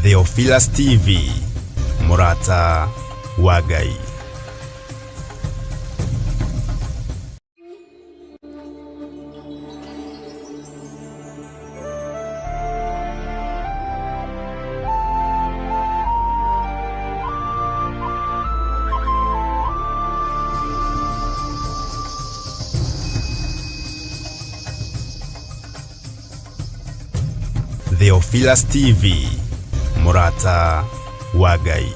Theophilus TV, mũrata wa Ngai. Theophilus TV, mũrata wa Ngai.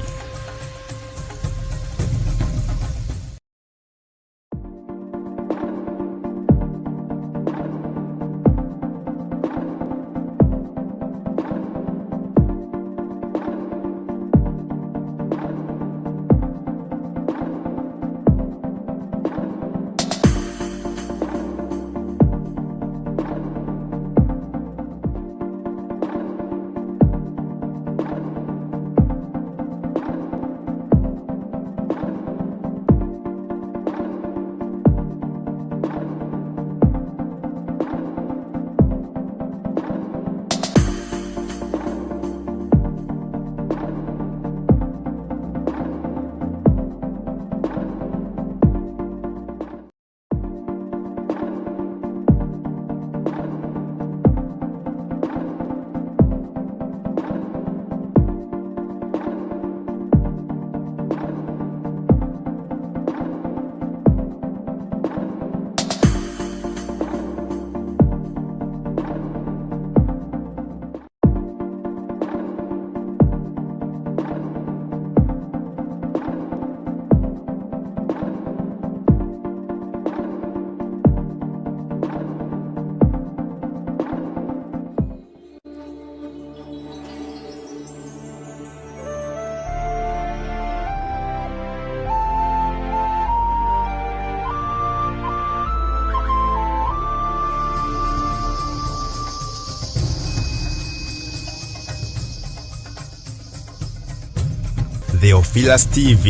Theophilus TV,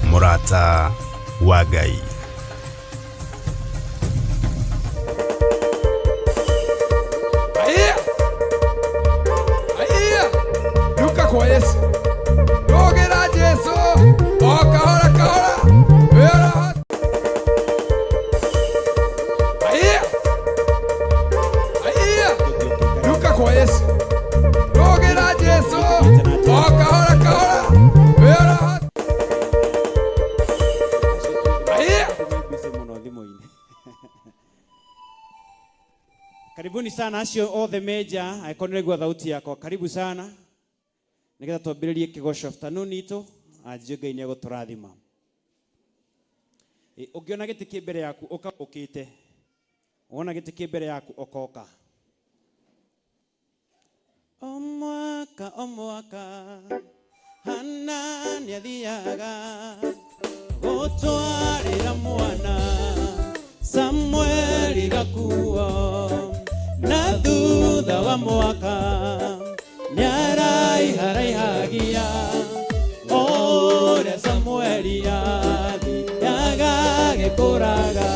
mũrata wa Ngai. Aiya! Aiya! Duka kwa Yesu. Rogera Jesu. O kahora kahora. Wera. Aiya! Aiya! Duka kwa Yesu. Rogera Jesu. O kahora kahora. Wera. Aiya! Busy mũno thimũ-inĩ. Karibuni sana acio othe meja angĩkorwo nĩraigua thauti yakwa karibu sana nĩgetha twambĩrĩrie kĩgoco afternoon itũ anjio Ngai nĩegũtũrathima. Ũngĩona gĩtĩ kĩ mbere yaku ũka ũkĩte, wona gĩtĩ kĩ mbere yaku ũkoka. O mwaka o mwaka Hana nĩathiaga gũtwarĩra mwana Samueli gakuo na thutha wa mwaka nĩaraiharaihagia ũrĩa Samueli athiaga agĩkũraga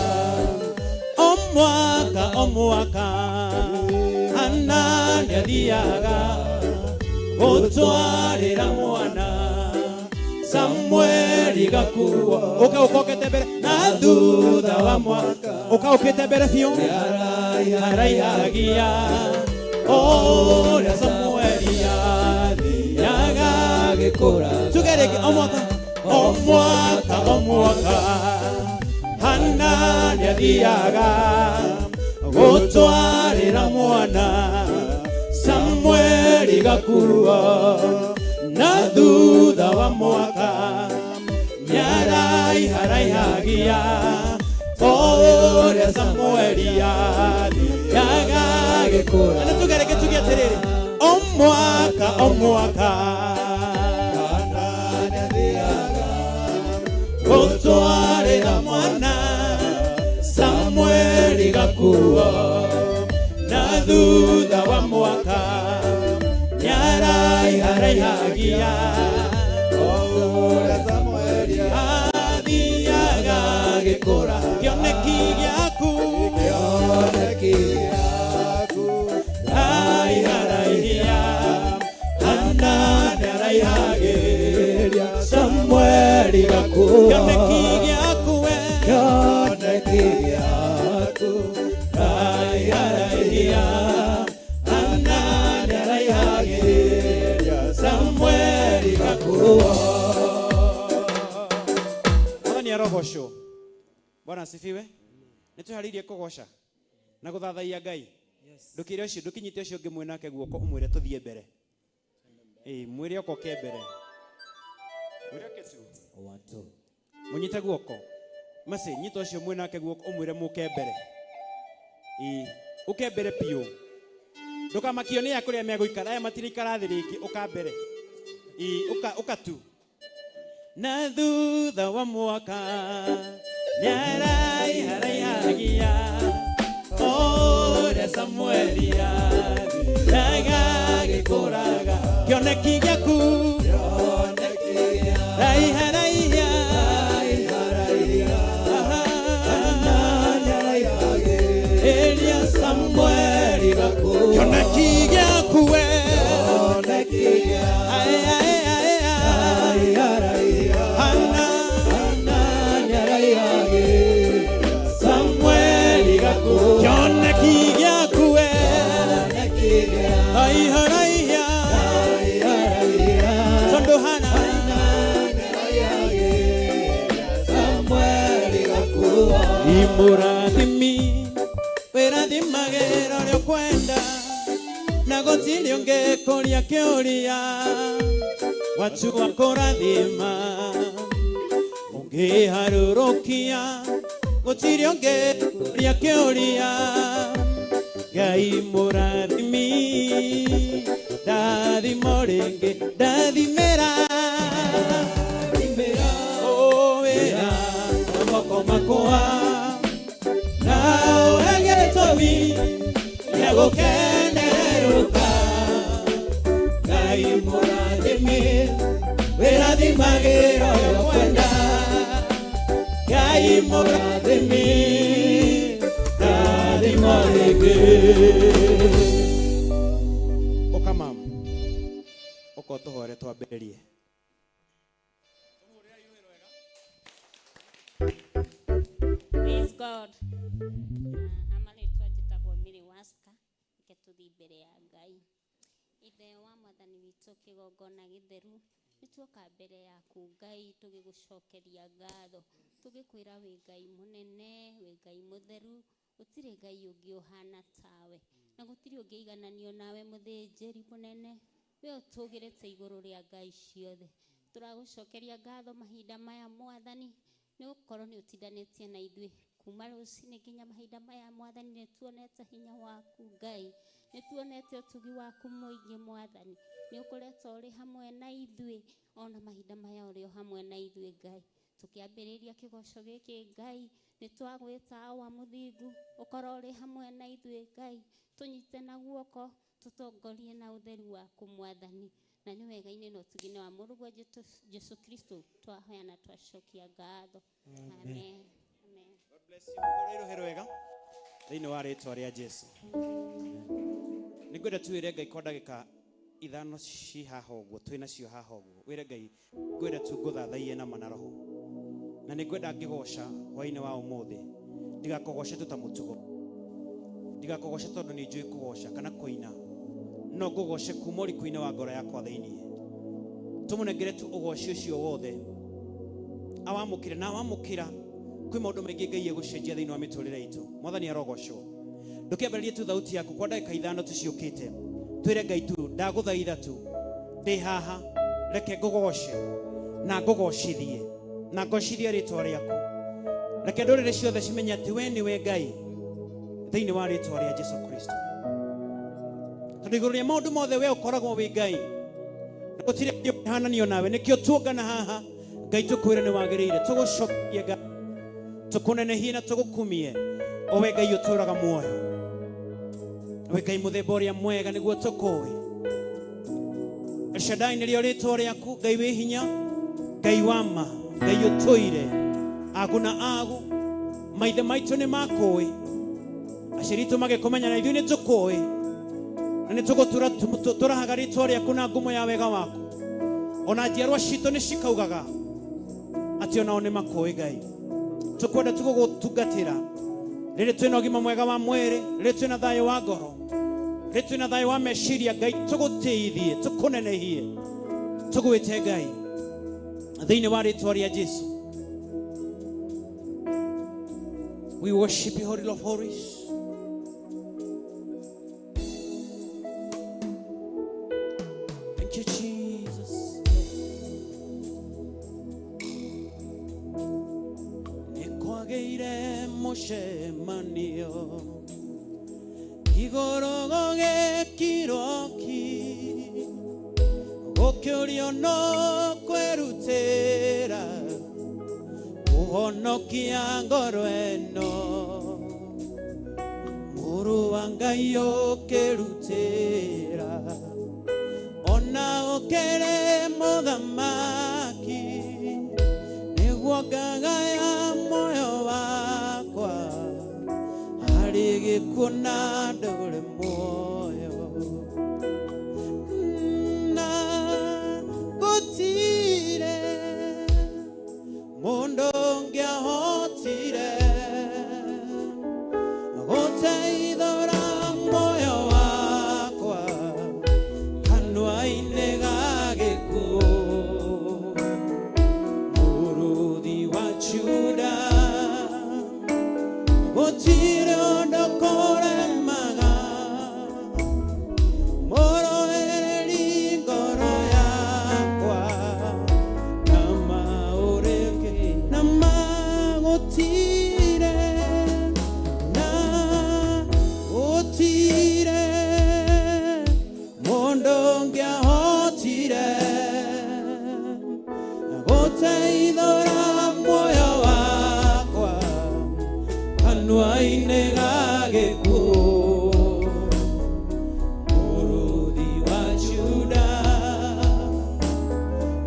o mwaka o mwaka Hana nĩathiaga gũtwarĩra mwana Samueli gakuo ũka ũkokete mbere na thutha wa mwaka ũka ũkĩte mbere biũ nĩaraiharaihagia ũrĩa Samueli athiaga agĩkũra tuge rĩngĩ o mwaka o mwaka o mwaka Hana nĩathiaga gũtwarĩra mwana Samueli gakuo na thutha wa mwaka nĩaraiharaihagia ũrĩa Samueli athiaga agĩkũra na tuge rĩngĩ tuge atĩrĩrĩ o mwaka o mwaka gũtwarĩra mwana Samueli gakuo na thutha wa mwaka nĩaraiharaihagia ũrĩa Samueli athiaga agĩkũra kĩoneki gĩaku kĩoneki gĩaku raiharaihia Hana Hana nĩaraihagĩrĩria Samueli gakũrũo. Mwathani arogocwo. Bwana asifiwe. Nĩ twĩharĩirie kũgoca na gũthathaiya Ngai. Ndũkĩre ũcio, ndũkĩnyite ũcio ũngĩ mwĩ nake guoko ũmwĩre tũthiĩ mbere. Ĩĩ, mwĩre oka ũke mbere. Mwĩre oke tu. Mũnyite guoko. Masi, nyita ũcio mwĩ nake guoko ũmwĩre mũke mbere. Ĩĩ, ũke mbere biũ. Ndũkamakio nĩ aya kũrĩa megũikara, aya matiraikara thĩ rĩngĩ, ũka mbere. Ĩĩ, ũka, ũka tu. Na thutha wa mwaka nĩaraiharaihagia ũrĩa Samueli athiaga agĩkũraga. Kĩoneki gĩaku raiharaihia. Elia Samueli gakũrũo. Kĩoneki gĩaku we. Ae, ae, ae, ae. Hana Samueli gakũrũo. Kĩoneki gĩaku we. Raiharaihia. Tondũ Hana Samueli gakũrũo. Imũrathimi wĩrathimagĩra ũrĩa ũkwenda na gũtirĩ ũngĩ kũria kĩũria watua kũrathima ũngĩharũrũkia gũtirĩ ũngĩ kũria kĩũria Ngai mũrathimi ndathimo rĩngĩ ndathimĩra o wĩra na moko makwa na ũhe gĩtũmi gĩa gũkenerũka Ngai mũrathimi wĩrathimagĩra ũrĩa ũkwenda Ngai mũrathimi ndathimo rĩngĩ. Ũka mamu, ũka ũtũhoere twambĩrĩrie. Praise God. Amarĩtwa njĩtagwo Mary Waska, reke tũthiĩ mbere ya Ngai. Ithe wa mwathani witũ kĩgongona gĩtheru, nĩ tuoka mbere yaku Ngai tũgĩgũcokeria ngatho, tũgĩkwĩra wĩ Ngai mũnene, wĩ Ngai mũtheru, gũtirĩ Ngai ũngĩ ũhana tawe, na gũtirĩ ũngĩigananio nawe mũthĩnjĩri mũnene, we ũtũgĩrĩte igũrũ rĩa Ngai ciothe. Tũragũcokeria ngatho mahinda maya mwathani, nĩ gũkorwo nĩ ũtindanĩtie na ithuĩ kuma rũcinĩ nginya mahinda maya mwathani, nĩ tuonete hinya waku Ngai, nĩ tuonete ũtugi waku mũingĩ mwathani, nĩ ũkoretwo ũrĩ hamwe na ithuĩ ona mahinda maya ũrĩ o hamwe na ithuĩ Ngai. Tũkĩambĩrĩria kĩgoco gĩkĩ Ngai, nĩ twagwĩta awa mũthingu, ũkorwo ũrĩ hamwe na ithuĩ Ngai, tũnyite na guoko, tũtongorie na ũtheru waku mwathani, na nĩ wega-inĩ na ũtugi-inĩ wa Mũrũguo Jesu Kristo twahoya na twacokia ngatho. Amen. Amen. God bless you. Mũhũre rũhĩ rwega thĩinĩ wa rĩtwa rĩa Jesu. Nĩ ngwenda tu wĩre Ngai kwa ndagĩka ithano ci haha ũguo, twĩ nacio haha ũguo. Wĩre Ngai, ngwenda tu ngũthathaiye na ma na roho. Na nĩ ngwenda ngĩgoca hwaĩ-inĩ wa ũmũthĩ, ndigakũgoce tu ta mũtugo. Ndigakũgoce tondũ nĩ njũĩ kũgoca kana kũina. No ngũgoce kuma ũriku-inĩ wa ngoro yakwa thĩinĩ. Tũmũnengere tu ũgoci ũcio wothe. Awamũkĩre na awamũkĩra kwĩ maũndũ maingĩ Ngai egũcenjia thĩinĩ wa mĩtũrĩre itũ. Mwathani arogocwo. Ndũkĩambĩrĩrie tu thauti yaku kwa ndagĩka ithano tu ciũkĩte. Twĩre Ngai tu ndagũthaitha tu ndĩ haha, reke ngũgoce na ngũgocithie na ngocithie rĩtwa rĩaku. Reke ndũrĩrĩ ciothe cimenye atĩ we nĩwe Ngai thĩinĩ wa rĩtwa rĩa Jesu Kristo. Tondũ igũrũ rĩa maũndũ mothe we ũkoragwo wĩ Ngai na gũtirĩ ũngĩ ũngĩhananio nawe. Nĩkĩo tuongana haha Ngai tũkwĩre nĩ wagĩrĩire, tũgũcokie Ngai, tũkũnenehie na tũgũkumie, o we Ngai ũtũũraga muoyo, we Ngai mũthemba ũrĩa mwega nĩguo tũkũĩ. El Shaddai nĩrĩo rĩtwa rĩaku, Ngai wĩ hinya, Ngai wa ma, Ngai ũtũire agu na agu. Maithe maitũ nĩ makũĩ, aciari aitũ magĩkũmenya, na ithuĩ nĩ tũkũĩ, na nĩ tũgũtũra tũrahaga rĩtwa rĩaku na ngumo ya wega waku. Ona njiarwa citũ nĩ cikaugaga atĩ onao nĩ makũĩ. Ngai, tũkwenda tũgũgũtungatĩra rĩrĩ twĩna ũgima mwega wa mwĩrĩ, rĩrĩ twĩna thayũ wa ngoro. Rĩ twĩna thayũ wa meciria Ngai, tũgũtĩithie, tũkũnenehie, tũgwĩte Ngai thĩinĩ wa rĩtwa rĩa Jesu. We worship you, Holy of Holies. Thank you, Jesus. Nĩkwagĩire mũcemanio igũrũ gũgĩkirwo ki, gũkĩũrio no kwĩrutĩra kũhonokia ngoro ĩno. Mũrũ wa Ngai ũkĩrutĩra ona ũkĩrĩ mũthamaki, nĩguo ngagaya muoyo wakwa harĩ gĩkuũ na ndũre muoyo. Na gũtirĩ mũndũ ũngĩahotire gũteithũra muoyo wakwa kanua-inĩ ga gĩkuũ. Mũrũthi wa Juda, gũtirĩ ũndũ kũremaga, mũrũĩrĩri ngoro yakwa na maũrĩke na magũtirĩ na gũtirĩ mũndũ ũngĩahotire gũteithũra muoyo wakwa kanua-inĩ ga gĩkuũ. Mũrũthi wa Juda,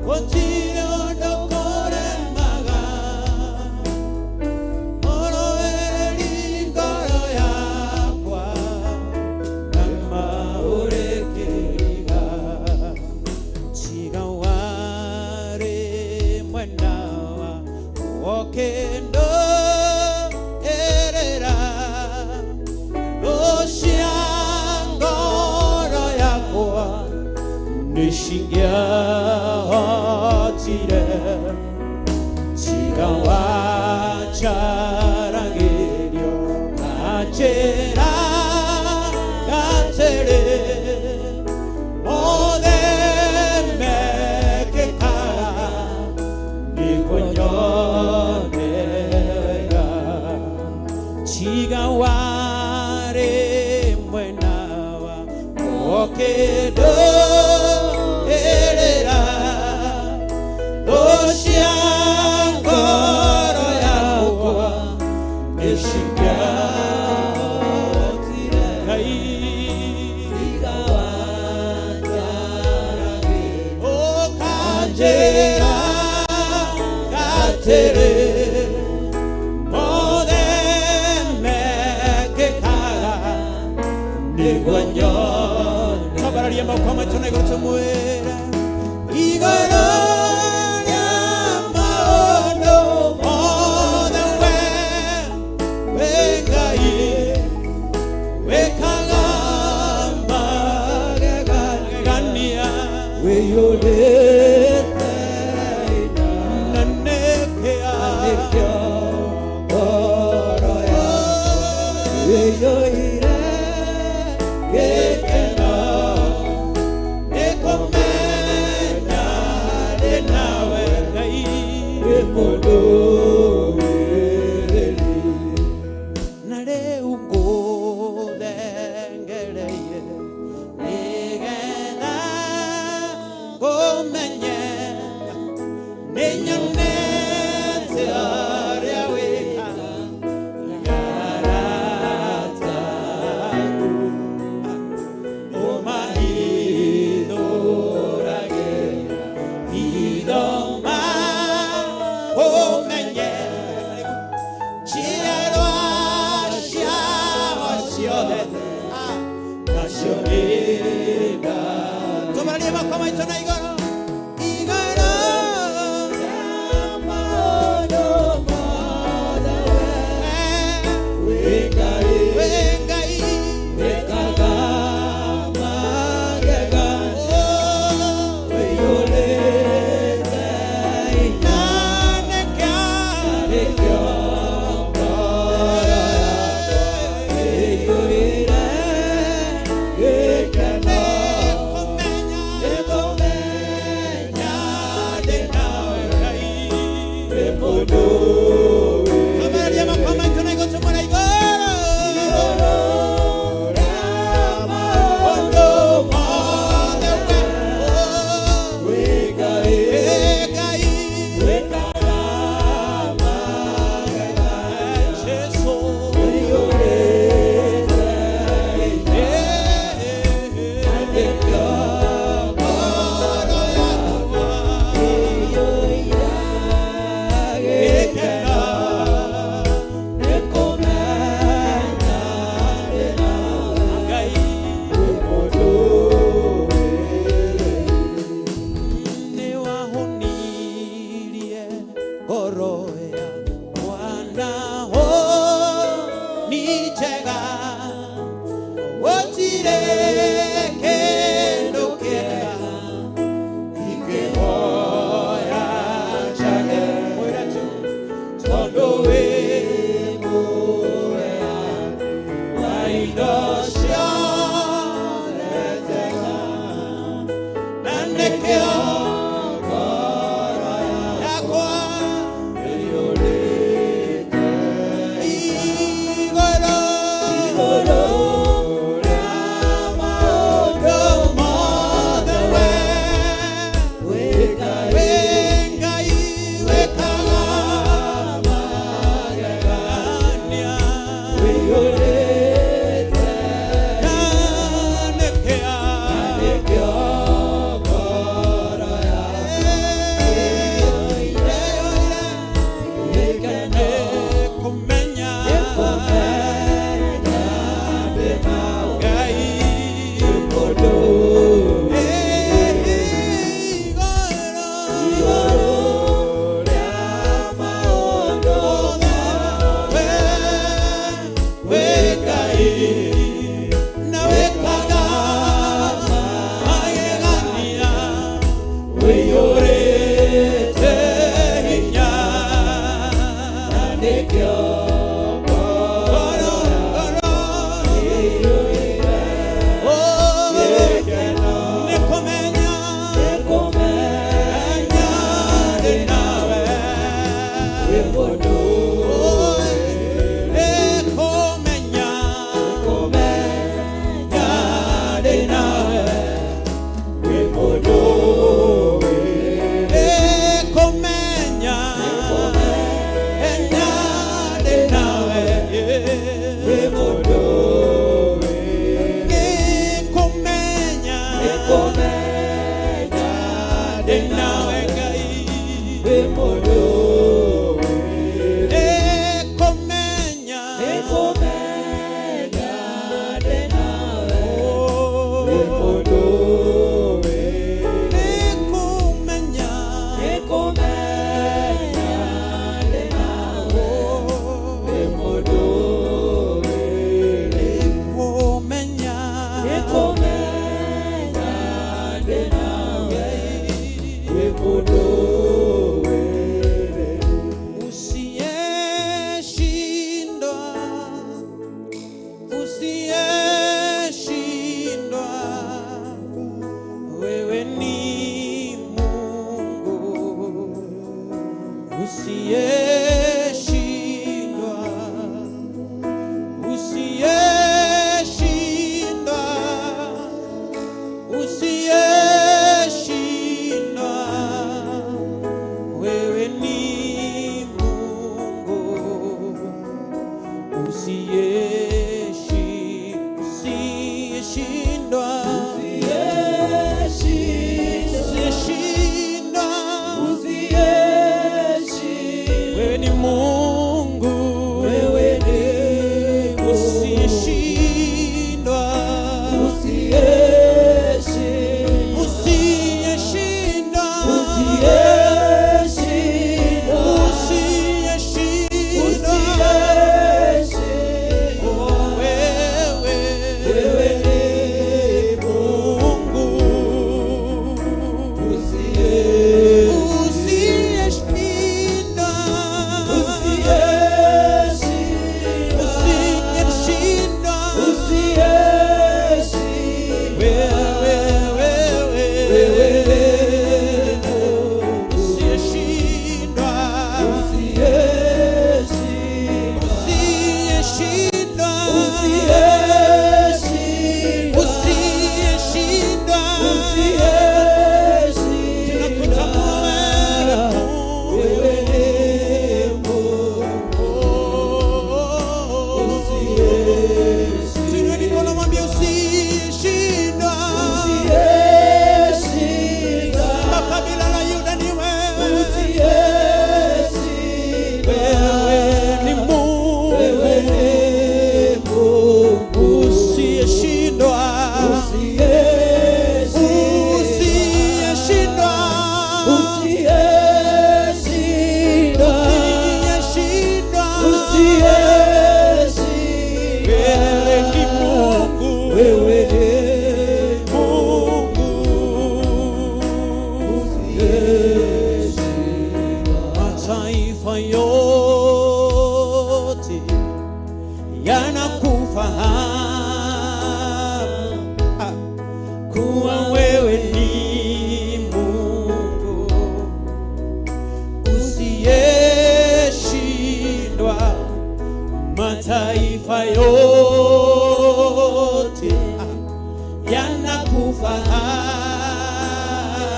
gũtirĩ ũndũ kũremaga, mũrũĩrĩri ngoro yakwa na maũrĩkĩriga. Tiga warĩ mwena wa wokendo erera rũcia ngoro yakwa nĩcingĩahotire. Tiga wacaragĩrio kanjĩra gatĩrĩ mothe mekĩkaga nĩguo nyone wega. Tiga warĩ mwena wa wokendo erera rũcia ngoro yakwa nĩcingĩahotire. Ngai ũkanjĩra gatĩrĩ mothe mekĩkaga nĩguo nyone. Twambararie moko maitũ na igũrũ tũmwĩre igũrũ rĩa maũndũ mothe we wĩ Ngai wĩkaga magegania Wĩiyũrĩte na nĩkĩa nĩkĩo ngoro yakwa ĩiyũire gĩkeno nĩkũmenya ndĩ nawe Ngai. Wĩ mũndũ wĩrĩri. Na rĩu ngũthengereire nĩgetha ngũmenye. Nĩkĩo yakwa igũrũ maũndũ mothe we we Ngai wĩkaga magegania. Na nĩkĩo nĩkũmenya Ngai Usiyeshindwa, usiyeshindwa, wewe ni Mungu. Usiyeshindwa, usiyeshindwa, usiyeshindwa, wewe ni Mungu. Usiyeshindwa, usiyeshindwa, wewe ni Mungu, usiyeshindwa,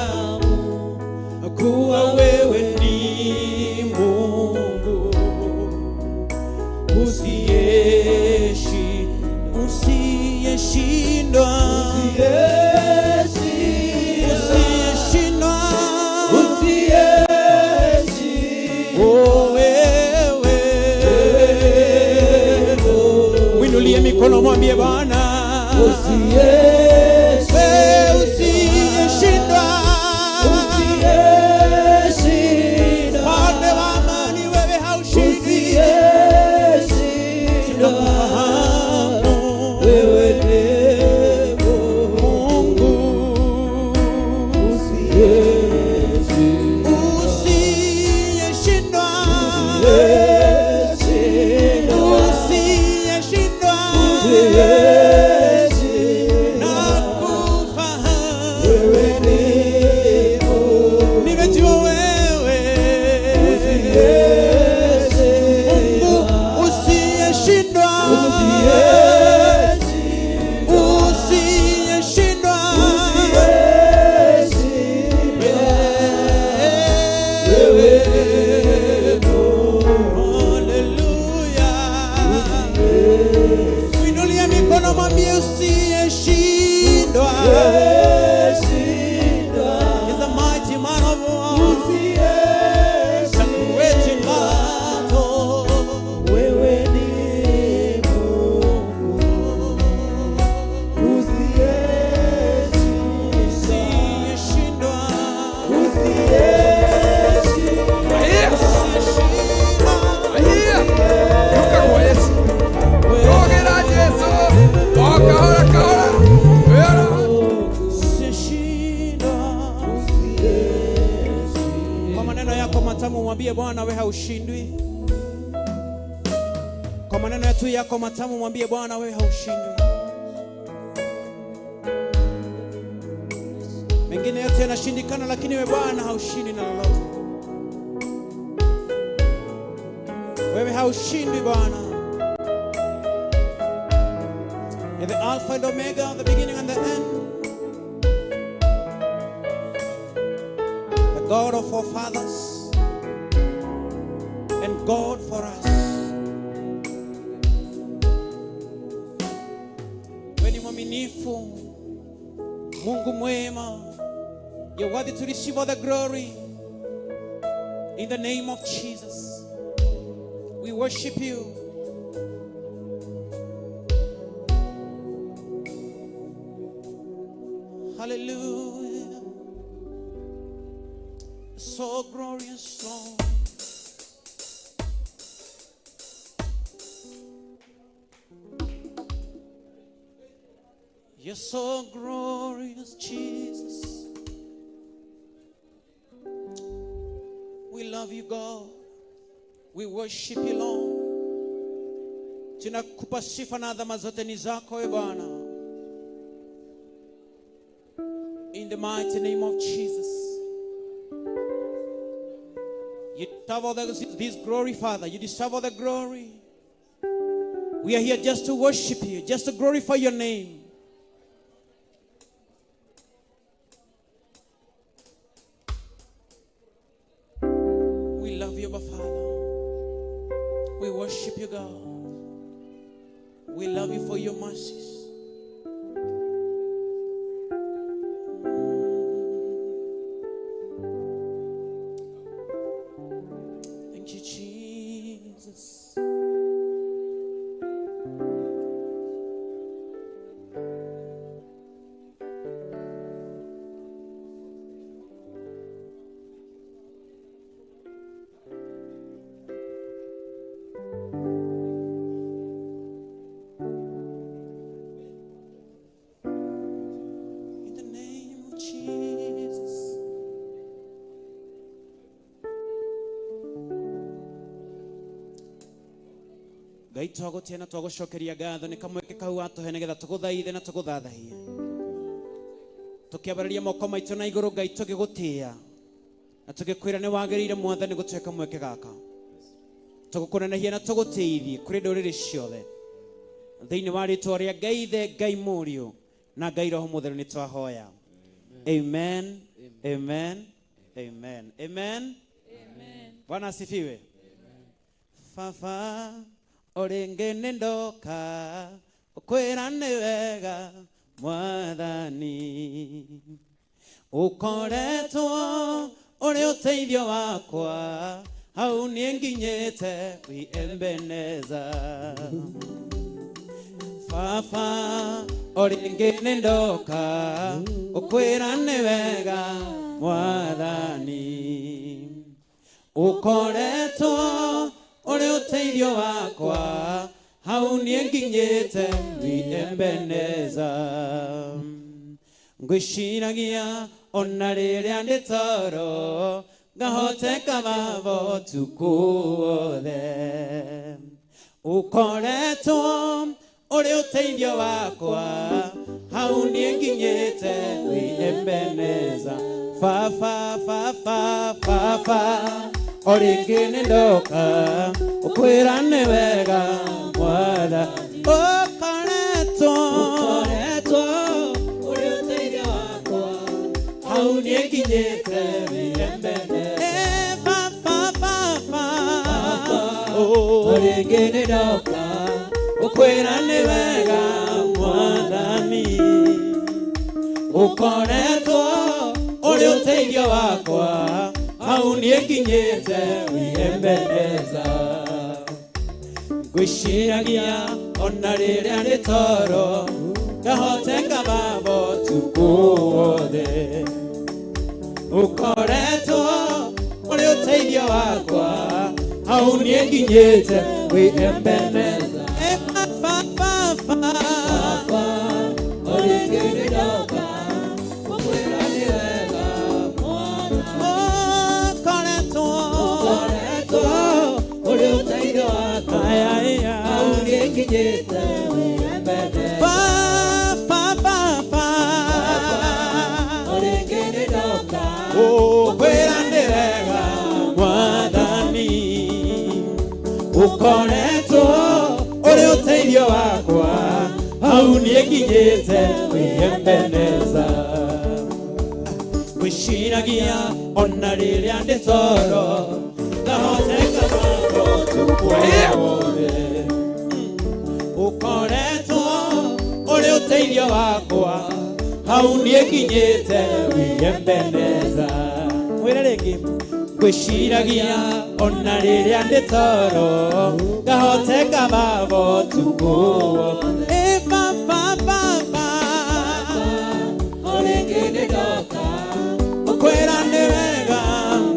Nakufahamu kuwa wewe ni Mungu usiyeshindwa, usiyeshindwa, oh, wewe. Mwinulie mikono, mwambie Bwana wewe usiyeshindwa, Mfalme wa amani, wewe haushindwi. Tunakufahamu Mungu usiyeshindwa, usiyeshindwa, nakufahamu. Nimejua wewe Mungu usiyeshindwa, usiyeshindwa. Haleluya. Mwinulie mikono, mwambie usiyeshindwa. He's a mighty man of war. The great in battle. Wewe ni Mungu Usiyeshindwa. Usiyeshindwa. Luka kwa Yesu. Ogera Yesu. O kahora kahora. Wera. Usiyeshindwa. Kwa maneno yako matamu mwambie Bwana wewe haushindwi. Kwa maneno tu yako matamu mwambie Bwana wewe haushindwi. Mengine yote yanashindikana, lakini wewe Bwana haushindwi na lolote. Wewe haushindwi Bwana. You're the Alpha and Omega, the beginning and the end. The God of our fathers and God for us. Wewe ni mwaminifu, Mungu mwema. You're worthy to receive all the glory. In the name of Jesus, we worship you. Hallelujah. So glorious, Lord. You're so glorious, Jesus. We love you, God. We worship you, Lord. Tunakupa sifa na adhama zote ni zako, e Bwana. In the mighty name of Jesus. You deserve all this glory, Father. You deserve all the glory. We are here just to worship you, just to glorify your name. We love you, Abba Father. We worship you, God. We love you for your mercies. Thank you, Jesus. In the name of Jesus. Ngai, twagũtĩa na twagũcokeria ngatho nĩ kamweke kau watũhe nĩgetha tũgũthaithe na tũgũthathaiye, tũkĩambararia moko maitũ na igũrũ, Ngai, tũgĩgũtĩĩa na tũgĩkwĩra nĩ wagĩrĩire, Mwathani, gũtũhe kamweke gaka tũgũkũnenehia na tũgũtĩithie kũrĩ ndũrĩrĩ ciothe, thĩinĩ wa rĩtwa rĩa Ngai Ithe, Ngai Mũriũ. Na Ngai Roho Mũtheru nĩ twahoya. Amen. Amen. Amen. Amen. Bwana asifiwe. Baba o rĩngĩ nĩ ndoka ũkwĩra nĩ wega Mwathani, ũkoretwo ũrĩ ũteithio wakwa hau niĩ nginyĩte wĩ Ebeneza. Baba o rĩngĩ nĩ ndoka ũkwĩra nĩ wega Mwathani, ũkoretwo ũrĩ ũteithio wakwa hau niĩ nginyĩte wĩ Ebeneza. Ngwĩciragia ona rĩrĩa ndĩ toro ngahoteka baba ũtukũ wothe, ũkoretwo ũrĩ ũteithio wakwa hau niĩ nginyĩte wĩ Ebeneza. Baba, baba, baba o rĩngĩ nĩ ndoka ũkwĩra nĩ wega Mwathani, ũkoretwo ũrĩ ũteithio wakwa hau niĩ nginyĩte wĩ Ebeneza. Baba, baba, o rĩngĩ nĩ ndoka ũkwĩra nĩ wega Mwathani, ũkoretwo ũrĩ ũteithio wakwa hau niĩ nginyĩte wĩ Ebeneza. Ngwĩciragia ona rĩrĩa ndĩ toro ngahoteka baba ũtukũ wothe, ũkoretwo ũrĩ ũteithio wakwa hau niĩ nginyĩte wĩ Ebeneza. Baba, baba, o rĩngĩ nĩ ndoka ũkwĩra nĩ wega Ũkoretwo ũrĩ ũteithio wakwa hau niĩ nginyĩte wĩ Ebeneza. Baba, baba, o rĩngĩ nĩ ndoka ũkwĩra nĩ wega Mwathani, ũkoretwo ũrĩ ũteithio wakwa hau niĩ nginyĩte wĩ Ebeneza. Ngwĩciragia ona rĩrĩa ndĩ toro ngahoteka baba ũtukũ wothe, ũkoretwo ũrĩ ũteithio wakwa hau niĩ nginyĩte wĩ Ebeneza. Mwĩre rĩngĩ, ngwĩciragia ona rĩrĩa ndĩ toro ngahoteka baba ũtukũ wothe. Baba, baba, o rĩngĩ nĩ ndoka ũkwĩra nĩ wega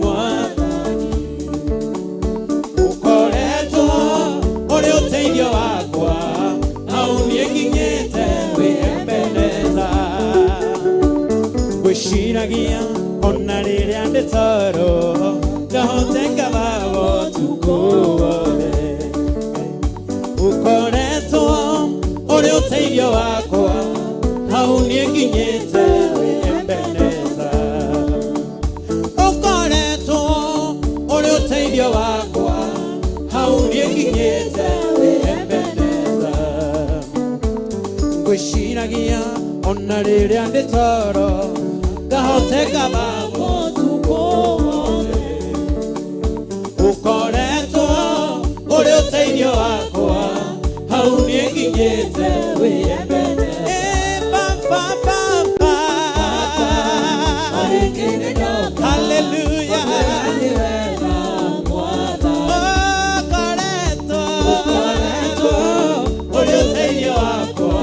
Mwathani, ũkoretwo ũrĩ ũteithio wakwa hau niĩ nginyĩte wĩ Ebeneza. Ngwĩciragia ona rĩrĩa ndĩ toro ngahoteka baba ũtukũ wothe, ũkoretwo ũrĩ ũteithio wakwa hau niĩ nginyĩte wĩ Ebeneza. Ũkoretwo ũrĩ ũteithio wakwa hau niĩ nginyĩte wĩ Ebeneza. Ngwĩciragia ona rĩrĩa ndĩ toro ngahoteka baba ũtukũ wothe, ũkoretwo ũrĩ ũteithio wakwa hau niĩ nginyĩte wĩ Ebeneza. Baba, baba, hallelujah. Ũkoretwo ũrĩ ũteithio wakwa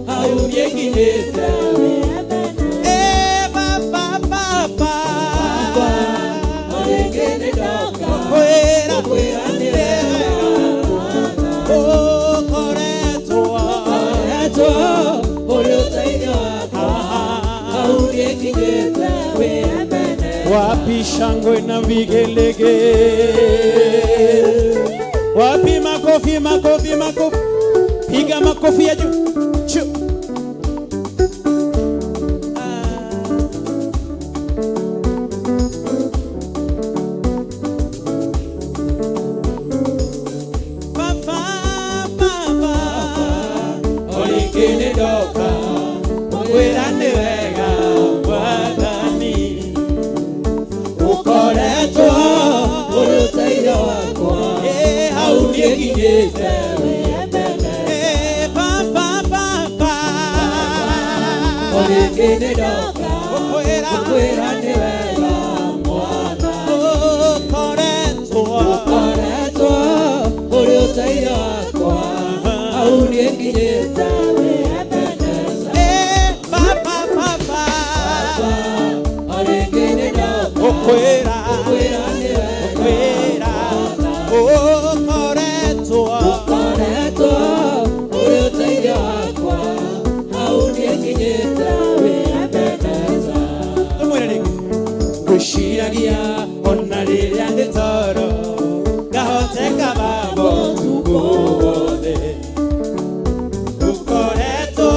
hau niĩ nginyĩte wĩ Baba, baba, ũkwĩra nĩ wega ũkoretwo ũrĩ ũteithio wakwa hau niĩ nginyĩte wĩ Ebeneza. Wapi shangwe na vigelegele? Wapi makofi, makofi, makofi? Piga makofi ya juu. Chu. Baba, baba, o rĩngĩ nĩ ndoka Ngũkwĩra Kwĩra nĩ wega mwana. Ũkoretwo Ũkoretwo ũrĩ ũteithio wakwa, hau niĩ nginyĩte wĩ Ebeneza. Eh, Baba, Baba. O rĩngĩ nĩ ndoka Ngũkwĩra kwĩra nĩ wega Ngũkwĩra ũkoretwo Ũkoretwo ũrĩ ũteithio wakwa, hau niĩ nginyĩte wĩ Ebeneza. Tũmwĩre rĩngĩ. Ngwĩciragia ona rĩrĩa ndĩ toro ngahoteka baba ũtukũ wothe ũkoretwo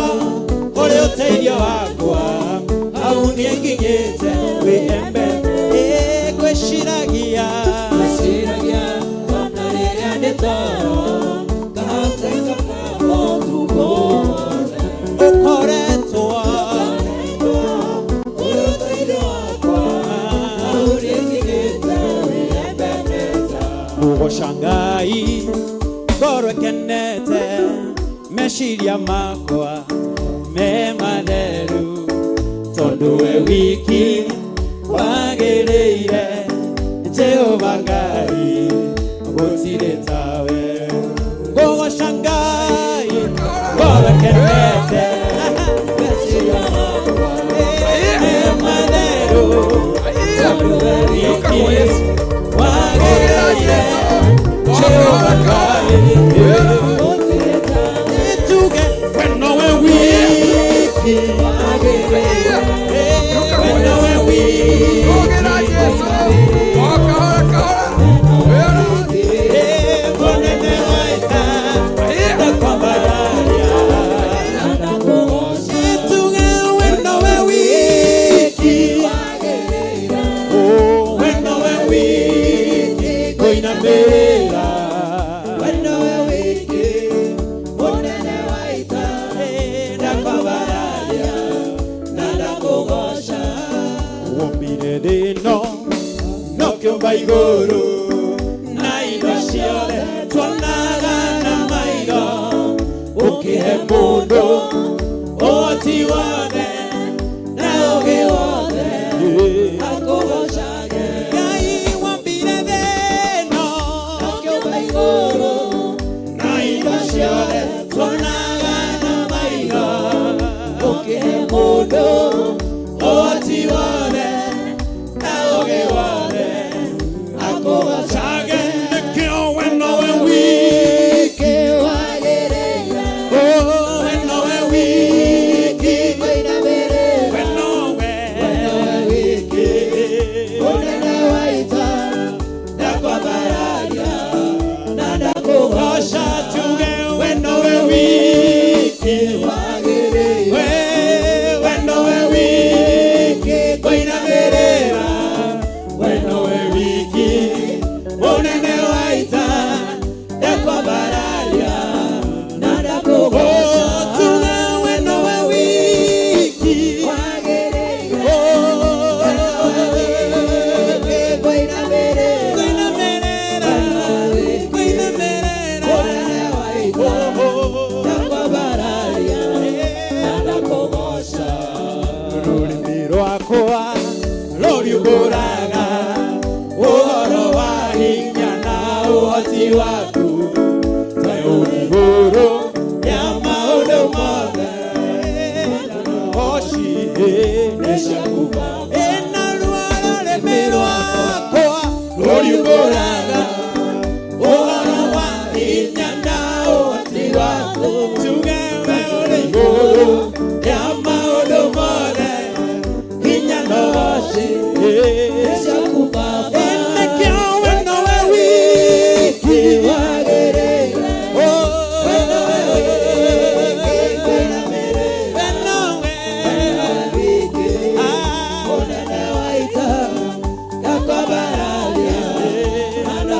ũrĩ ũteithio wakwa hau niĩ nginyĩte wĩ embe. Ĩ, ngwĩciragia Ngwĩciragia ona rĩrĩa ndĩ toro, ngahoteka baba ũtukũ wothe. Ũkoretwo Ũrĩ ũteithio wakwa, hau niĩ nginyĩte wĩ Ebeneza. Ngũgoca Ngai ngoro ĩkenete meciria makwa me matheru tondũ we wiki wagĩrĩire Jehova Ngai gũtirĩ tawe. Ngũgoca Ngai ngoro ĩkenete meciria makwa me matheru tondũ we Inuka wiki kwa Yesu. wagĩrĩire Jehova Ngai tuge we nowe wiki Inuka we kwa nowe Yesu. wiki Rũgĩra Yesu. O kahora kahora. Wĩra. Mũnene wa ita ndakwambararia tuge we nowe wiki. Oh, we nowe wiki kũinamĩrĩra. We nowe wiki, mũnene wa ita, ndakwambararia na ndakũgoca. Wombire thĩ ĩno no kĩũmba igũrũ na indo ciothe tuonaga na maitho ũkĩhe mũndũ ũhoti wothe na ũũgĩ wothe Akũgocage. Ngai wombire thĩ ĩno Akĩũmba igũrũ na indo ciothe tuonaga na maitho ũkĩhe mũndũ ũhoti wothe na ũũgĩ wothe akũgocage nĩkĩo we nowe wiki. wiki wagĩrĩire. Oh, we nowe wiki. Kũinamĩrĩra. We nowe Nowe wiki, mũnene wa ita, ndakwambararia na ndakũgoca. Goca tuge we nowe wiki. Wagĩrĩire. We nowe wiki kũinamĩrĩra. We nowe wiki mũnene wa ita ndakwambararia Na ndakũgoca. Oh, tuge we nowe wiki. Wagĩrĩire. Oh, Wiki kũinamĩrĩra. kũinamĩrĩra, kũinamĩrĩra. Mũnene wa ita, Oh, ndakwambararia na ndakũgoca. Rũrĩmĩ rwakwa rũriumbũraga ũhoro wa hinya na ũhoti waku we ũrĩ igũrũ rĩa maũndũ mothe oci nĩ ciaku ĩna ruo rũrĩmĩ rwakwa rũriumbũraga ũhoro wa hinya na ũhoti waku tuge we ũrĩ igũrũ rĩa maũndũ mothe hinya na ũhoti Nĩ ciaku Baba. Nĩkĩo we nowe wiki. Wagĩrĩire. Oh, We nowe wiki kũinamĩrĩra. we nowe. Wiki, Ah. mũnene wa ita, ndakwambararia na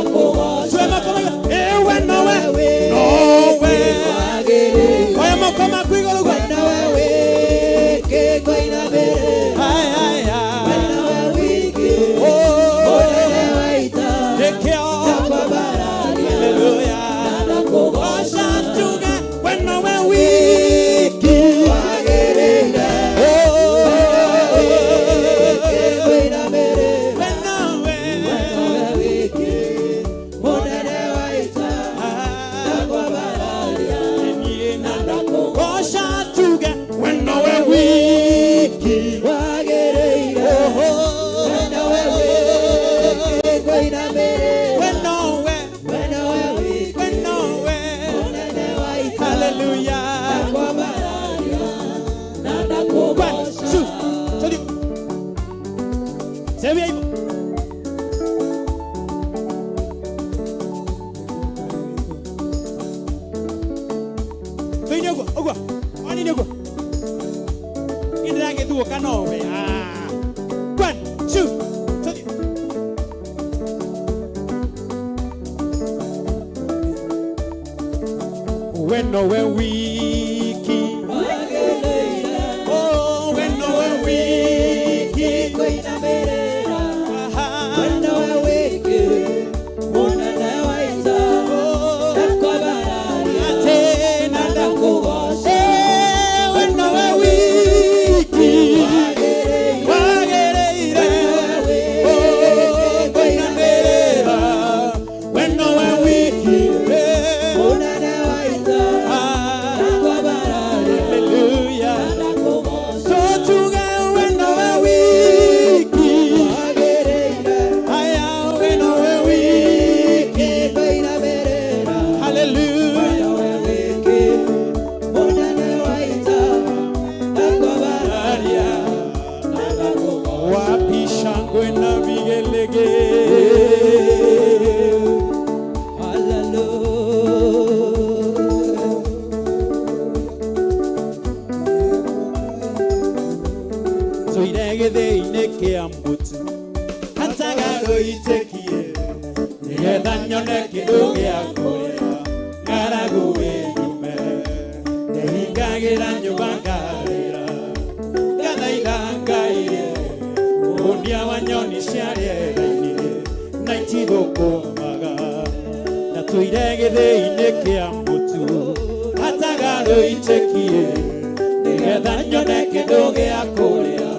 Sema hivyo. Tuine ũguo, ũguo. Wanini ũguo. Niĩ ndĩragĩthuũka nowe. Ah. One, two, tũthiĩ. We nowe wiki. Oh, we nowe wiki. Aha. Oh, tena ndakũgoca. Eh, we nowe wiki. Wagĩrĩire. Oh, kũinamĩrĩra. We nowe wiki. Eh, ah, hallelujah. Tũtuge we nowe wiki. Aya, we nowe wiki. Hallelujah. Wapi shangwe na vigelegele? Tũire gĩthĩi-inĩ kĩa mũtu hataga rũitĩkie nĩgetha nyone kĩndũ gĩa kũrĩa ng'aragu ĩnyume ndehingagĩra nyũmba ngarĩra ngathaitha Ngai mũhũnia wa nyoni cia rĩera-inĩ na itithũkũmaga na tũire gĩthĩi-inĩ kĩa mũtu hataga rũitĩkie nĩgetha nyone kĩndũ gĩa kũrĩa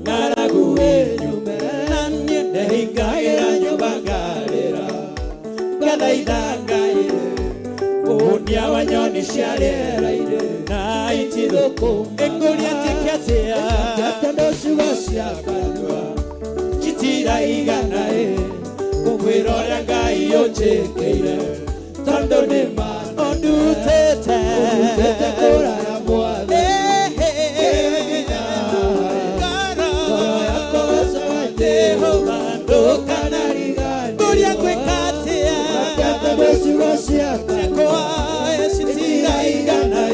ng'aragu ĩnyume na niĩ ndehingagĩra nyũmba ngarĩra ngathaitha Ngai mũhũnia wa nyoni cia rĩera-inĩ na itithũkũmaga ĩngũria njĩke atĩa citiraigana ĩ kũngwĩra ũrĩa Ngai ũnjĩkĩire tondũ nĩ ma ũndutĩte Ngũria gwĩka atĩa ciakwa citiraigana ĩ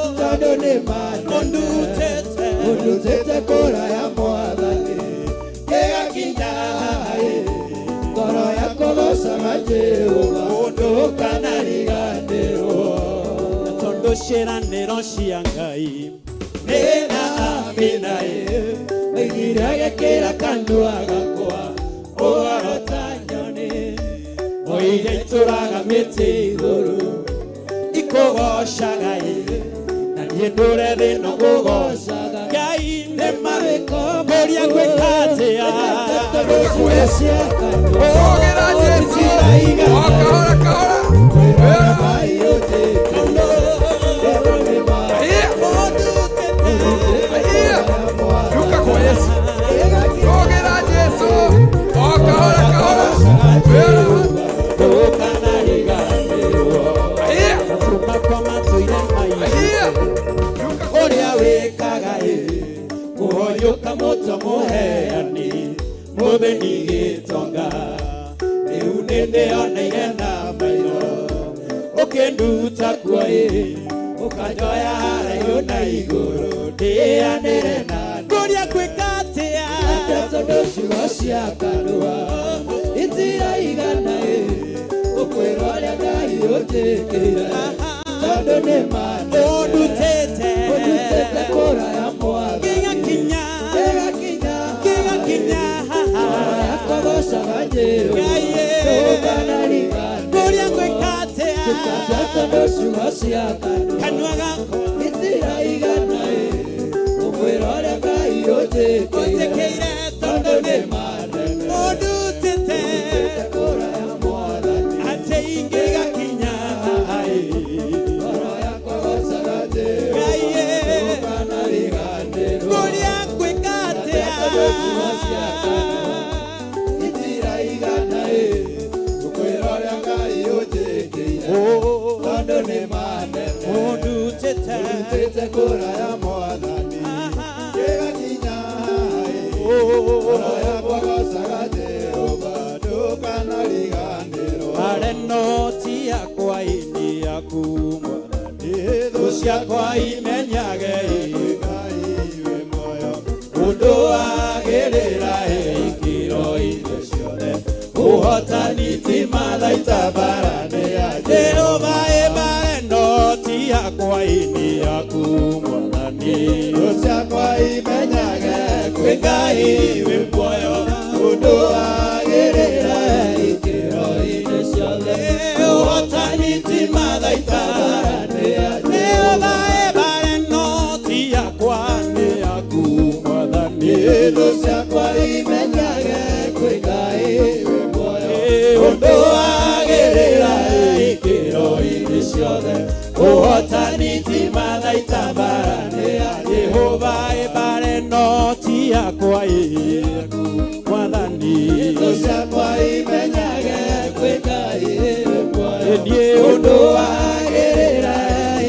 tondũ ũndutĩte Ũndutĩte kũraya mwathani gĩgakinya ĩ ngoro yakwa gocaga Jehova ndũkanariganĩrwo na tondũ ciĩranĩro cia Ngai nĩ na amina ĩ oigire agekĩra kanua gakwa ũhoro ta nyoni oiria itũraga mĩtĩ igũrũ ikũgocaga ĩ na niĩ ndũre thĩ no kũgocaga Ngai nĩ marĩko ngũria gwĩka atĩa tondũ ciugo cia kanua Ogera Jesu. O kahora kahora. Ngai ũnjĩkĩire tondũ nĩ ma Hia. Hia. Ruka kwa Yesu. Ogera Jesu. O kahora kahora. ndũkanariganĩrwo Hia. makwa matũire maingĩ Hia. Ruka kwa ũrĩa wĩkaga ĩ kũhoyũka mũto mũheani mũthĩni gĩtonga rĩu nĩndĩoneire na maitho ũkĩnduta kuo ĩ ũkanjoya haraihu na igũrũ ndĩanĩre na ngũria gwĩka atĩa tondũ ciugo cia kanua itiraigana ĩ ũkwĩra ũrĩa Ngai ũnjĩkĩire tondũ nĩ ma ũndutĩte ũndutĩte kũraya mwathani gĩgakinya gĩgakinya gĩgakinya ngoro yakwa gocaga Jehova Ngai ĩ. ndũkanariganĩrwo ngũria gwĩka atĩa tondũ ciugo cia kanua kanua gakwa itiraigana ĩ ũkwĩra ũrĩa Ngai ũnjĩkĩire ũnjĩkĩire tondũ tondũ nĩ nĩ manene ũndutĩte kũraya mwathani atĩ ingĩgakinya ĩ. ngoro yakwa gocaga Jehova Ngai ĩ. ndũkanariganĩrwo Ngũria gwĩka atĩa tondũ ciugo cia kanua itiraigana ĩ ũkwĩra ũrĩa Ngai ũnjĩkĩire tondũ nĩ manene ũndutĩte ũndutĩte kũraya mwathani Aha. gĩgakinya Ciakwa imenyage Ngai wĩ muoyo ũndũ wagĩrĩra ikĩro-inĩ ciothe ũhotani ti mathaita mbara nĩ ya Jehova ĩmbare no ti yakwa ini yaku mwathani thũ ciakwa imenyage kwĩ Ngai wĩ muoyo ũndũ wagĩrĩra ikĩro-inĩ ciothe ũhotani ti mathaita mbara nĩ ya Jehova ĩmbare no ti yakwa nĩ yaku mwathani thũ ciakwa imenyage kwĩ Ngai wĩ muoyo ũndũ wagĩrĩra ikĩro-inĩ ciothe ũhotani ti mathaita mbara nĩ ya Jehova ĩmbare no ti yakwa ĩyaku mwathani thũ ciakwa imenyage kwĩ Ngai wĩ muoyo niĩ ũndũ wagĩrĩra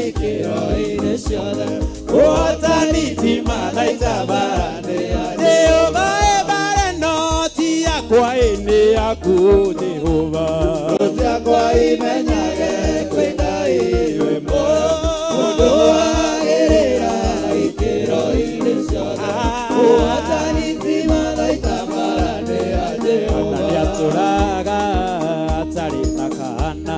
ikĩro-inĩ ciothe ũhotani ti mathaita mbara nĩ ya Jehova ĩmbare no ti yakwa ĩnĩ yaku Jehova thũ ciakwa imenyage kwĩ Ngai wĩ muoyo ũndũ wagĩrĩra ikĩro-inĩ ciothe ũhotani ti mathaita mbara nĩ ya Jehova nĩatũraga atarĩ na kaana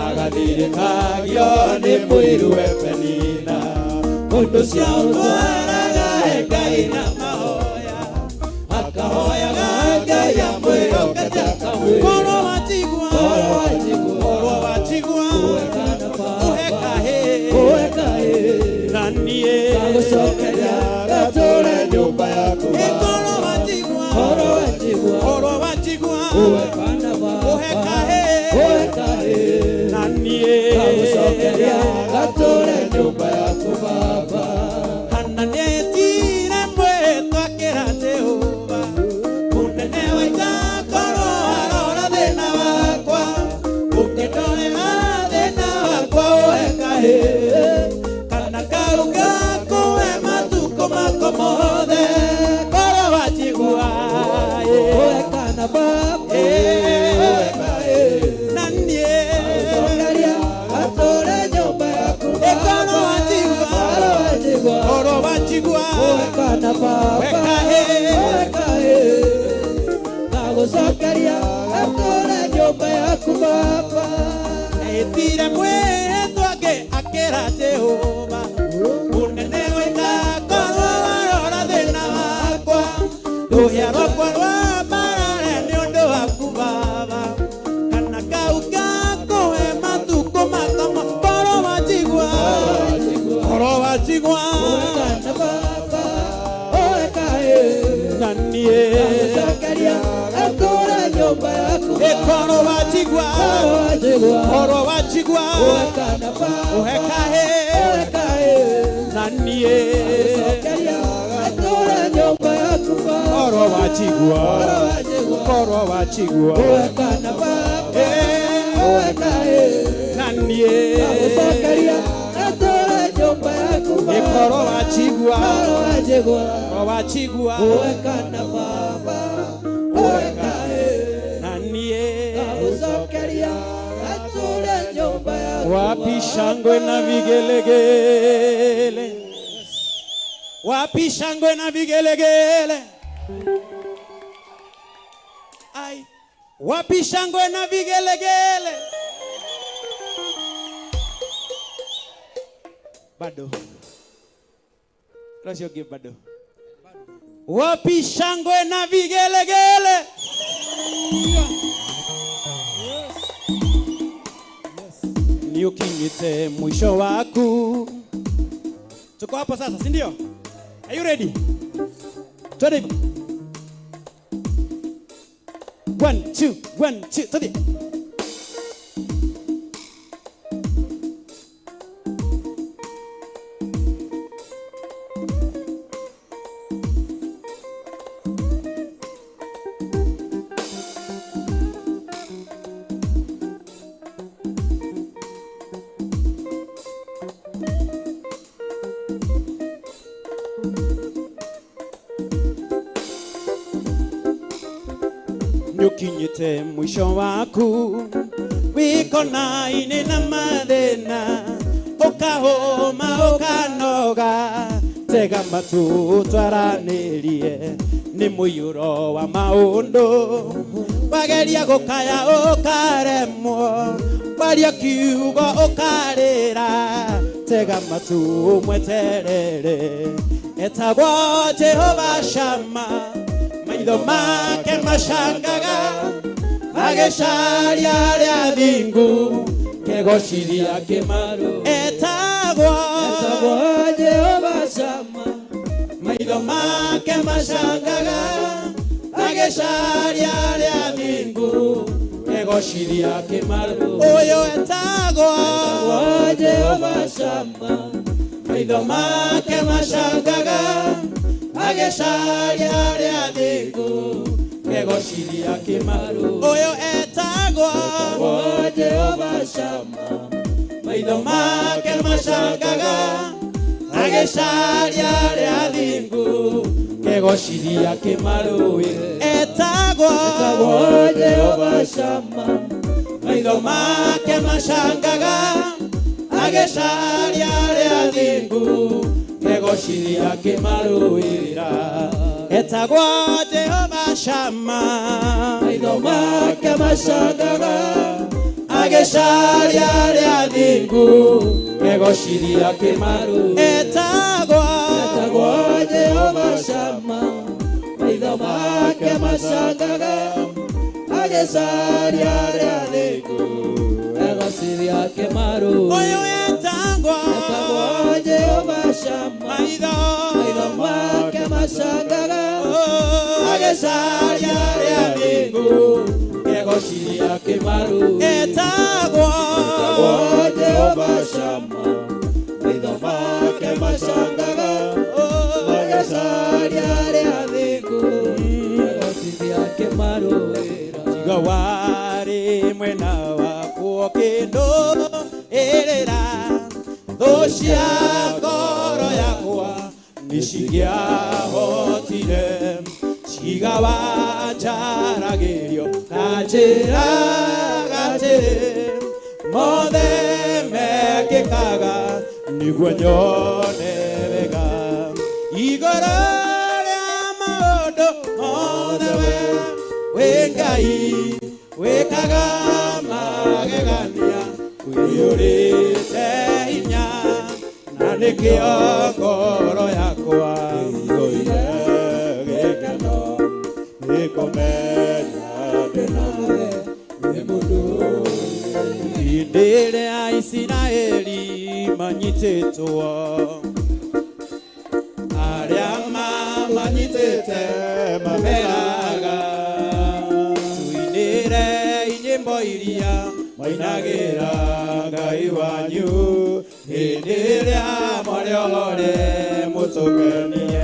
agathirĩkagio nĩ mũiru we Penina ũndũ cia ũtwaraga he Ngai na mahoya akahoyaga Ngai amwĩhokete akamwĩra korwo watigua korwo watigua ũhe kahĩ na niĩ Ngagũcokeria gatũre nyũmba yaku korwo watigua Korwo watigua korwo watigua ũhe kana baba ũhe kahĩ ũhe kahĩ na niĩ Ngagũcokeria gatũre nyũmba yaku baba Hana nĩetire mwĩtwa akĩra Jehova mũnene wa ita korwo arora thĩna wakwa ũngĩndorera thĩna wakwa ũhe kahĩ kana kau gakuhe matukũ makwa mothe korwo wajigua ũhe kana baba ũhe kahĩ na niĩ Ngagũcokeria gatũre nyũmba yaku ĩkorwo wajigua Korwo watigua korwo wajigua ũhe kana baba ũhe kahĩ ũhe kahĩ Ngagũcokeria gatũre nyũmba yaku baba Etire mwĩtwa angĩ akĩra Jehova mũnene wa ita korwo warora thĩna wakwa rũhĩa rwakwa rwa mbarare nĩ ũndũ waku baba kana kau gakũhe matukũ makwa korwo wajigua korwo wajigua ũhe kana baba ũhe kahĩ na niĩ Ngagũcokeria gatũre nyũmba yaku ĩkorwo wajigua Korwo watigua korwo wajigua ũhe kana baba ũhe kahĩ ũhe kahĩ na niĩ Ngagũcokeria gatũre nyũmba yaku baba korwo wajigua Korwo watigua korwo wajigua ũhe kana baba ũhe kahĩ na niĩ Ngagũcokeria gatũre nyũmba yaku baba ĩkorwo wajigua Korwo watigua korwo wajigua ũhe kana baba ũhe kahĩ na niĩ Ngagũcokeria gatũre nyũmba yaku wapi shangwe na vigelegele wapi shangwe na vigelegele ai wapi shangwe na vigelegele bado Rosio give bado wapi shangwe na vigelegele niukinyite mwisho waku. Tuko hapo sasa, si ndio? Are you ready? Twende hivyo. 1 2 1 2 twende. Nĩũkinyĩte mwisho waku wĩkona-inĩ na mathĩna. Ũkahũma ũkanoga, tega matũ twaranĩrie, nĩ mũiyũro wa maũndũ. Wageria gũkaya ũkaremwo, waria kiugo ũkarĩra, tega matũ mweterere. Etagwo Jehova Shama, maitho make macangaga agĩcaria arĩa athingu, kegocithia kĩmaru. Etagwo Etagwo Jehova Shama, maitho make macangaga agĩcaria arĩa athingu, kegocithia kĩmaru. Ũyũ etagwo Etagwo Jehova Shama, maitho make macangaga agĩcaria arĩa athingu, kegocithia kĩmaru. Ũyũ etagwo Etagwo Jehova Shama, maitho make macangaga agĩcaria arĩa athingu, kegocithia kĩmarũĩre. Etagwo Etagwo Jehova Shama, maitho make macangaga agĩcaria arĩa athingu, kegocithia kĩmarũĩra. Etagwo Jehova Shama, maitho make macangaga agĩcaria arĩa athingu, kegocithia kĩmaru. Etagwo Etagwo Jehova Shama, maitho make macangaga agĩcaria arĩa athingu, kegocithia kĩmaru. Ũyũ etagwo Etagwo Jehova Shama, maitho maitho make macangaga agĩcaria arĩa athingu, kegocithia kĩmaru. Etagwo Etagwo Jehova Shama, maitho make macangaga agĩcaria arĩa athingu, kegocithia kĩmarũĩra. Tiga warĩ mwena wakwo kĩndũ ĩrĩra, thũ cia ngoro yakwa nĩcingĩahotire. Tiga wanjaragĩrio na njĩra gatĩrĩ, mothe mekĩkaga nĩguo nyone wega. Igũrũ rĩa maũndũ mothe we wĩ Ngai wĩkaga magegania, ũiyũrĩte hinya, na nĩkĩo ngoro yakwa Ĩiyũire gĩkeno nĩkũmenya ndĩ nawe wĩ mũndũ. Hĩndĩ ĩrĩa Isiraeli manyitĩtwo, arĩa mamanyitĩte mameraga, tuinĩre nyĩmbo iria mainagĩra Ngai wanyu, hĩndĩ ĩrĩa mwarĩohore mũtũkenie.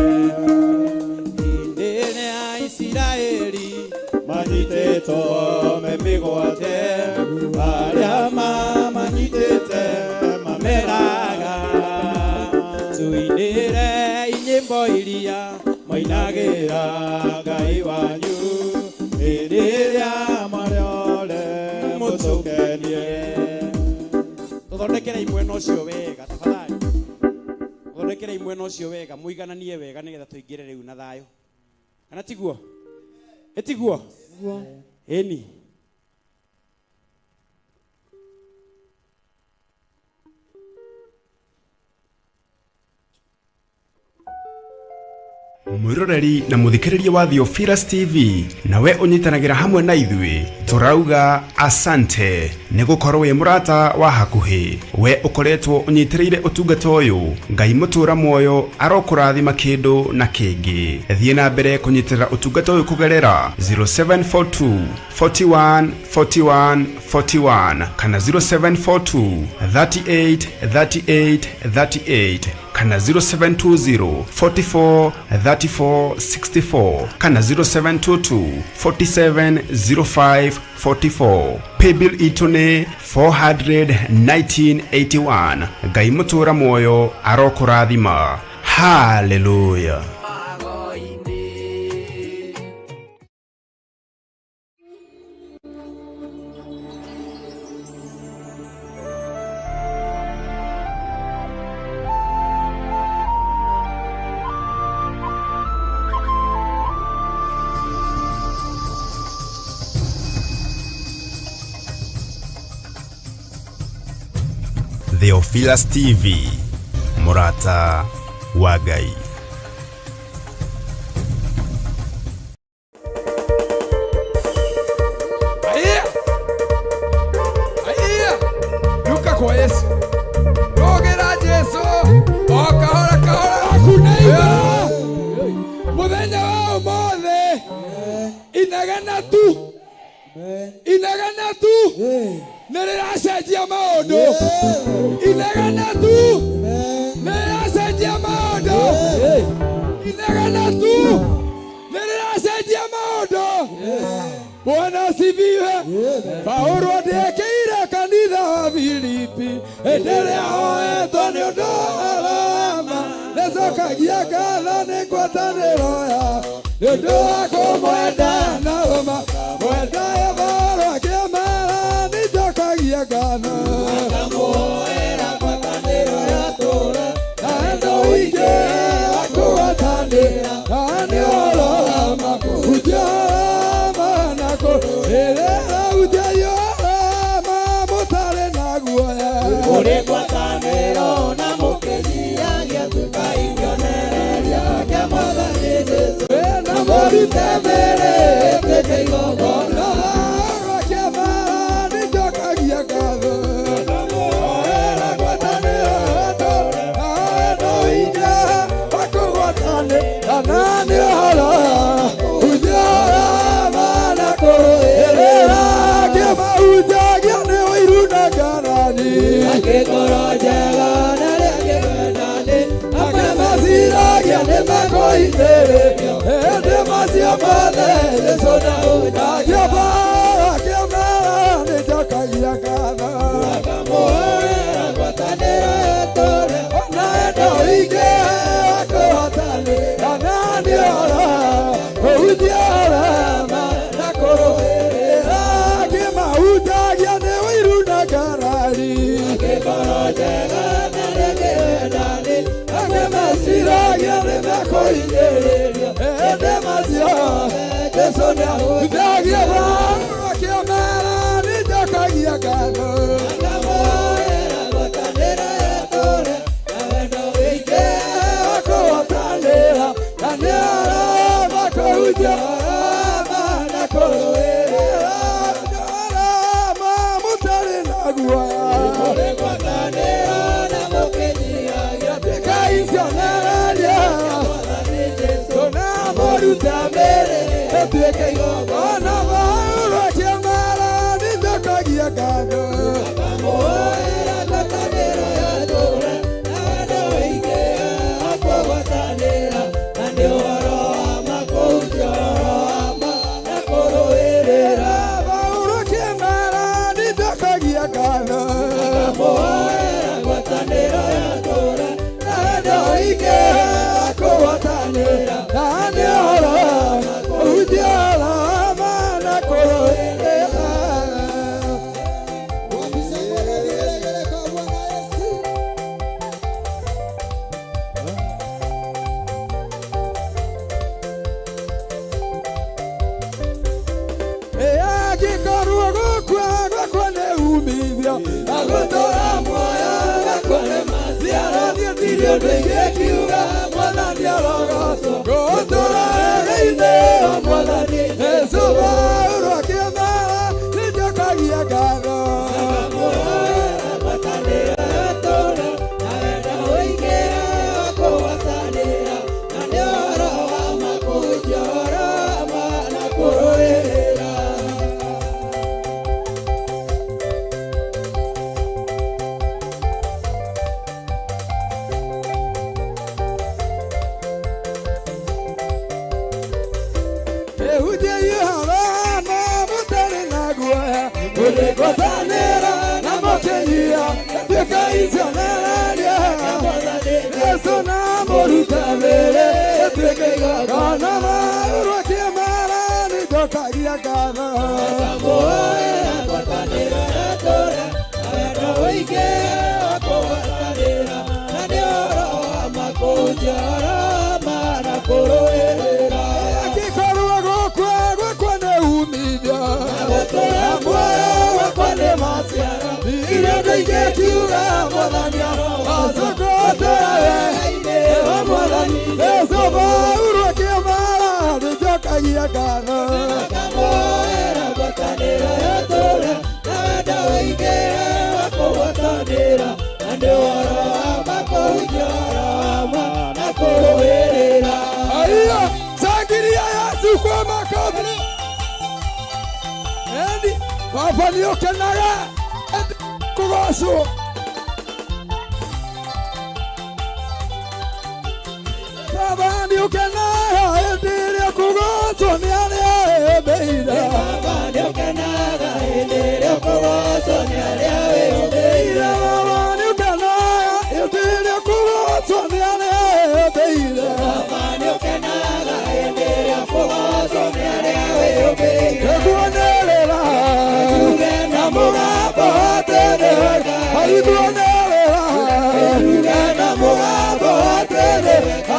Hĩndĩ ĩrĩa Isiraeli manyitĩtwo me mĩgwate, arĩa mamanyitĩte mameraga, tuinĩre nyĩmbo iria mainagĩra Ngai wanyu, hĩndĩ ĩrĩa mwarĩore mũtũkenie. Tũthondekere mwena ũcio wega tafadhali, tũthondekere mwena ũcio wega, mũigananie wega nĩgetha tũingĩre rĩu na thayũ, kana tiguo? Ĩtiguo ĩni. Mwiroreri na muthikiriria wa Theophilus TV, nawe ũnyitanagĩra hamwe na ithuĩ, tũrauga asante nĩ gũkorwo wĩ mũrata wa hakuhĩ. We ũkoretwo ũnyitĩrĩire ũtungata ũyũ, Ngai mũtũra muoyo arokũrathima kĩndũ na kĩngĩ. Thiĩ na mbere kũnyitĩrĩra ũtungata ũyũ kũgerera 0742 41 41 41 kana 0742 38 38 38 kana 0720 44 34 64 kana 0722 47 05 44. Paybill itũ nĩ 41981. Ngai mũtũra muoyo arokũrathima. Haleluya. Theophilus TV, mũrata wa Ngai. Aiya! Aiya! Ruka kwa Yesu. Rũgĩra Jesu. O kahora kahora hakuna. Mũthenya wa ũmũthĩ. Inegene tu. Inegene tu. Nĩ rĩracenjia maũndũ. Inegene tu. Nĩ rĩracenjia maũndũ. Inegene tu. Nĩ rĩracenjia maũndũ. Bwana asifiwe. Paulo andĩkĩire kanitha wa Filipi hĩndĩ ĩrĩa oetwo nĩ ũndũ wa Roma, nĩcokagia ngatho nĩ ngwatanĩro ya nĩ ũndũ wa kũmwenda na ũma mwenda Paulo akĩmera nĩnjokagia ngatho na endo ingĩ akũgwatanĩra na nĩ ũhoro wa ma kũhunjia ma na kũrĩrĩra hunjia ma mũtarĩ na guoya. Mũrĩ ngwatanĩro na mũkĩnyihagia tuĩkai kĩonereria kĩa Mwathani Jesũ. Na mũrute mĩĩrĩ ĩtuĩke igongona. Akĩmera nĩnjokagia ngatho. Oera ngwatanĩro yetu, na wendo ingĩ akũgwatanĩra na nĩ ũhoro hunjia ma na kũrũĩrĩra kĩmahunjagia nĩ ũiru na ngarari. Angĩkorwo njega na arĩa angĩ wendani, Akĩmeciragia nĩ mekũhithĩrĩrio hĩndĩ macio mothe Jesũ ndahunjagia. Akĩmera nĩnjokagia ngatho. Akamũhoera ngwatanĩro yetũre. Ona endo ingĩ akũhotanĩra na nĩ ũhoro kũhunjia ũhoro na kũrũĩrĩra kĩmahunjagia nĩ ũiru na ngarari. Angĩkorwo njega na arĩa angĩ wendani, Akĩmeciragia nĩ mekũhithĩrĩrio hĩndĩ macio Jesũ nĩahunjagia. Akĩmera nĩnjokagia ngatho. Akamũhoera ngwatanĩro yetũre na wendo wĩingĩ. Akũhotanĩra na nĩ ũhoro wa kũhunjia ma na kũrũĩrĩra ma mũtarĩ na guoya. Mũrĩ ngwatanĩro na mũkĩnyihagia Tuĩkai cionereria Mwathani Jesũ. na mũrute mĩĩrĩ ĩtuĩke igongona. Paulo akĩmera nĩnjokagia ngatho. Akamũhoera ngwatanĩro yetũre na wendo wĩingĩ akũgwatanĩra na nĩ ũhoro wa ma kũhunjia ũhoro wa ma na kũrũĩrĩra. Paulo akĩmera nĩnjokagia ngatho. Akamũhoera ngwatanĩro yetũre na wendo wĩingĩ akũgwatanĩra na nĩ ũhoro kũhunjia ũhoro wa ma na kũrũĩrĩra. Vigelegele kwa Bwana Yesu. Angĩkorwo gũkua gwakwa nĩ umithio na gũtũra muoyo gwakwa nĩ maciaro, niĩ ndirĩ ũndũ ingĩkiuga Mwathani arogocwo gũtũra thĩinĩ wa Mwathani Jesũ. Paulo akĩmera nĩnjokagia ngatho. Akamũhoera ngwatanĩro yetũre na wendo wĩingĩ akũgwatanĩra na nĩ ũhoro wa ma kũhunjia ũhoro wa ma na kũrũĩrĩra. Ehunjia ũhoro wa ma mũtarĩ na guoya, mũrĩ ngwatanĩro na mũkĩnyia tuĩkai cionereria Jesũ na mũrute mĩĩrĩ ĩtuĩke igongona. Paulo akĩmera nĩnjokagia ngatho. Akamũhoera ngwatanĩro yetũre na wendo wĩingĩ akũgwatanĩra na nĩ ũhoro wa ma kũhunjia ũhoro wa ma na kũrũĩrĩra. Angĩkorwo gũkua gwakwa nĩ umithio Gũtũra muoyo gwakwa nĩ maciaro, iria ndĩ ingĩkiuga Mwathani arogocwo ngũtũra wega-inĩ wa Mwathani Jesũ. Paũlũ akĩmara nĩnjokagia ngatho Ngamuoera ngwatanĩro ya ũtũũra na wendo ũingĩ wa kũgwatanĩra na nĩ ũhoro wa ma kũhunjia ũhoro wa ma na kũrũĩrĩra. Haya, shangilia Yesu kwa makofi. Endi, Baba nĩũkenaga endi kũgocwo. Baba nĩũkenaga hĩndĩ ĩrĩa kũgocwo nĩ arĩa wĩyũmbĩire. Baba nĩũkenaga hĩndĩ ĩrĩa ũkũgocwo nĩ arĩa wĩyũmbĩire. Baba nĩũkenaga hĩndĩ ĩrĩa kũgocwo nĩ arĩa wĩyũmbĩire. Baba nĩũkenaga hĩndĩ ĩrĩa ũkũgocwo nĩ arĩa wĩyũmbĩire. Nĩguonĩrĩra Tuge na mũgambo atĩ nĩ wega. Aiguanĩrĩra Tuge na mũgambo atĩ nĩ wega.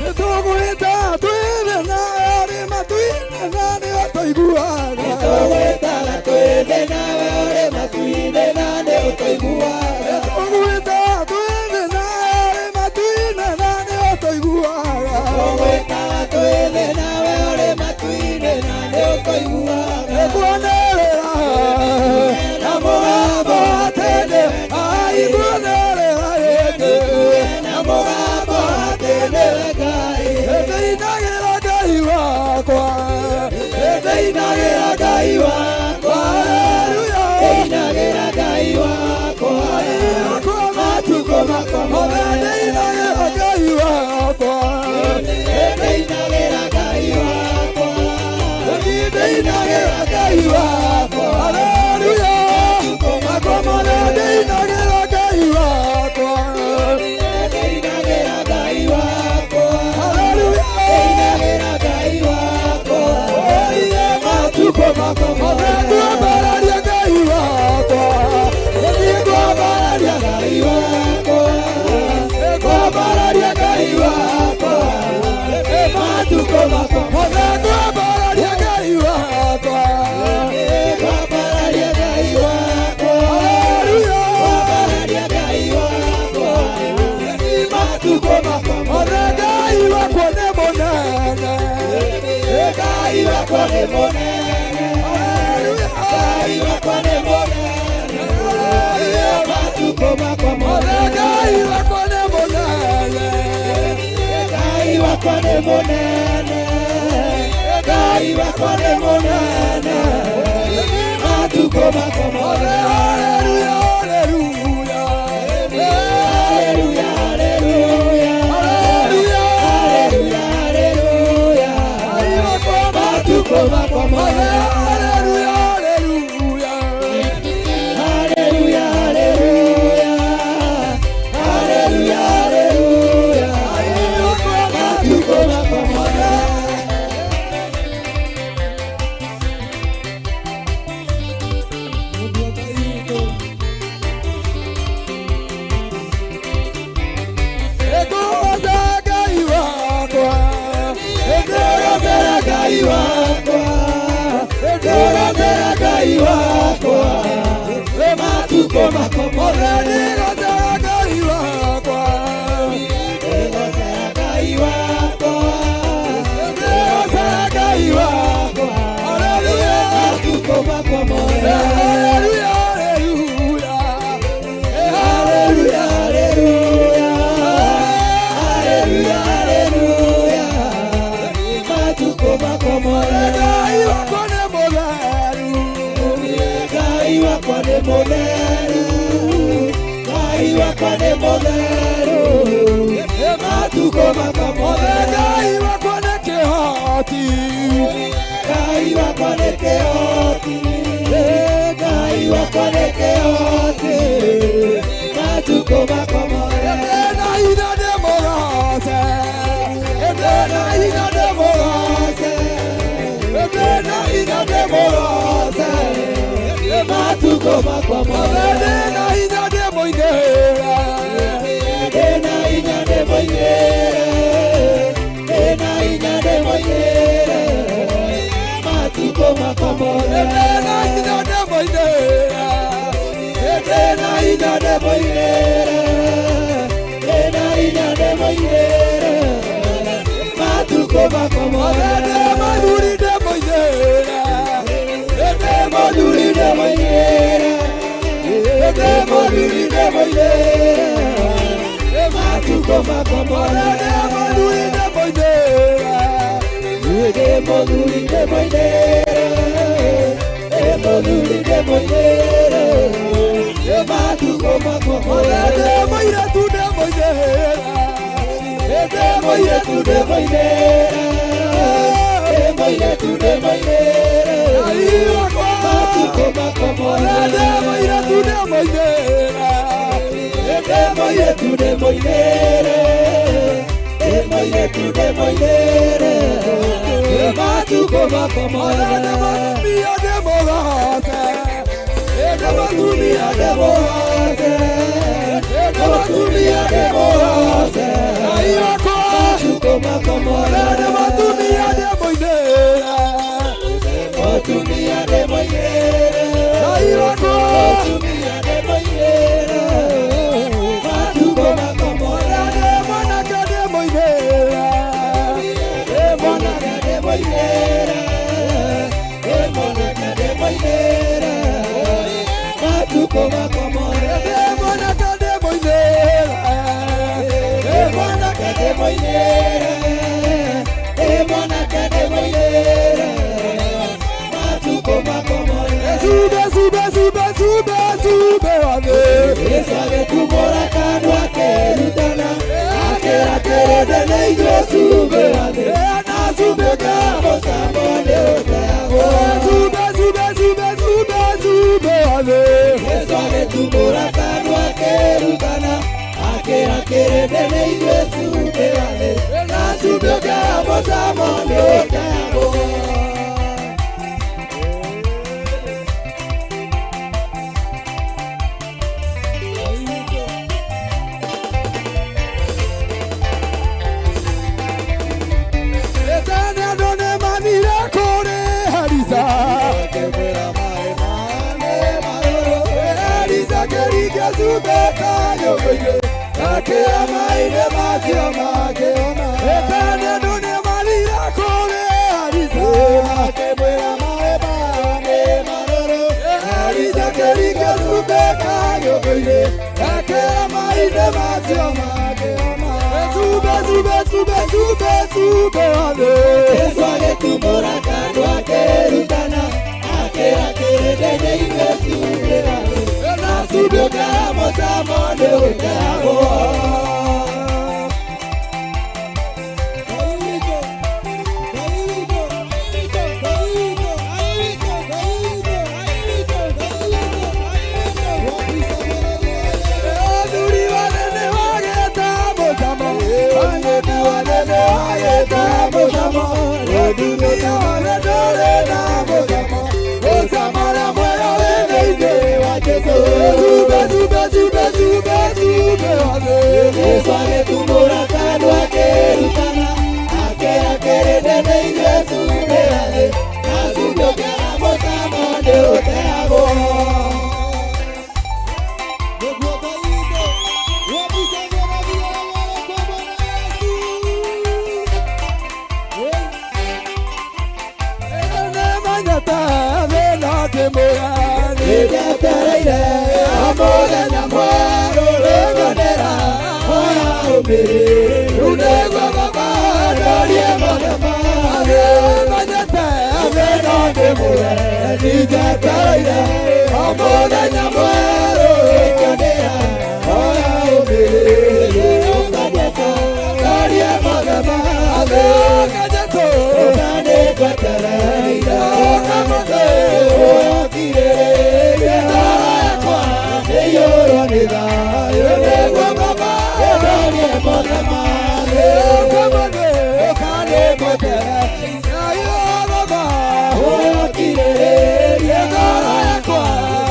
Nĩtũgwĩta twĩthĩ na arĩ matu-inĩ na nĩ ũtũiguaga. Nĩtũgwĩtaga twĩthĩ nawe ũrĩ matu-inĩ na nĩ ũtũiguaga. Nĩtũgwĩta twĩthĩ na arĩ matu-inĩ na nĩ ũtũiguaga. Tũgwĩtaga twĩthĩ nawe ũrĩ matu-inĩ na nĩ ũtũiguaga. Nĩkuonĩrĩra Na mũgambo atĩ nĩ wega. Aiguanĩrĩra rĩngĩ. Na mũgambo atĩ nĩ wega. Nĩndĩinagĩra Ngai wakwa. Nĩndĩinagĩra Ngai wakwa. Haleluya. Ndĩinagĩra Ngai wakwa. Matukũ makwa mothe. Nĩndĩinagĩra Ngai wakwa. Ndĩinagĩra Ngai wakwa. Nĩndĩinagĩra Ngai wakwa. Haleluya. Matukũ makwa mothe. Nĩndĩinagĩra Ngai wakwa. Ndĩinagĩra Ngai wakwa. Haleluya. Ndĩinagĩra Ngai wakwa. Matukũ makwa mothe. Ngwambararia Ngai wakwa. Ngwambararia Ngai wakwa. Ngwambararia Ngai wakwa. Matukũ makwa mothe. Ngwambararia Ngai wakwa. Ngwambararia Ngai wakwa. Haleluya. Ngwambararia Ngai wakwa. Matukũ makwa mothe. Ngai wakwa nĩ mũnene. Ngai wakwa nĩ mũnene. Haleluya. Ngai wakwa nĩ mũnene. Matukũ makwa mothe. Ngai wakwa nĩ mũnene. Ngai wakwa nĩ mũnene. Ngai wakwa nĩ mũnene. Matukũ makwa mothe. Haleluya, haleluya. Haleluya, haleluya. Haleluya. Haleluya, haleluya. Ngai wakwa Matukũ makwa mothe. Haleluya, haleluya. Haleluya, haleluya. Haleluya, haleluya. Matukũ makwa mothe. Ngũgoca Ngai wakwa. Ngũgocera Ngai wakwa. Ngũgocera Ngai wakwa. Matukũ makwa mothe. Ngũgoca Ngai wakwa. Ngũgocera Ngai wakwa. Ngũgocera Ngai wakwa. Haleluya. Matukũ makwa mothe. Haleluya, haleluya. Haleluya, haleluya. Haleluya, haleluya. Matukũ makwa mothe. Ngai wakwa nĩ mũtheru. Ngai wakwa nĩ mũtheru. Ngai wakwa nĩ mũtheru. Matukũ makwa mothe. Ngai wakwa nĩ kĩhoti. Ngai wakwa nĩ kĩhoti. Ngai wakwa nĩ kĩhoti. Matukũ makwa mothe. Ndĩna hinya ndĩmũgoce. Ndĩna hinya ndĩmũgoce. Ndĩna hinya ndĩmũgoce. Matukũ makwa mothe. Ndĩna hinya ndĩmũinĩre. Ndĩna hinya ndĩmũinĩre. ndĩmoinĩre matukũ makwa mothe. Ndĩna hinya ndĩmoinĩre, ndĩna hinya ndĩmoinĩre, ndĩna hinya ndĩmoinĩre matukũ makwa mothe. Ndĩmothuri ndĩmoinĩre, ndĩmothuri ndĩmoinĩre, ndĩmothuri ndĩmoinĩre matukũ makwa mothe. Ndĩmothuri ndĩmoinĩre, ndĩmothuri ndĩmoinĩre, ndĩmothuri ndĩmoinĩre matukũ makwa mothe. Ndĩmoirĩtu ndĩmoinĩre, ndĩmoirĩtu ndĩmoinĩre, ndĩmoirĩtu ndĩmoinĩre matukũ makwa mothe. Ndĩmoirĩtu ndĩmoinĩre, ndĩmoirĩtu ndĩmoinĩre, ndĩmoirĩtu ndĩmoinĩre matukũ makwa mothe. Ndĩmotumia ndĩmũgoce, ndĩmotumia ndĩmũgoce, ndĩmotumia ndĩmũgoce matukũ makwa mothe. Ndĩmotumia ndĩmoinĩre, ndĩmotumia ndĩmoinĩre, ndĩmotumia ndĩmoinĩre matukũ makwa mothe. Ndĩmonake ndĩmoinĩre, ndĩmonake ndĩmoinĩre, ndĩmonake ndĩmoinĩre matukũ makwa mothe. Ndĩmonake ndĩmoinĩre, ndĩmonake ndĩmoinĩre, ndĩmonake ndĩmoinĩre matukũ makwa mothe. Zube zube zube zube zube wane Yesu agĩtumũra kanua akĩrutana akĩra kĩrĩndĩ nĩ ithuĩ cumbĩ wa thĩ na cumbĩ ũngĩaga mũcamo nĩ ũteagwo. Zube zube zube zube zube wane Yesu agĩtumũra kanua akĩrutana akĩra kĩrĩndĩ nĩ ithuĩ cumbĩ wa thĩ na cumbĩ ũngĩaga mũcamo nĩ ũteagwo. Yesu agĩtumũra kanua akĩrutana akĩra kĩrĩndĩ nĩ ithuĩ cumbĩ wa thĩ na cumbĩ ũngĩaga mũcamo nĩ ũteagwo. Athuri wanene wagĩta mũcamo, athuri wanene wagĩta mũcamo, atumia wanene ndũrĩ na mũcamo, mũcamo ũrĩa mwega wĩ thĩinĩ wa Jesũ. Zube zube zube zube zube wane Yesu agĩtumũra kanua akĩrutana akĩra kĩrĩndĩ nĩ ithuĩ cumbĩ wa thĩ na cumbĩ ũngĩaga mũcamo nĩ ũteagwo. Nĩnjetereire o mũthenya mwerũ rĩngonera oya ũmĩrĩru nĩguo Baba ndorie mothe nĩmanyĩte thĩna ndĩmũre. Nĩnjetereire o mũthenya mwerũ rĩngonera oya ũmĩrĩru ũka Jesũ ndorie mothe ũka Jesũ ũka nĩngwetereire ũka mothe ũyokirĩrĩria ngoro yakwa ĩiyũrwo nĩ thayũ nĩguo Baba ndorie mothe ũka mothe ũka nĩngwetereire Baba ũyokirĩrĩria ngoro yakwa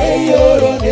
ĩiyũrwo nĩ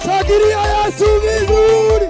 Shakiria Yesu vizuri.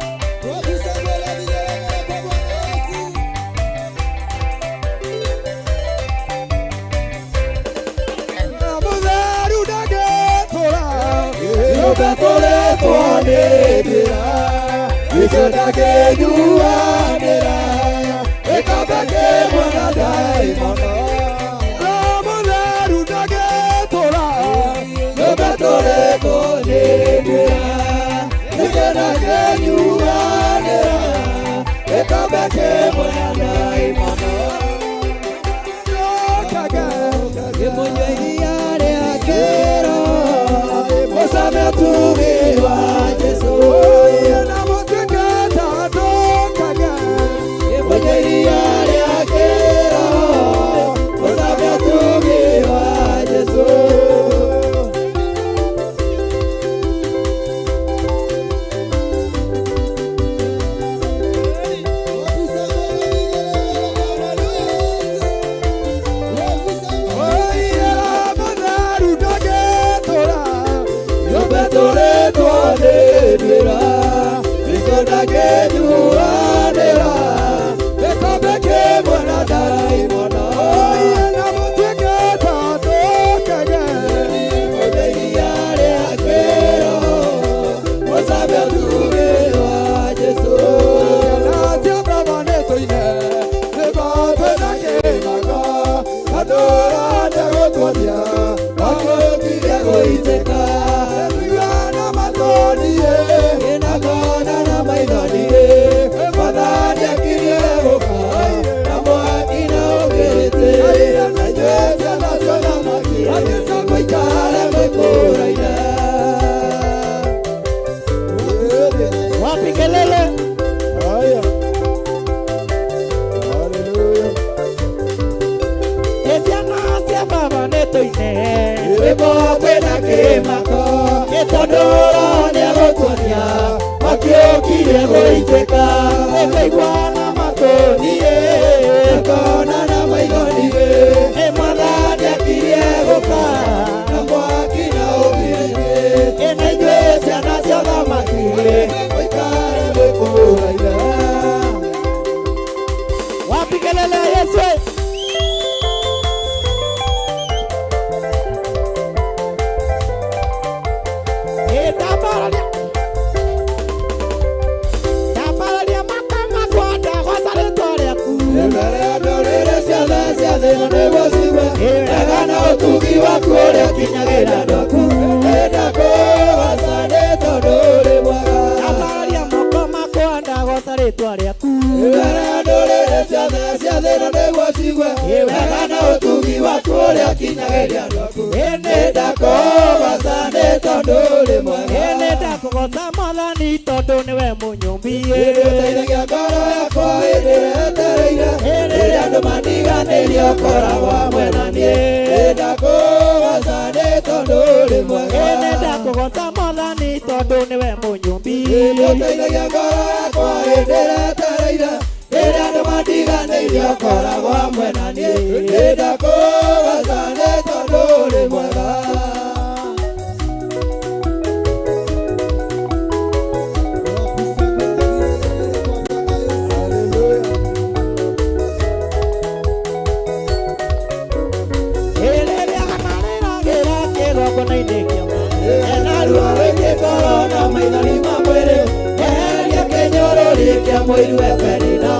maithori ma mwĩrĩ wehereria kĩnyũrũri kĩa mũiru Penina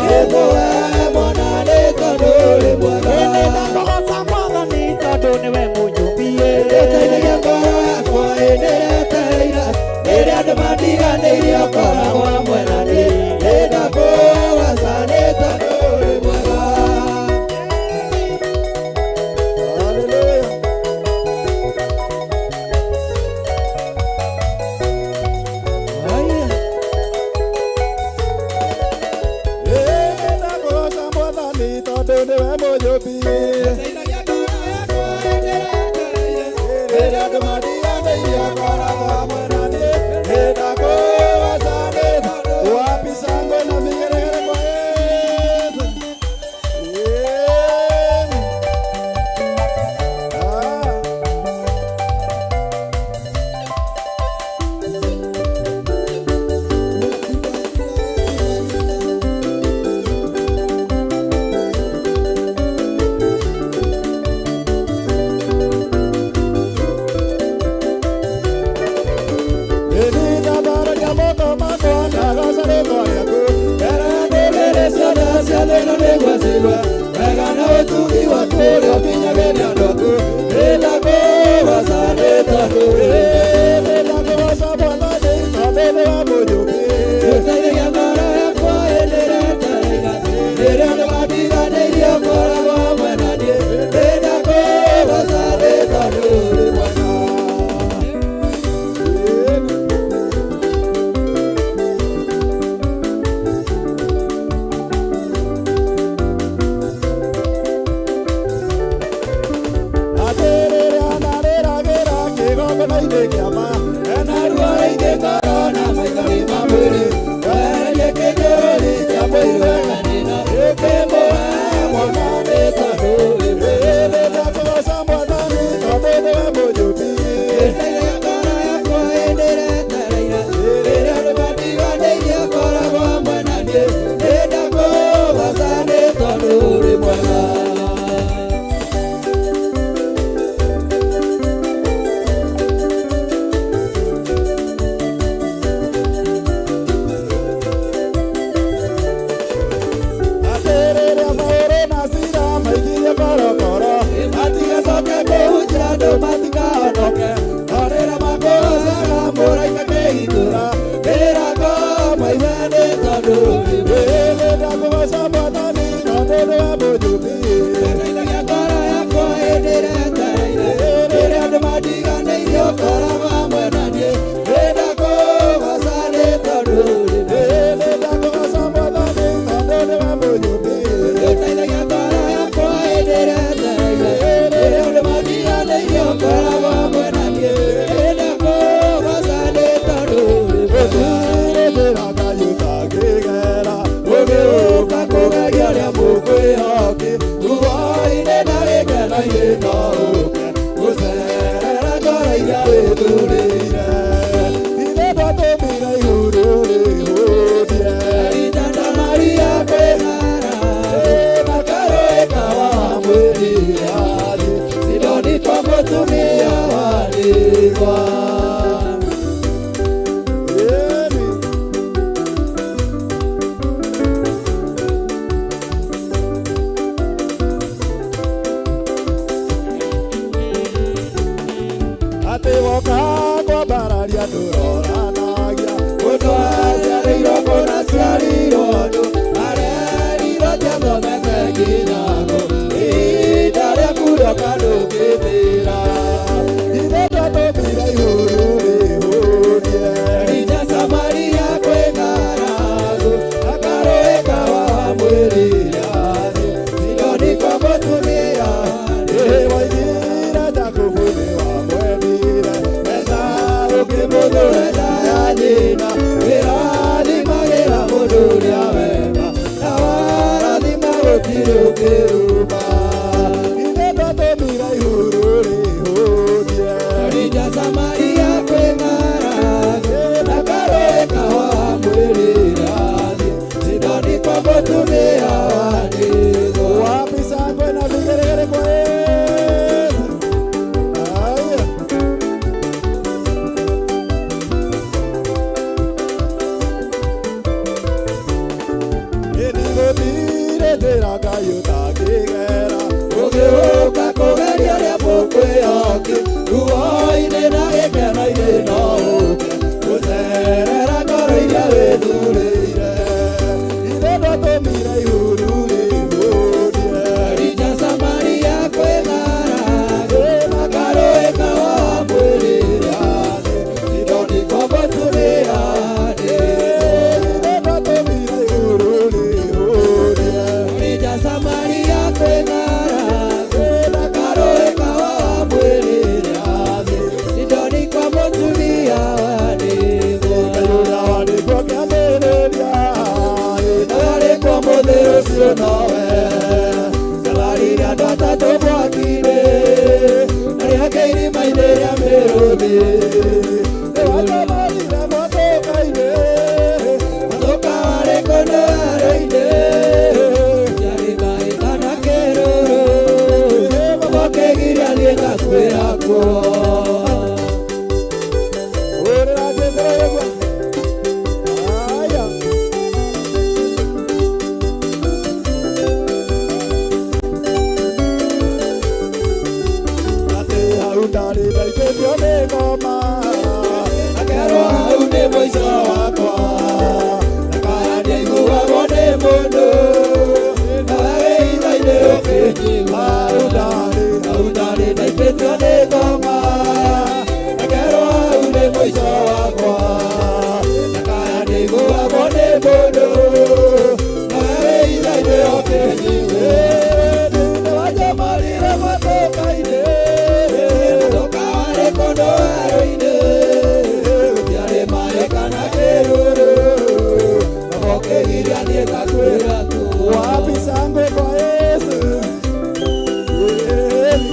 kĩmũhe mwana nĩ tondũ ũrĩ mwega Nĩndakũgoca Mwathani tondũ nĩwe mũnyũmbi Ũteithagia ngoro yakwa ĩndĩretereire rĩrĩa andũ mandiganĩirie ũkoragwo hamwe na niĩ nĩndakũgoca nĩ tondũ ũrĩ mwega. Hallelujah. Nĩndakũgoca Mwathani tondũ nĩwe mũnyũmbi. Ũteithagia ngoro yakwa ĩndĩretereire rĩrĩa andũ mandiganĩirie ũkoragwo hamwe na niĩ nĩndakũgoca nĩ tondũ. Wapi shangwe na vigelegele kwa Yesu? Amen. Ah. Nĩndambararia moko makwa ndagoca rĩĩtwa rĩaku. Mbere ya ndũrĩrĩ ciothe cia thĩ ĩno nĩguo ciigue wega na ũtugi waku ũrĩa ũkinyagĩria andũ aku nĩndakũgoca nĩ tondũ ũrĩ Nĩndakũgoca Mwathani tondũ nĩwe mũnyũmbi. Ũteithagia ngoro yakwa ĩndĩretereire rĩrĩa andũ mandiganĩirie ũkoragwo hamwe na niĩ nĩndakũgoca nĩ tondũ ũrĩ mwega. Atĩrĩrĩ ndarĩragĩra kĩgongona-inĩ kĩa ma. Na ruo rũingĩ ngoro na maithori ma mwĩrĩ wehererie kĩnyũrũri kĩa mũiru Penina kĩmũhe mwana nĩ tondũ ũrĩ mwega. Nĩndakũgoca Mwathani tondũ nĩwe mũnyũmbi. Ũteithagia ngoro yakwa ĩndĩretereire rĩrĩa andũ mandiganĩirie ũkoragwo hamwe na niĩ nĩndakũgoca nĩ tondũ ũrĩ mwega. Atĩrĩrĩ Paũlũ na Sila maikirio korokoro. Matigacoke kũhunjia andũ matikahonoke no rĩrĩa makũgocaga mũraika kĩhingũra mĩrango maigue nĩ tondũ ũrĩ mwega. Nĩndakũgoca Mwathani tondũ nĩwe mũnyũmbi. Ũteithagia ngoro yakwa ĩndĩretereire rĩrĩa andũ mandiganĩirie ũkoragwo hamwe na niĩ nĩndakũgoca nĩ tondũ ũrĩ mwega. Nĩndakũgoca Mwathani tondũ nĩwe mũnyũmbi. Ũteithagia ngoro yakwa ĩndĩretereire rĩrĩa andũ mandiganĩirie ũkoragwo hamwe na niĩ nĩndakũgoca nĩ tondũ ũrĩ mwega. Gũtirĩ Ngai ũtangĩgera. Ũgĩũka kũgeria ũrĩa mũkwĩhoki ruo-inĩ na gĩkeno-inĩ no ũke gũcerera ngoro iria wĩthurĩire. Ithe ndwatũmire igũrũ rĩhũtie. Ita Maria kwĩhara na karũĩ kawa mwĩrire athiĩ Sidoni kwa mũtumia wa ndigwa. Ĩni. Atĩ woka kwambararia ndũroranagia. Mũndũ aciarĩirwo kũna aciarirwo andũ arerirwo tiathomete nginya kũ ihinda rĩaku rĩoka ndũngĩthĩra. Ithe ndwatũmire igũrũ rĩhũtie. Ita Samaria kwĩ ng'aragu na karũĩ kawa mwĩrire athiĩ Sidoni kwa mũtumia Ĩ woigire Jakubu nĩwamwendire. Esau ũkĩmũthũra nda ya nyina wĩrathimagĩra mũndũ ũrĩa wega na warathima gũtirĩ ũkĩruma. Ithe ndwatũmire igũrũ rĩhũtie. rĩrĩa mĩrũthi nĩwacomarire motoka-inĩ motoka warĩ kũndũ werũ-inĩ Yarĩ maĩ kana kĩruru Mũkĩgiria niĩ ngakuĩra kuo Hũrĩra Jesũ rĩgwa aya atĩ hau ndarĩ ndaikĩtio nĩ ngoma Akerwo hau nĩ mũico wakwa Ndakaya ndiaiguagwo nĩ mũndũ Nawe wĩ itha-inĩ ũkĩnjigua hau ndarĩ Hau ndarĩ ndaikĩtio nĩ ngoma Akerwo hau nĩ mũico wakwa Ndakaya ndiaiguagwo nĩ mũndũ Nawe wĩ itha-inĩ ũkĩnjigua nĩwacomarire motoka-inĩ Mũtoka warĩ kũndũ werũ-inĩ Gũtiarĩ maĩ kana kĩruru Ũkĩgiria niĩ ngakuĩra kuo wapi shangwe kwa Yesu Yeli.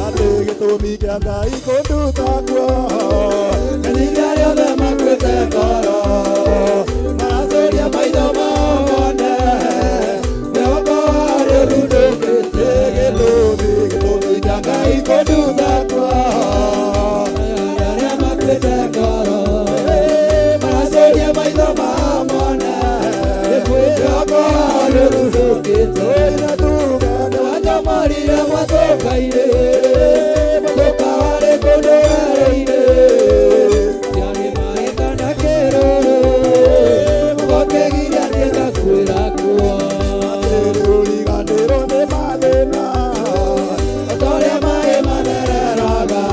Atĩ gĩtũmi kĩa Ngai kũnduta kuo Menyithia arĩa othe makuĩte ngoro Maracũria maitho mao mone Mwĩhoko wao nĩũthundũkĩte gĩtũmi gĩtũmi Kĩa Ngai kũnduta kuo Arĩa makuĩte ngoro Maracũria maitho mao mone Mwĩhoko wao nĩũthundũkĩte ĩna tuge Nĩwanjomorire mwatũka-inĩ Mũtũka warĩ kũndũ werũ-inĩ Tiarĩ maĩ kana kĩruru Mũgokĩgiria niĩ ngakuĩra kuo atĩ ũriganĩrwo nĩ mathĩna O ta ũrĩa maĩ mathereraga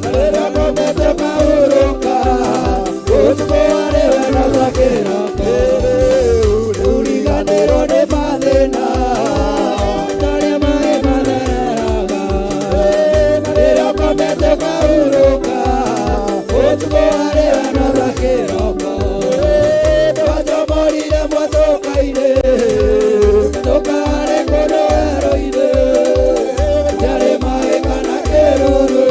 Na rĩrĩa ũkomete ũkahurũka Ũtukũ warĩ wega ta kĩroko Ũriganĩrwo nĩ mathĩna Ta ũrĩa maĩ mathereraga Na rĩrĩa ũkomete ũkahurũka Ũtukũ warĩ wega ta kĩroko Nĩwanjomorire mwatũka-inĩ Mwatũka warĩ kũndũ werũ-inĩ Gũtiarĩ maĩ kana kĩruru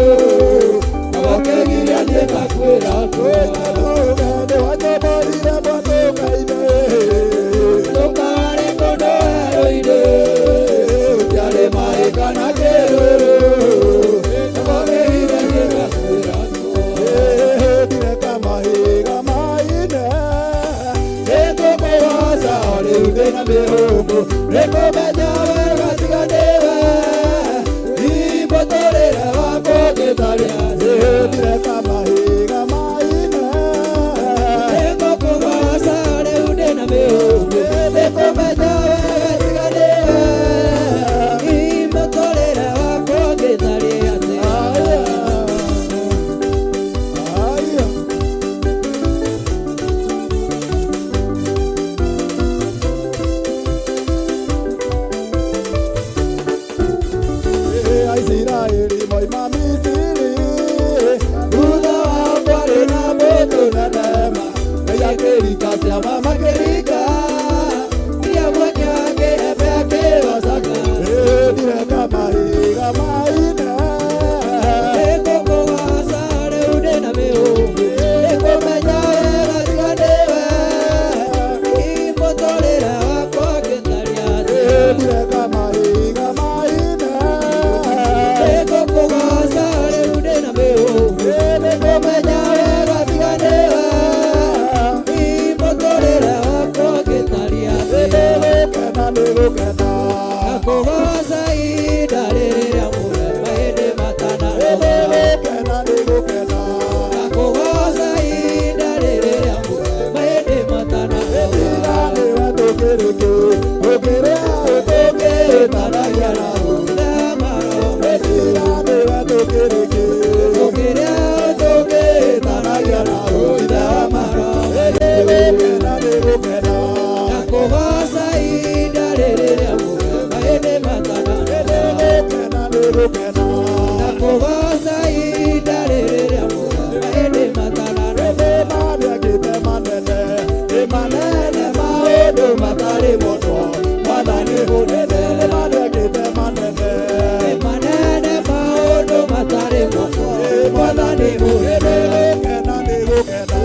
Ũkĩgiria niĩ ngakuĩra kuo tuge nĩwacomarire motoka-inĩ Mwatũka warĩ kũndũ werũ-inĩ Gũtiarĩ maĩ kana kĩruru Ũkĩgiria niĩ ngakuĩra kuo ndireka mahiga maine Nĩngũkũgoca o rĩu ndĩna mĩhũmũ Nĩngũmenya wega tiga nĩwe Imũtũrĩre wakwa ũngĩtarĩ atĩa ndireka mahiga maine Nĩngũkũgoca o rĩu ndĩna mĩhũmũ Nĩngũmenya wega tiga nĩwe Imũtũrĩre wakwa ũngĩtarĩ atĩa aya Aisiraeli moima Misiri Thutha wao kwarĩ na mbũtũ nene ma Ngai akĩringa ciama makĩringa Nginya mweke akĩhembe akĩhocaga ndireka mahiga maine Nĩngũkũgoca rĩu ndĩna mĩhũmũ Nĩngũmenya wega tiga nĩwe Imũtũrĩre wakwa ũngĩtariĩ atĩa ndireka mahiga maine Nĩngũkũgoca rĩu ndĩna mĩhũmũ Nĩngũmenya wega tiga nĩwe Imũtũrĩre wakwa ũngĩtariĩ atĩa nĩgũkena nĩgũkena Nakũgoca ihinda rĩrĩa muoyo mahĩndĩ matananoga nĩgũkena nĩgũkena Nakũgoca ihinda rĩrĩa muoyo mahĩndĩ matananoga nĩwe tũkĩrĩkĩ ũkĩrĩa Tũkĩtanagia na ũthe maro nĩwe tũkĩrĩkĩ Tũkĩrĩa tũkĩtanagia na ũthe maro nĩgũkena nĩgũkena Nakũgoca ihinda rĩrĩa muoyo mahĩndĩ matananoga matarĩ monwo Mwathani mũnene nĩ manekĩte manene manene maũndũ matarĩ monwo Mwathani mũnene gũkena nĩ gũkena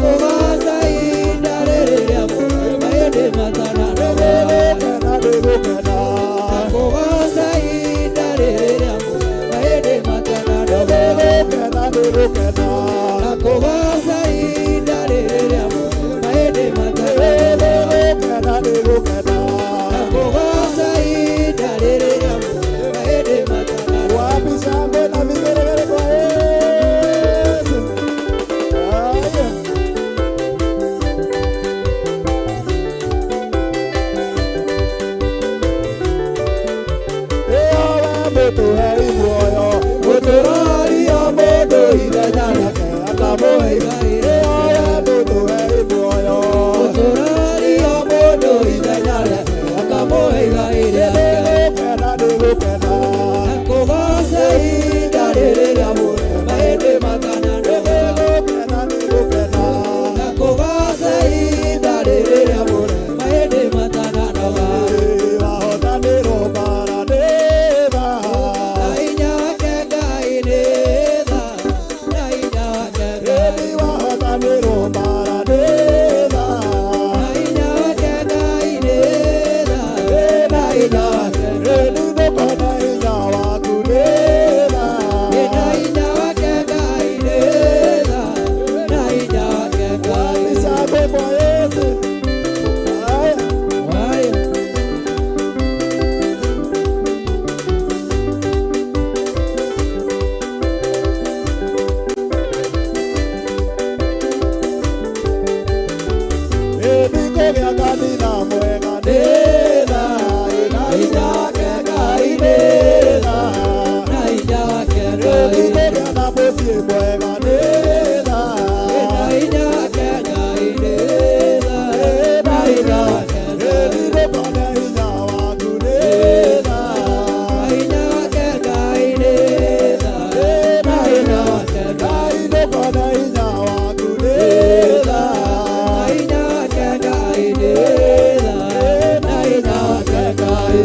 kũgoca ihinda rĩrĩ rĩa mahĩndĩ matananoga gũkena nĩ gũkena kũgoca ihinda rĩrĩ rĩa mahĩndĩ matananoga gũkena nĩ gũkena kũgoca ihinda rĩrĩ rĩa mahĩndĩ matananoga gũkena nĩ gũkena kũgoca ihinda rĩrĩ rĩa mahĩndĩ matananoga wapi shangwe na vigelegele kwa Yesu. Haya. Mũtũhei muoyo mũtũraria mũndũ ithenya rĩake akamũhe igai ĩyowe mũtũhei muoyo mũtũraria mũndũ ithenya rĩake akamũhe igai rĩake gũkena nĩ gũkena kũgoca ihinda rĩrĩ rĩa mahĩndĩ matananoga gũkena nĩ gũkena kũgoca ihinda rĩrĩ rĩa mahĩndĩ matananoga wahotanĩrwo mbara nĩ tha na hinya wake Ngai nĩ tha na hinya wake Ngai wahotanĩrwo mbara nĩ tha na hinya wake Ngai nĩ tha na hinya wake Ngai ndũkona hinya waku nĩ tha na hinya wake Ngai nĩ tha na hinya wake Ngai shangwe kwa Yesu. Haya. Haya. Kũgĩa kanitha mwega nĩ tha na hinya wake Ngai nĩ tha na hinya wake Ngai kũgĩa na mũciĩ mwega nĩ tha na hinya wake Ngai nĩ tha na hinya wake Ngai ndũkone hinya waku nĩ tha na hinya wake Ngai nĩ tha na hinya wake Ngai ndũkone hinya waku nĩ tha na hinya wake Ngai nĩ tha na hinya wake Ngai.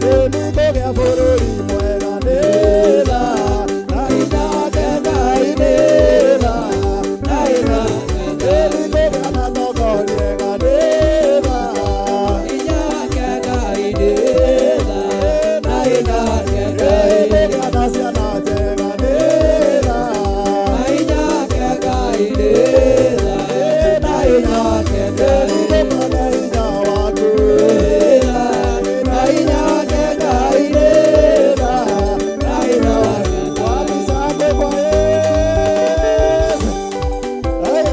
Kũgĩa bũrũri mwega nĩ tha na hinya wake Ngai nĩ tha na hinya kũgĩa na tongoria ega nĩ tha hinya wake Ngai nĩ tha na hinya wake Ngai kũgĩa na ciana njega nĩ tha na hinya wake Ngai nĩ tha na hinya wake Ngai ndũkone hinya waku nĩ tha na hinya wake Ngai nĩ tha na hinya wake wapi shangwe kwa Yesu. Haya.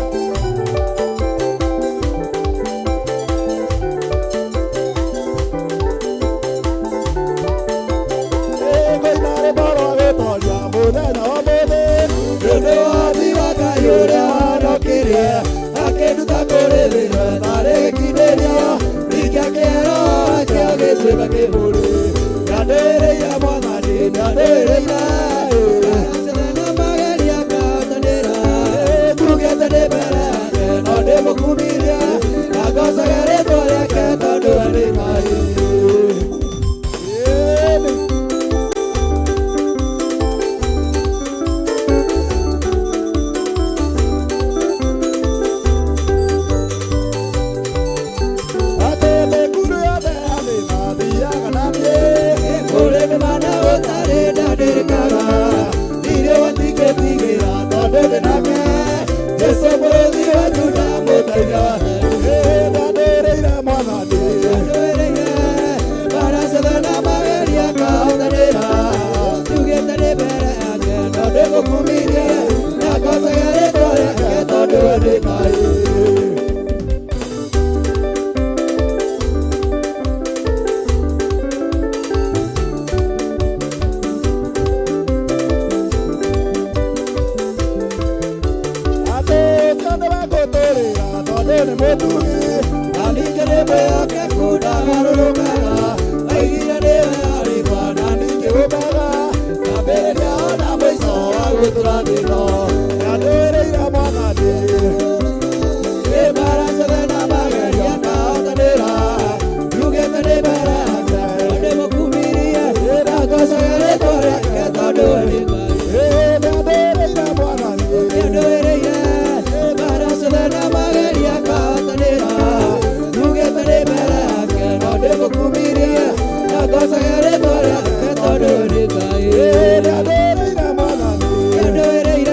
Ngũina rwĩmbo rwa gũtoria mũthenya wa ũmũthĩ nĩ ũndũ wa wathi wa Ngai ũrĩa wanokire akĩnduta kũrĩ thĩna ĩtarĩ gĩkindĩria ingĩakĩero akĩo gĩtuĩka kĩbũrĩ nĩandĩrĩire Mwathani nĩandĩrĩire na mageria ngahotanĩra njugĩte ndĩ mbere yake no ndĩmũkumirie na ngocage rĩtwa rĩake tondũ we nĩ Ngai. Atĩ mĩkuru yothe ya thĩ mathiaga na niĩ kũrĩ mĩmana gũtarĩ ndandirikaga ndirĩ watingĩtigĩra tondũ ndĩ nake Jesũ mũrũthi wa Juda mũteithia wake ndanĩrĩire Mwathani ndanĩrĩire bara ciothe na mageria ngahotanĩra njugĩte ndĩ mbere yake no ndĩmũkumirie na ngocage rĩtwa rĩake tondũ we nĩ Ngai. Atĩ ũcio nĩwe ngũtũrĩra tondũ nĩ mũtugi. ningĩ nĩ mwĩhokeku ndagarũrũkaga. Oigire nĩwe Alifa na ningĩ Omega, kĩambĩrĩria ona mũico wa gũtũrathima. Nĩandũĩrĩire Mwathani. Nĩ mbaara ciothe na magerio ndahotanĩra, njugĩte nĩ mbere yake no ndĩmũkumirie, na ngocaga rĩĩtwa rĩake tondũ we nĩ Ngai. Nĩandũĩrĩire Mwathani. Nĩandũĩrĩire mbaara ciothe na magerio ngahotanĩra, njugĩte nĩ mbere yake no ndĩmũkumirie, na ngocaga rĩĩtwa rĩake tondũ we nĩ Ngai. Nĩandũĩrĩire Mwathani. Nĩandũĩrĩire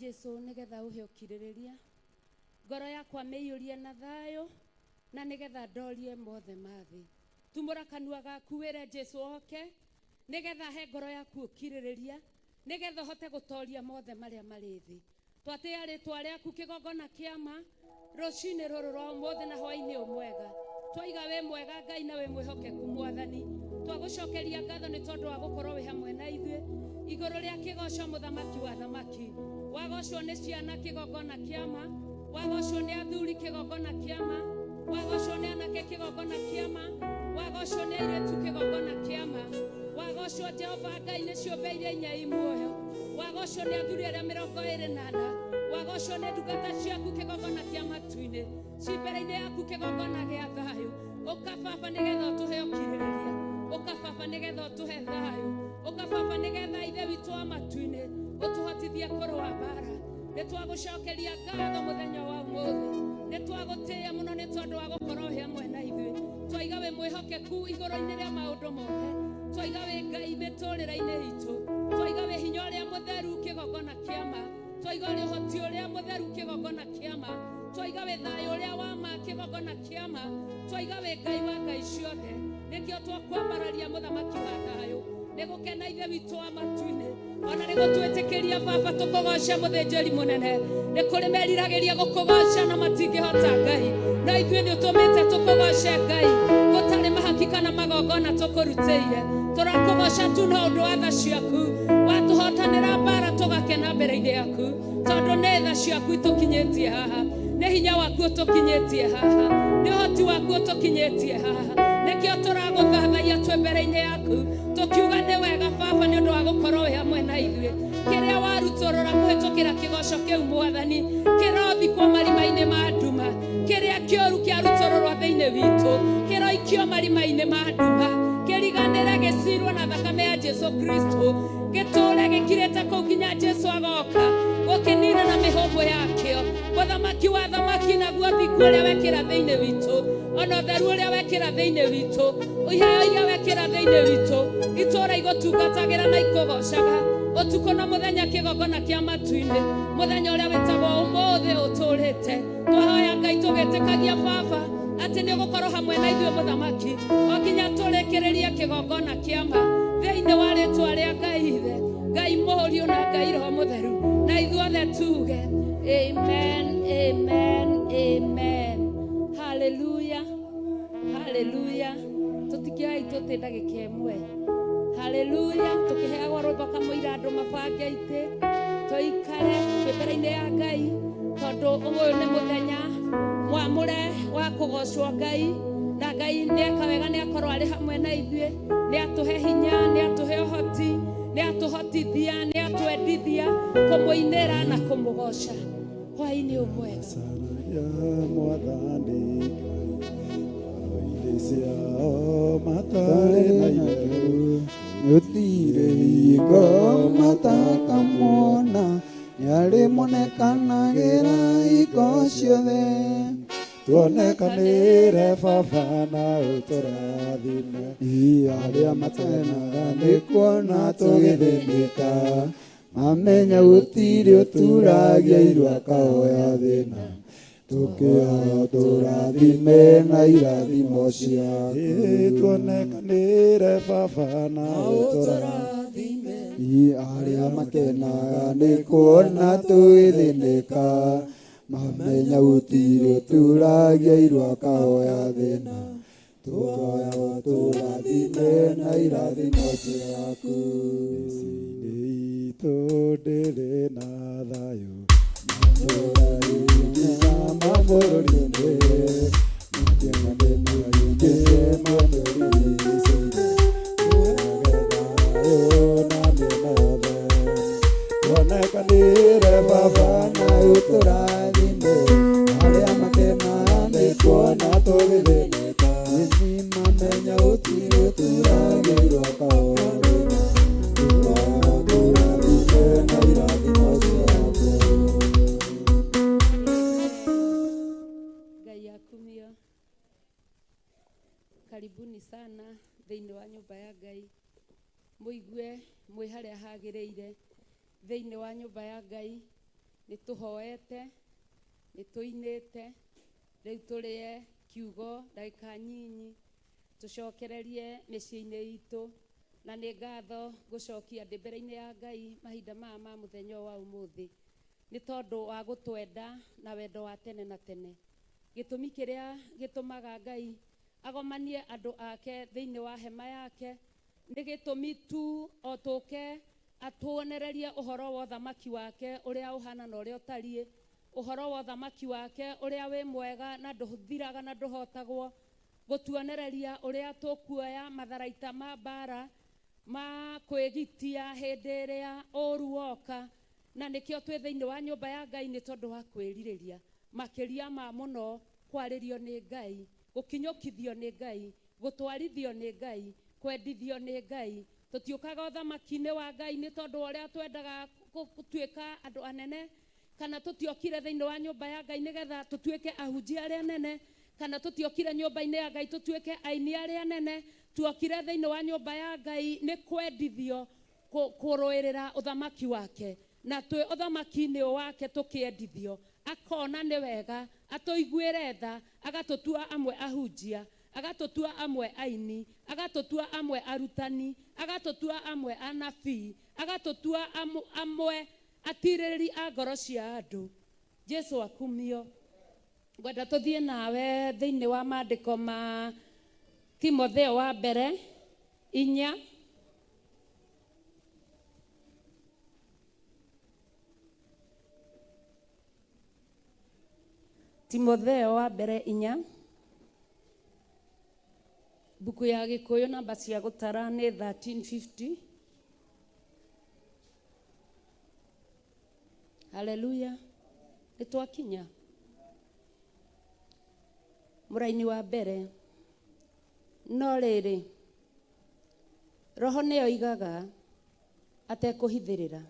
Jesu nĩgetha ũhe ũkirĩrĩria ngoro yakwa mĩiyũrie na thayũ na nĩgetha ndorie mothe ma thĩ. Tumũra kanua gaku wĩre Jesu oke nĩgetha he ngoro yaku ũkirĩrĩria nĩgetha ũhote gũtoria mothe marĩa marĩ thĩ. Twatĩĩa rĩtwa rĩaku kĩgongona kĩama rũcinĩ rũrũ rwa ũmũthĩ na hwaĩ-inĩ ũmwega. Twaiga wĩ mwega Ngai na wĩ mwĩhokeku Mwathani. Twagũcokeria ngatho nĩ tondũ wa gũkorwo wĩ hamwe na ithuĩ igũrũ rĩa kĩgoco mũthamaki wa thamaki. Wagocwo nĩ ciana kĩgongona kĩama, wagocwo nĩ athuri kĩgongona kĩama, wagocwo nĩ anake kĩgongona kĩama, wagocwo nĩ airĩtu kĩgongona kĩama, wagocwo Jehova Ngai nĩ ciũmbe iria inya i muoyo, wagocwo nĩ athuri arĩa 24, wagocwo nĩ ndungata ciaku kĩgongona kĩa matu-inĩ, ci mbere-inĩ yaku kĩgongona gĩa thayũ. Ũka baba nĩgetha ũtũhe ũkirĩrĩria, ũka baba nĩgetha ũtũhe thayũ, ũka baba nĩgetha ithe witũ wa matu-inĩ ũtũhotithie kũrũa mbara. Nĩ twagũcokeria ngatho mũthenya wa ũmũthĩ, nĩ twagũtĩĩa mũno nĩ tondũ wa gũkorwo wĩ hamwe na ithuĩ. Twaiga wĩ mwĩhokeku igũrũ-inĩ rĩa maũndũ mothe, twaiga wĩ Ngai mĩtũrĩre-inĩ itũ, twaiga wĩ hinya ũrĩa mũtheru kĩgongona kĩama, twaiga ũrĩ ũhoti ũrĩa mũtheru kĩgongona kĩama, twaiga wĩ thayũ ũrĩa wa ma kĩgongona kĩama, twaiga wĩ Ngai wa ngai ciothe. Nĩkĩo twakwambararia mũthamaki wa thayũ, nĩgũkena ithe witũ wa matu-inĩ, ona nĩgũtwĩtĩkĩria baba tũkũgoce mũthĩnjĩri mũnene. Nĩ kũrĩ meriragĩria gũkũgoca na matingĩhota Ngai, no ithuĩ nĩ ũtũmĩte tũkũgoce Ngai gũtarĩ mahaki kana magongona tũkũrutĩire. Tũrakũgoca tu na ũndũ wa tha ciaku, watũhotanĩra mbara tũgakena mbere-inĩ yaku, tondũ nĩ tha ciaku itũkinyĩtie haha, nĩ hinya waku ũtũkinyĩtie haha, nĩ ũhoti waku ũtũkinyĩtie haha. Nĩkĩo tũragũthathaiya twĩ mbere-inĩ yaku tũkiuga nĩ wega baba nĩ ũndũ wa gũkorwo wĩ hamwe na ithuĩ. Kĩrĩa warutũrũra kũhĩtũkĩra kĩgoco kĩu Mwathani kĩrothikwo marima-inĩ ma nduma, kĩrĩa kĩũru kĩarutũrũrwo thĩinĩ witũ kĩroikio marima-inĩ ma nduma, kĩriganĩre gĩcirwo na thakame ya Jesu Kristo, gĩtũũre gĩkirĩte kũu nginya Jesu agoka gũkĩnina na mĩhũmũ yakĩo. Mũthamaki wa thamaki naguo thingu ũrĩa wekĩra thĩinĩ witũ, ona ũtheru ũrĩa wekĩra thĩinĩ witũ, iheo iria wekĩra thĩinĩ witũ, itũũra igũtungatagĩra na ikũgocaga ũtukũ na mũthenya kĩgongona kĩa matu-inĩ, mũthenya ũrĩa wĩtagwo ũmũthĩ ũtũũrĩte. Twahoya Ngai tũgĩtĩkagia baba atĩ nĩ ũgũkorwo hamwe na ithuĩ mũthamaki o nginya tũrĩkĩrĩrie kĩgongona kĩama thĩinĩ wa rĩtwa rĩa Ngai Ithe, Ngai Mũriũ na Ngai Roho Mũtheru, na ithuothe tuge amen, amen, amen. Hallelujah, hallelujah. Tũtikĩoya itũtĩ ndagĩka ĩmwe. Hallelujah. Tũkĩheagwo rwĩmbo kamũira andũ mabange itĩ, tũikare twĩ mbere-inĩ ya Ngai, tondũ ũyũ nĩ mũthenya mwamũre wa kũgocwo Ngai, na Ngai nĩ eka wega nĩ akorwo arĩ hamwe na ithuĩ, nĩ atũhe hinya, nĩ atũhe ũhoti, nĩ atũhotithia, nĩ atwendithia kũmũinĩra na kũmũgoca. Hwaĩ-inĩ ũmwega. Ya Mwathani Ngai ngoro-inĩ ciao matarĩ na itherũ, gũtirĩ hingo matakamuona, nĩarĩmonekanagĩra hingo ciothe. Tuonekanĩre baba na ũtũrathime, arĩa matenaga nĩ kuona tũgĩthĩnĩka, mamenya gũtirĩ ũturagia irua akahoya thĩna, tũkĩhoya ũtũrathime na irathimo ciaku. Tuonekanĩre baba na ũtũrathime, arĩa makenaga nĩ kuona tũgĩthĩnĩka, mamenya gũtirĩ ũturagia irua akahoya thĩna, tũkoya ũtũrathime na irathimo ciaku. Mĩciĩ-inĩ itũ ndĩrĩ na thayũ, matũũra-inĩ na mabũrũri-inĩ, mathĩna nĩ maingĩ matũrigicĩirie, tũheage thayũ na mĩena yothe. Tuonekanĩre baba na ũtũrathime, arĩa makenaga nĩ kuona tũgĩthĩnĩka, nĩ mamenya gũtirĩ ũturagia irua akahoya thĩna, tũkoya ũtũrathime na irathimo ciaku. Ngai akumio. Karibuni sana thĩinĩ wa nyũmba ya Ngai, mũigue mwĩ harĩa hagĩrĩire thĩinĩ wa nyũmba ya Ngai. Nĩ tũhoete, nĩ tũinĩte, rĩu tũrĩe kiugo ndagĩka nyinyi, tũcokererie mĩciĩ-inĩ itũ, na nĩ ngatho ngũcokia ndĩ mbere-inĩ ya Ngai mahinda maya ma mũthenya wa ũmũthĩ, nĩ tondũ wa gũtwenda na wendo wa tene na tene. Gĩtũmi kĩrĩa gĩtũmaga Ngai agomanie andũ ake thĩinĩ wa hema yake nĩ gĩtũmi tu o tũke atuonererie ũhoro wa ũthamaki wake ũrĩa ũhana na ũrĩa ũtariĩ, ũhoro wa ũthamaki wake ũrĩa wĩ mwega na ndũthiraga na ndũhotagwo, gũtuonereria ũrĩa tũkuoya matharaita ma mbara ma kwĩgitia hĩndĩ ĩrĩa ũru woka, na nĩkĩo twĩ thĩinĩ wa nyũmba ya Ngai nĩ tondũ wa kwĩrirĩria makĩria ma mũno kwarĩrio nĩ Ngai, gũkinyũkithio nĩ Ngai, gũtwarithio nĩ Ngai, kwendithio nĩ Ngai. Tũtiũkaga ũthamaki-inĩ wa Ngai nĩ tondũ wa ũrĩa twendaga gũtuĩka andũ anene, kana tũtiokire thĩinĩ wa nyũmba ya Ngai nĩgetha tũtuĩke ahunjia arĩa anene, kana tũtiokire nyũmba-inĩ ya Ngai tũtuĩke aini arĩa anene. Tuokire thĩinĩ wa nyũmba ya Ngai nĩ kwendithio kũrũĩrĩra ũthamaki wake, na twĩ ũthamaki-inĩ wake tũkĩendithio, akona nĩ wega atũiguĩre tha, agatũtua amwe ahunjia, agatũtua amwe aini, agatũtua amwe arutani, agatũtua amwe anabii, agatũtua amwe atirĩrĩri a ngoro cia andũ. Jesu akumio. Ngwenda tũthiĩ nawe thĩinĩ wa maandĩko ma Timotheo wa mbere 4. Timotheo wa mbere 4. Mbuku ya Gĩkũyũ namba cia gũtara nĩ 1350. Haleluya. Nĩ twakinya mũraini wa mbere. No rĩrĩ, Roho nĩoigaga atekũhithĩrĩra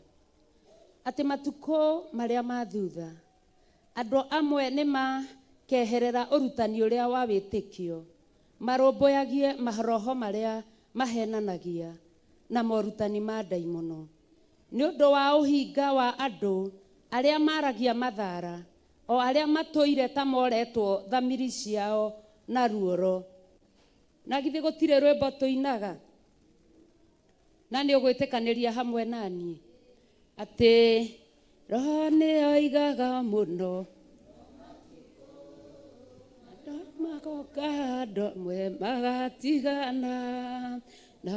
atĩ matukũ marĩa ma thutha andũ amwe nĩ makeherera ũrutani ũrĩa wa wĩtĩkio, marũmbũyagie maroho marĩa mahenanagia na morutani ma ndaimono, nĩ ũndũ wa ũhinga wa andũ arĩa maragia mathara, o arĩa matũire ta moretwo thamiri ciao na ruoro. Na githĩ gũtirĩ rwĩmbo tũinaga? Na nĩ ũgwĩtĩkanĩria hamwe naniĩ atĩ Roho nĩoigaga mũno andũ magoka andũ amwe magatigana na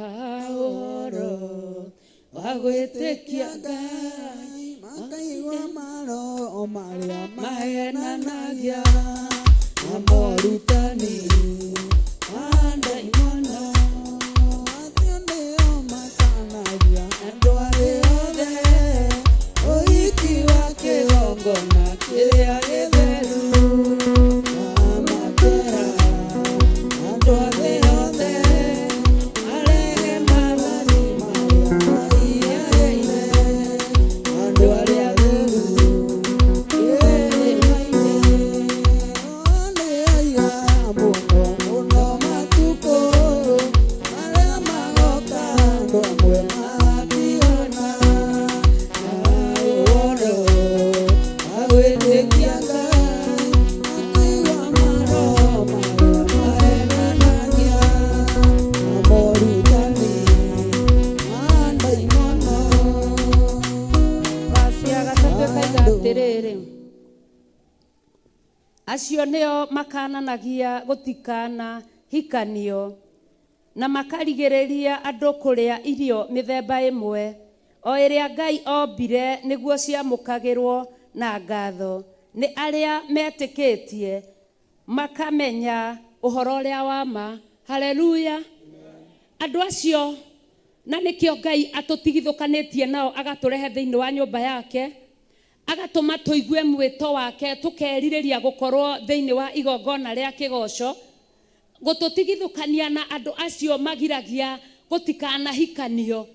ũhoro wa gwĩtĩkia Ngai, makaigua maroho marĩa mahenanagia na morutani ma ndaimono. Acio nĩo makanagia andũ arĩa othe ũhiki wa kĩgongona kĩrĩa gĩtheru, na makera andũ arĩa othe marege maathani marĩa maiyaine andũ arĩa atheru kĩrĩma-inĩ. Nĩoigaga mũno mũno matukũ marĩa magoka andũ amwe magatigana na ũhoro wa gwĩtĩkia Ngai, makaigua maroho marĩa mahenanagia na morutani ma ndaimono. Vaci ya gatatũ ĩkaiga atĩrĩrĩ, acio nĩo makananagia gũtikana hikanio na makarigĩrĩria andũ kũrĩa irio mĩthemba ĩmwe o ĩrĩa Ngai ombire nĩguo ciamũkagĩrwo na ngatho nĩ arĩa metĩkĩtie makamenya ũhoro ũrĩa wa ma. Haleluya. Andũ acio na nĩkĩo Ngai atũtigithũkanĩtie nao agatũrehe thĩinĩ wa nyũmba yake, agatũma tũigue mwĩto wake, tũkerirĩria gũkorwo thĩinĩ wa igongona rĩa kĩgoco, gũtũtigithũkania na andũ acio magiragia gũtikanahikanio,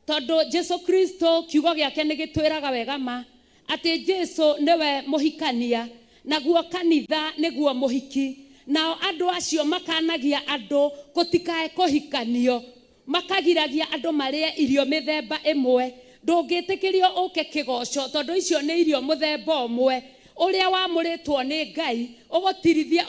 tondũ Jesu Kristo kiugo gĩake nĩ gĩtwĩraga wega ma atĩ Jesu nĩwe mũhikania naguo kanitha nĩguo mũhiki. Nao andũ acio makanagia andũ gũtikae kũhikanio, makagiragia andũ marĩe irio mĩthemba ĩmwe. Ndũngĩtĩkĩrio ũke kĩgoco tondũ icio nĩ irio mũthemba ũmwe ũrĩa wamũrĩtwo nĩ Ngai ũgũtirithie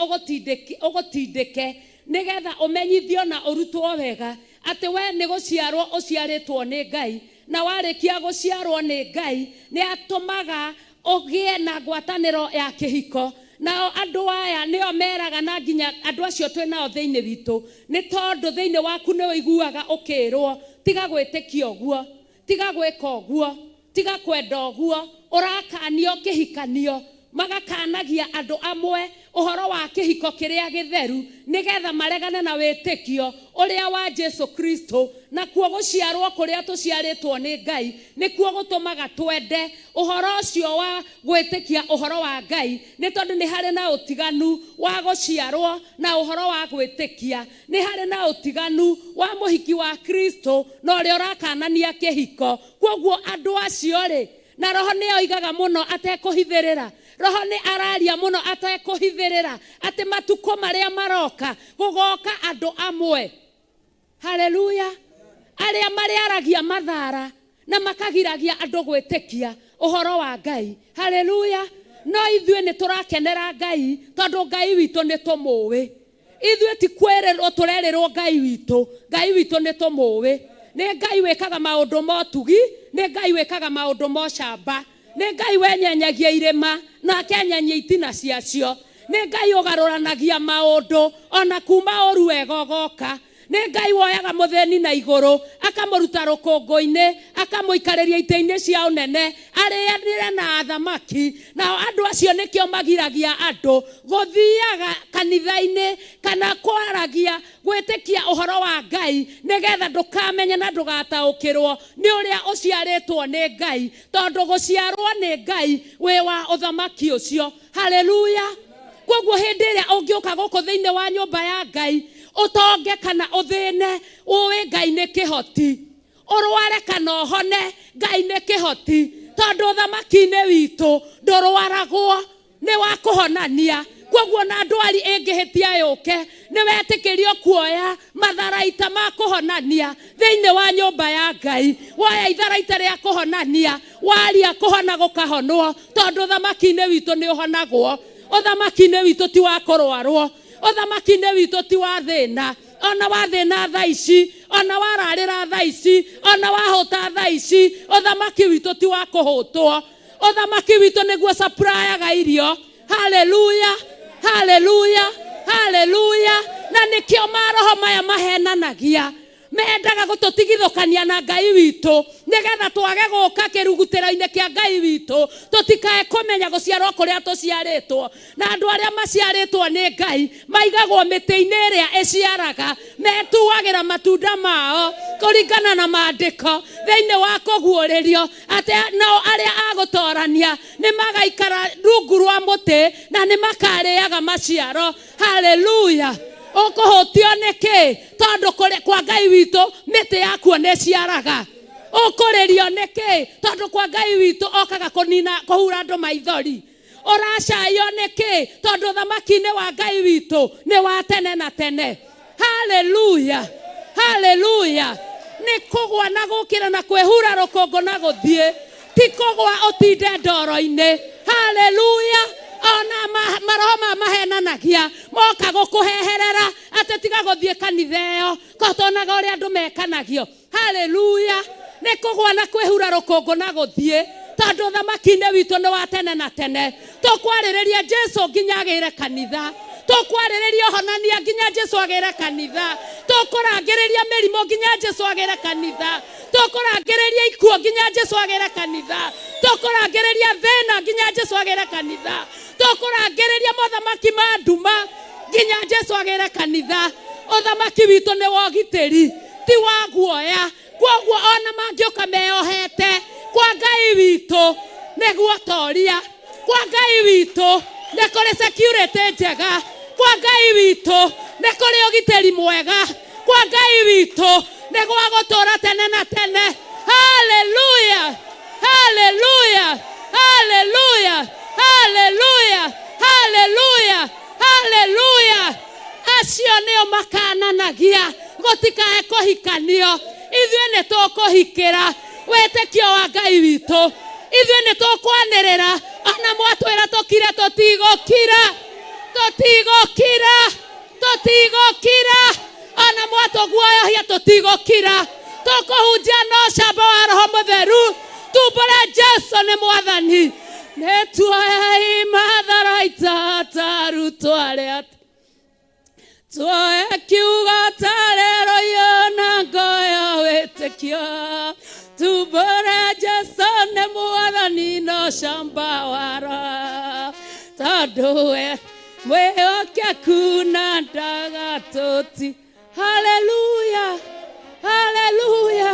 ũgũtindĩke nĩgetha ũmenyithio na ũrutwo wega atĩ we nĩ gũciarwo ũciarĩtwo nĩ Ngai na warĩkia gũciarwo nĩ Ngai nĩ atũmaga ũgĩe na ngwatanĩro ya kĩhiko. Nao andũ aya nĩo meraga na nginya andũ acio twĩ nao thĩinĩ witũ nĩ tondũ thĩinĩ waku nĩ ũiguaga ũkĩrwo tiga gwĩtĩkia ũguo, tiga gwĩka ũguo, tiga kwenda ũguo, ũrakanio kĩhikanio. Magakanagia andũ amwe ũhoro wa kĩhiko kĩrĩa gĩtheru nĩgetha maregane na wĩtĩkio ũrĩa wa Jesu Kristo. Nakuo gũciarwo kũrĩa tũciarĩtwo nĩ Ngai nĩkuo gũtũmaga twende ũhoro ũcio wa gwĩtĩkia ũhoro wa Ngai, nĩ tondũ nĩ harĩ na ũtiganu wa gũciarwo na ũhoro wa gwĩtĩkia, nĩ harĩ na ũtiganu wa mũhiki wa Kristo na ũrĩa ũrakanania kĩhiko. Kwoguo andũ acio rĩ, na roho nĩ oigaga mũno atekũhithĩrĩra, roho nĩ araria mũno atekũhithĩrĩra atĩ matukũ marĩa maroka gũgoka andũ amwe, haleluya, arĩa marĩaragia mathara na makagiragia andũ gwĩtĩkia ũhoro wa Ngai, haleluya. No ithuĩ nĩ tũrakenera Ngai tondũ Ngai witũ nĩ tũmũĩ. Ithuĩ ti kwĩrĩrwo tũrerĩrwo Ngai witũ, Ngai witũ nĩ tũmũĩ. Nĩ Ngai wĩkaga maũndũ ma ũtugi, nĩ Ngai wĩkaga maũndũ ma ũcamba, nĩ Ngai wenyenyagia irĩma na akenyenya itina ciacio, nĩ Ngai ũgarũranagia maũndũ ona kuma ũru wega ũgoka, nĩ Ngai woyaga mũthĩni na igũrũ akamũruta rũkũngũ-inĩ akamũikarĩria itĩ-inĩ cia ũnene arĩanĩre na athamaki. Nao andũ acio nĩkĩo magiragia andũ gũthiaga kanitha-inĩ kana kwaragia gwĩtĩkia ũhoro wa Ngai nĩgetha ndũkamenye na ndũgataũkĩrwo nĩ ũrĩa ũciarĩtwo nĩ Ngai, tondũ gũciarwo nĩ Ngai wĩ wa ũthamaki ũcio, haleluya. Kwoguo hĩndĩ ĩrĩa ũngĩũka gũkũ thĩinĩ wa nyũmba ya Ngai ũtonge kana ũthĩne, ũĩ Ngai nĩ kĩhoti, ũrware kana ũhone, Ngai nĩ kĩhoti, tondũ ũthamaki-inĩ witũ ndũrwaragwo, nĩ wa kũhonania. Kwoguo na ndwari ĩngĩhĩtia yũke, nĩ wetĩkĩrio kuoya matharaita ma kũhonania thĩinĩ wa nyũmba ya Ngai. Woya itharaita rĩa kũhonania, waria kũhona gũkahonwo, tondũ ũthamaki-inĩ witũ nĩ ũhonagwo. Ũthamaki-inĩ witũ ti wa kũrwarwo, ũthamaki-inĩ witũ ti wa thĩna. Ona wa thĩna thaa ici, ona wararĩra thaa ici, ona wahũta thaa ici, ũthamaki witũ ti wa kũhũtwo. Ũthamaki witũ nĩguo supplyaga irio, haleluya, haleluya, haleluya. Na nĩkĩo maroho maya mahenanagia, mendaga gũtũtigithũkania na Ngai witũ nĩgetha twage gũka kĩrugutĩro-inĩ kĩa Ngai witũ, tũtikae kũmenya gũciarwo kũrĩa tũciarĩtwo. Na andũ arĩa maciarĩtwo nĩ Ngai maigagwo mĩtĩ-inĩ ĩrĩa ĩciaraga, metuagĩra matunda mao kũringana na maandĩko thĩinĩ wa kũguũrĩrio atĩ nao arĩa a gũtorania nĩ magaikara rungu rwa mũtĩ na nĩ makarĩaga maciaro, haleluya. Ũkũhũtio nĩkĩ? Tondũ kwa Ngai witũ mĩtĩ yakuo nĩ ĩciaraga. Ũkũrĩrio nĩkĩ? Tondũ kwa Ngai witũ okaga kũnina kũhura andũ maithori. Ũracaio nĩkĩ? Tondũ ũthamaki-inĩ wa Ngai witũ nĩ wa tene na tene, haleluya, haleluya. Nĩ kũgwa na gũkĩra na kwĩhura rũkũngũ na gũthiĩ, ti kũgwa ũtinde ndoro-inĩ, haleluya. Ona maroho ma mahenanagia moka gũkũheherera atĩ tiga gũthiĩ kanitha ĩyo, kotonaga ũrĩa andũ mekanagio, haleluya. Nĩ kũgwa na kwĩhura rũkũngũ na gũthiĩ, tondũ ũthamaki-inĩ witũ nĩ wa tene na tene. Tũkwarĩrĩria Jesu nginya agĩre kanitha, tũkwarĩrĩria ũhonania nginya Jesu agĩre kanitha, tũkũrangĩrĩria mĩrimũ nginya Jesu agĩre kanitha, tũkũrangĩrĩria ikuũ nginya Jesu agĩre kanitha, tũkũrangĩrĩria thĩna nginya Jesu agĩre kanitha, tũkũrangĩrĩria mothamaki ma nduma nginya Jesu agĩre kanitha. Ũthamaki witũ nĩ wa ũgitĩri, ti wa guoya. Kwoguo ona mangĩũka meyohete kwa Ngai witũ nĩguo toria, kwa Ngai witũ nĩ kũrĩ security njega, kwa Ngai witũ nĩ kũrĩ ũgitĩri mwega, kwa Ngai witũ nĩ gwa gũtũũra tene na tene, haleluya, haleluya, haleluya, haleluya, haleluya, haleluya. Acio nĩo makananagia gũtikae kũhikanio, ithuĩ nĩ tũkũhikĩra. Wĩtĩkio wa Ngai witũ. Ithuĩ nĩ tũkwanĩrĩra ona mwatwĩra tũkire tũtigũkira. Tũtigũkira. Tũtigũkira. Ona mwatũguoyohia tũtigũkira. Tũkũhunjia na ũcamba wa Roho Mũtheru. Tumbũre Jesu nĩ Mwathani. Nĩ tuoei matharaita ta arutwo arĩa tuoe kiugo tarĩ rũhiũ na ngo ya wĩtĩkio. Tumbũre Jesu nĩ Mwathani na ũcamba wa Roho. Tondũ we mwĩhokeku na ndagatũti. Haleluya, haleluya.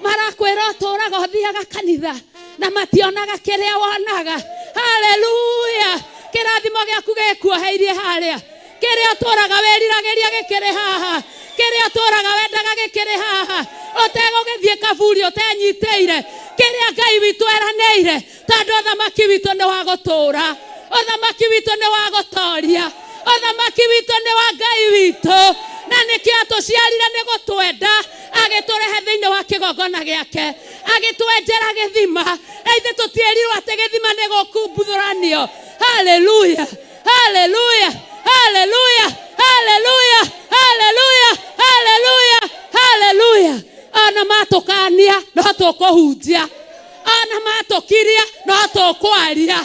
Marakwĩra ũtũraga ũthiaga kanitha na mationaga kĩrĩa wonaga. Haleluya. Kĩrathimo gĩaku gĩkuoheirie harĩa. Kĩrĩa ũtũraga wĩriragĩria gĩkĩrĩ haha. Kĩrĩa ũtũraga wendaga gĩkĩrĩ haha. Ũtegũgĩthiĩ kaburi ũtenyitĩire. Kĩrĩa Ngai witũ eranĩire. Tondũ ũthamaki witũ nĩ wa gũtũra. Ũthamaki witũ nĩ wa gũtoria. Ũthamaki witũ nĩ wa Ngai witũ. Na nĩkĩo atũciarire nĩ gũtwenda. Agĩtũrehe thĩinĩ wa kĩgongona gĩake. Agĩtwenjera gĩthima. Na ithuĩ tũtiĩrirwo atĩ gĩthima nĩ gũkumbuthũranio. Haleluya. Haleluya. Haleluya. Haleluya. Haleluya. Haleluya. Haleluya. Ona matũkania no tũkũhunjia. Ona matũkiria no tũkwaria.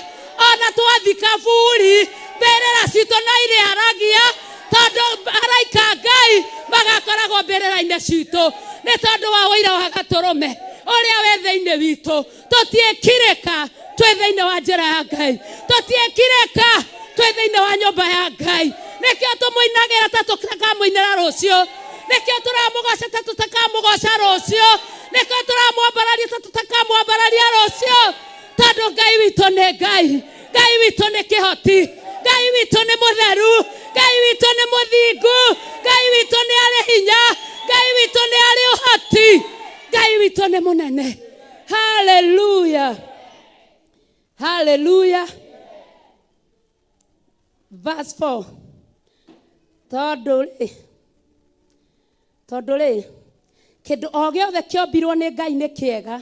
Ona twathi kaburi mbĩrĩra citũ no irĩaragia tondũ araika Ngai magakoragwo mbĩrĩra-inĩ citũ nĩ tondũ wa ũira wa gatũrũme ũrĩa wĩ thĩinĩ witũ. Tũtiĩkirĩka twĩ thĩinĩ wa njĩra ya Ngai. Tũtiĩkirĩka twĩ thĩinĩ wa nyũmba ya Ngai. Nĩkĩo tũmũinagĩra ta tũtakamũinĩra rũciũ. Nĩkĩo tũramũgoca ta tũtakamũgoca rũciũ. Nĩkĩo tũramwambararia ta tũtakamwambararia rũciũ. Tondũ Ngai witũ nĩ Ngai. Ngai witũ nĩ kĩhoti. Ngai witũ nĩ mũtheru. Ngai witũ nĩ mũthingu. Ngai witũ nĩ arĩ hinya. Ngai witũ nĩ arĩ ũhoti. Ngai witũ nĩ mũnene. Haleluya. Haleluya. Verse 4. Tondũ rĩ, tondũ rĩ, kĩndũ o gĩothe kĩombirwo nĩ Ngai nĩ kĩega,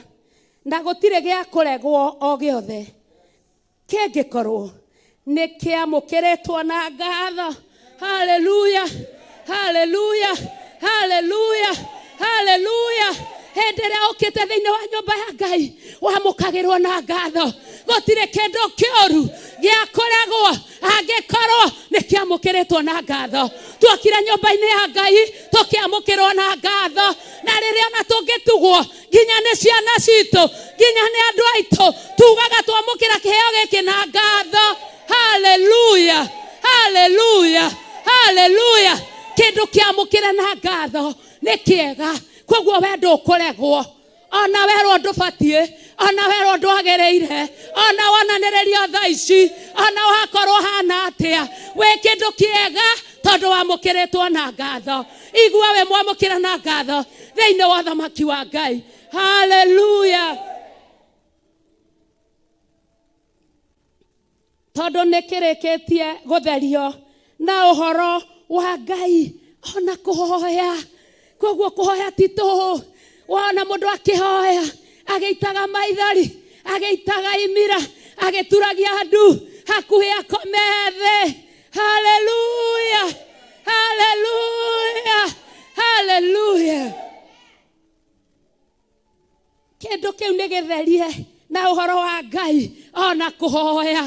na gũtirĩ gĩa kũregwo o gĩothe kĩngĩkorwo nĩ kĩamũkĩrĩtwo na ngatho. Haleluya, haleluya, haleluya, haleluya. Hĩndĩ ĩrĩa ũkĩte thĩinĩ wa nyũmba ya Ngai wamũkagĩrwo na ngatho. Gũtirĩ kĩndũ kĩũru gĩa kũregwo angĩkorwo nĩ kĩamũkĩrĩtwo na ngatho. Tuokire nyũmba-inĩ ya Ngai tũkĩamũkĩrwo na ngatho, na rĩrĩa ona tũngĩtugwo nginya nĩ ciana citũ, nginya nĩ andũ aitũ, tugaga twamũkĩra kĩheo gĩkĩ na ngatho. Haleluya, haleluya, haleluya. Kĩndũ kĩamũkĩre na ngatho nĩ kĩega. Koguo we ndũkũregwo. Ona werwo ndũbatiĩ, ona werwo ndwagĩrĩire, ona wonanĩrĩrio thaa ici, ona wakorwo hana atĩa, wĩ kĩndũ kĩega tondũ wamũkĩrĩtwo na ngatho. Igua wĩ mwamũkĩra na ngatho thĩinĩ wa ũthamaki wa Ngai. Haleluya. Tondũ nĩ kĩrĩkĩtie gũtherio na ũhoro wa Ngai ona kũhoya. Koguo kũhoya ti tũhũ. Wona mũndũ akĩhoya agĩitaga maithori, agĩitaga imira, agĩturagia ndu hakuhĩ akome thĩ. Haleluya, haleluya, haleluya. Kĩndũ kĩu nĩ gĩtherie na ũhoro wa Ngai ona kũhoya.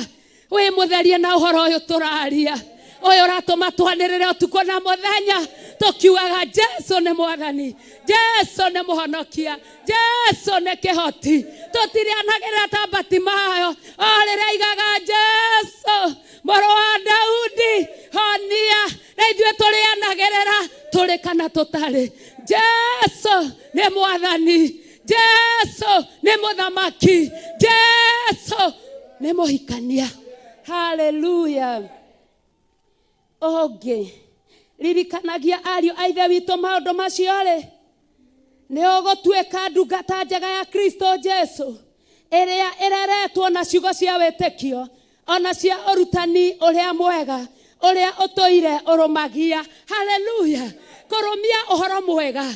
Wĩ mũtherie na ũhoro ũyũ tũraria, ũyũ ũratũma twanĩrĩre ũtukũ na mũthenya tũkiugaga Jesu nĩ Mwathani, Jesu nĩ Mũhonokia, Jesu nĩ kĩhoti. Tũtirĩanagĩrĩra ta Bartimayo o rĩrĩa aigaga Jesu mũrũ wa Daudi honia, na ithuĩ tũrĩanagĩrĩra tũrĩ kana tũtarĩ. Jesu nĩ Mwathani, Jesu nĩ Mũthamaki, Jesu nĩ Mũhikania. Haleluya. Ũngĩ ririkanagia ariũ a Ithe witũ maũndũ macio rĩ, nĩ ũgũtuĩka ndungata njega ya Kristo Jesu ĩrĩa ĩreretwo na ciugo cia wĩtĩkio ona cia ũrutani ũrĩa mwega ũrĩa ũtũire ũrũmagia. Haleluya. Kũrũmia ũhoro mwega.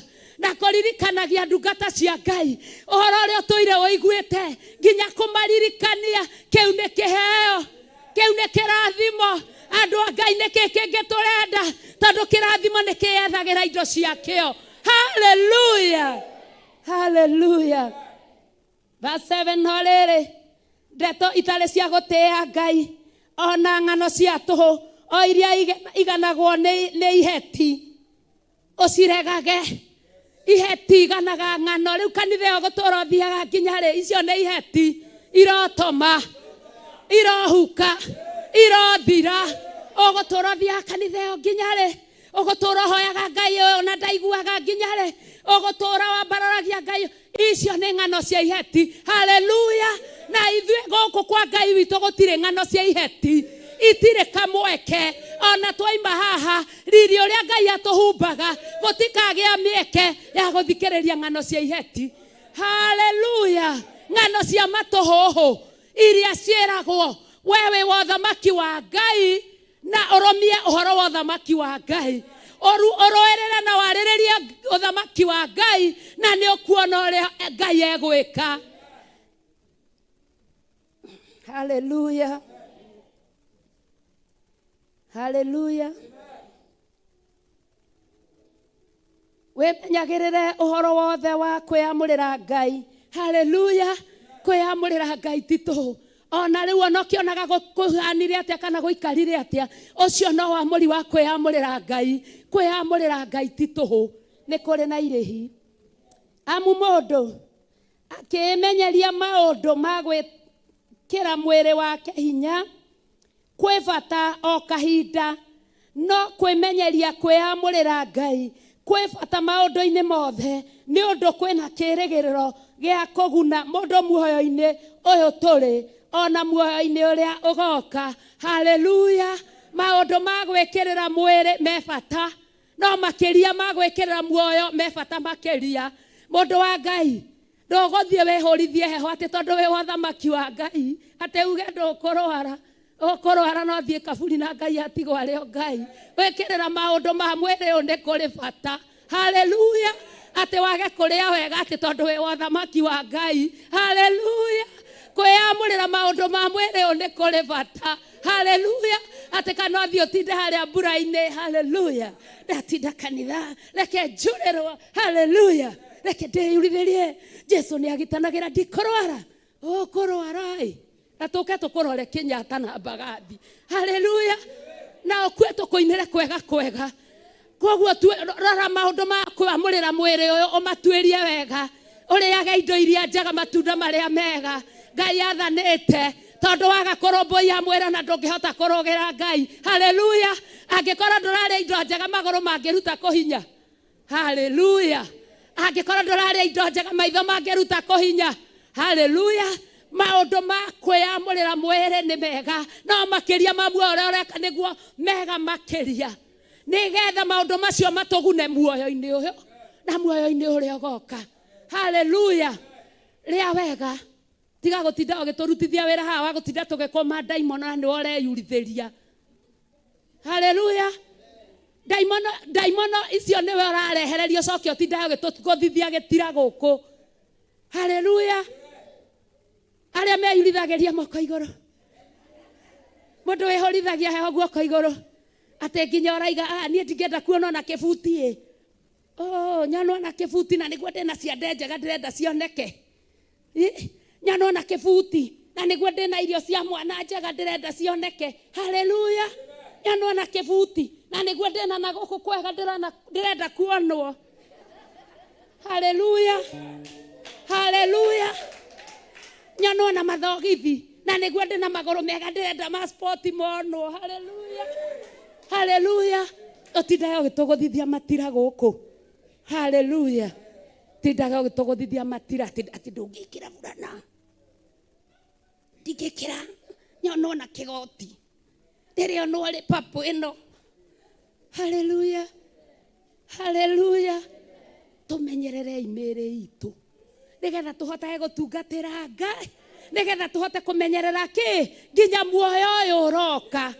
Na kũririkanagia ndungata cia Ngai ũhoro ũrĩa ũtũire ũiguĩte, nginya kũmaririkania. Kĩu nĩ kĩheo, kĩu nĩ kĩrathimo. Andũ a Ngai, nĩ kĩ kĩngĩ tũrenda? Tondũ kĩrathimo nĩ kĩyethagĩra indo ciakĩo. Haleluya, haleluya. Verse 7: no rĩrĩ, ndeto itarĩ cia gũtĩĩa Ngai ona ng'ano cia tũhũ, o iria iganagwo nĩ iheti, ũciregage. Iheti iganaga ng'ano. Rĩu kanitha ĩyo gũtũra ũthiaga nginya rĩ? Icio nĩ iheti, irotoma, irohuka, irothira. Ũgũtũra ũthiaga kanitha ĩyo nginya rĩ? Ũgũtũra ũhoyaga Ngai ũyũ na ndaiguaga nginya rĩ? Ũgũtũra wambararagia Ngai? Icio nĩ ng'ano cia iheti. Haleluya. Na ithuĩ gũkũ kwa Ngai witũ gũtirĩ ng'ano cia iheti, itirĩ kamweke. Ona twaima haha, riri ũrĩa Ngai atũhumbaga, gũtikagĩa mĩeke ya gũthikĩrĩria ng'ano cia iheti. Haleluya. Ng'ano cia matũhũhũ iria ciĩragwo, we wĩ wa ũthamaki wa Ngai, na ũrũmie ũhoro wa ũthamaki wa Ngai. Ũrũĩrĩre na warĩrĩrie ũthamaki wa Ngai, na nĩ ũkuona ũrĩa Ngai egwĩka. Haleluya, haleluya. Wĩmenyagĩrĩre ũhoro wothe wa kwĩamũrĩra Ngai. Haleluya. Kwĩamũrĩra Ngai ti tũhũ. Ona rĩu ona ũkĩonaga kũhanire atĩa kana gũikarire atĩa, ũcio no wamũri wa kwĩamũrĩra Ngai. Kwĩamũrĩra Ngai ti tũhũ, nĩ kũrĩ na irĩhi. Amu mũndũ akĩĩmenyeria maũndũ ma gwĩkĩra mwĩrĩ wake hinya kwĩ bata o kahinda, no kwĩmenyeria kwĩamũrĩra Ngai kwĩ bata maũndũ-inĩ mothe, nĩ ũndũ kwĩna kĩĩrĩgĩrĩro gĩa kũguna mũndũ muoyo-inĩ ũyũ tũrĩ, ona muoyo-inĩ ũrĩa ũgoka. Haleluya. Maũndũ ma gwĩkĩrĩra mwĩrĩ me bata, no makĩria ma gwĩkĩrĩra muoyo me bata makĩria. Mũndũ wa Ngai, ndũgũthiĩ wĩhũrithie heho atĩ tondũ wĩ wa ũthamaki wa Ngai, atĩ uge ndũkũrwara. Ũkũrwara no thiĩ kaburi na Ngai atigwo arĩ o Ngai. Gwĩkĩrĩra maũndũ ma mwĩrĩ ũyũ nĩ kũrĩ bata. Haleluya. Atĩ wage kũrĩa wega atĩ tondũ wĩ wa ũthamaki wa Ngai. Haleluya. Kwĩyamũrĩra maũndũ ma mwĩrĩ ũyũ nĩ kũrĩ bata. Haleluya. Atĩ kana ũthiĩ ũtinde harĩa mbura-inĩ. Haleluya. Ndatinda kanitha, reke njũrĩrwo. Haleluya. Reke ndĩyurithĩrie. Jesu nĩ agitanagĩra, ndikũrwara. Ũkũrwara ĩ, na tũke tũkũrore Kenyatta na Mbagathi. Haleluya. Na ũkue tũkũinĩre kwega kwega. Koguo rora maũndũ ma kwamũrĩra mwĩrĩ ũyũ, ũmatuĩrie wega, ũrĩage indo iria njega, matunda marĩa mega Ngai athanĩte, tondũ waga kũrũmbũiya mwĩrĩ na ndũngĩhota kũrũgĩra Ngai. Haleluya. Angĩkorwo ndũrarĩa indo njega, magũrũ mangĩruta kũhinya. Haleluya. Angĩkorwo ndũrarĩa indo njega, maitho mangĩruta kũhinya. Haleluya. Maũndũ ma kwĩyamũrĩra mwĩrĩ nĩ mega, no makĩria ma muoyo ũrĩa ũreka nĩguo mega makĩria, nĩgetha maũndũ macio matũgune muoyo-inĩ ũyũ na muoyo-inĩ ũrĩa ũgoka. Haleluya. Rĩa wega, tiga gũtinda ũgĩtũrutithia wĩra haha wa gũtinda tũgĩkũma ndaimono na nĩwe ũreyurithĩria. Haleluya. Ndaimono, ndaimono icio nĩwe ũrarehereria, ũcoke ũtinda ũgĩtũgũthithia gĩtira gũkũ. Haleluya. Arĩa meyurithagĩria moko igũrũ, mũndũ wĩhũrithagia heho guoko igũrũ atĩ nginya ũraiga, "Ah, niĩ ndingĩenda kuonwo na kĩbuti ĩ." Oh, nyonwo na kĩbuti na nĩguo ndĩna ciande njega ndĩrenda cioneke. Ĩ, nyonwo na kĩbuti na nĩguo ndĩna irio cia mwana njega ndĩrenda cioneke. Haleluya. Nyonwo na kĩbuti na nĩguo ndĩna na gũkũ kwega ndĩrenda kuonwo. Haleluya, haleluya. Nyonwo na mathogithi na nĩguo ndĩna magũrũ mega ndĩrenda ma sport monwo. Haleluya, haleluya. Ũtindaga ũgĩtũgũthithia matira gũkũ. Haleluya. Tindaga ũgĩtũgũthithia matira atĩ ndũngĩkĩra burana, ndingĩkĩra, nyonwo na kĩgoti, ndĩrĩonwo rĩ papu ĩno. Haleluya, haleluya. Tũmenyererei mĩĩrĩ itũ nĩgetha tũhotage gũtungatĩra Ngai, nĩgetha tũhote kũmenyerera kĩ nginya muoyo ũyũ ũroka.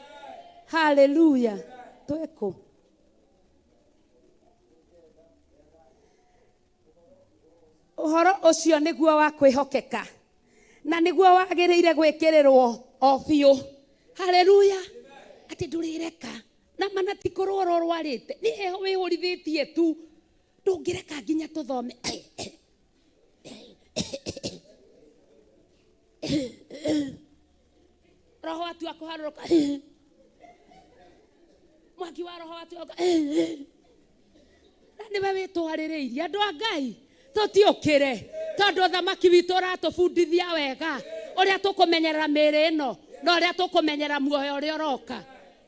Haleluya. Twĩkũ? Ũhoro ũcio nĩguo wa kwĩhokeka na nĩguo wagĩrĩire gwĩkĩrĩrwo o biũ. Haleluya! Atĩ ndũrĩreka na mana ti kũrwara ũrwarĩte, nĩ heho wĩhũrithĩtie tu, ndũngĩreka nginya tũthome. Roho atua kũharũrũka, mwaki wa roho atua na nĩwe wĩtwarĩrĩirie. Andũ a Ngai, tũtiũkĩre, tondũ ũthamaki witũ ũratũbundithia wega ũrĩa tũkũmenyerera mĩĩrĩ ĩno na ũrĩa tũkũmenyerera muoyo ũrĩa ũroka.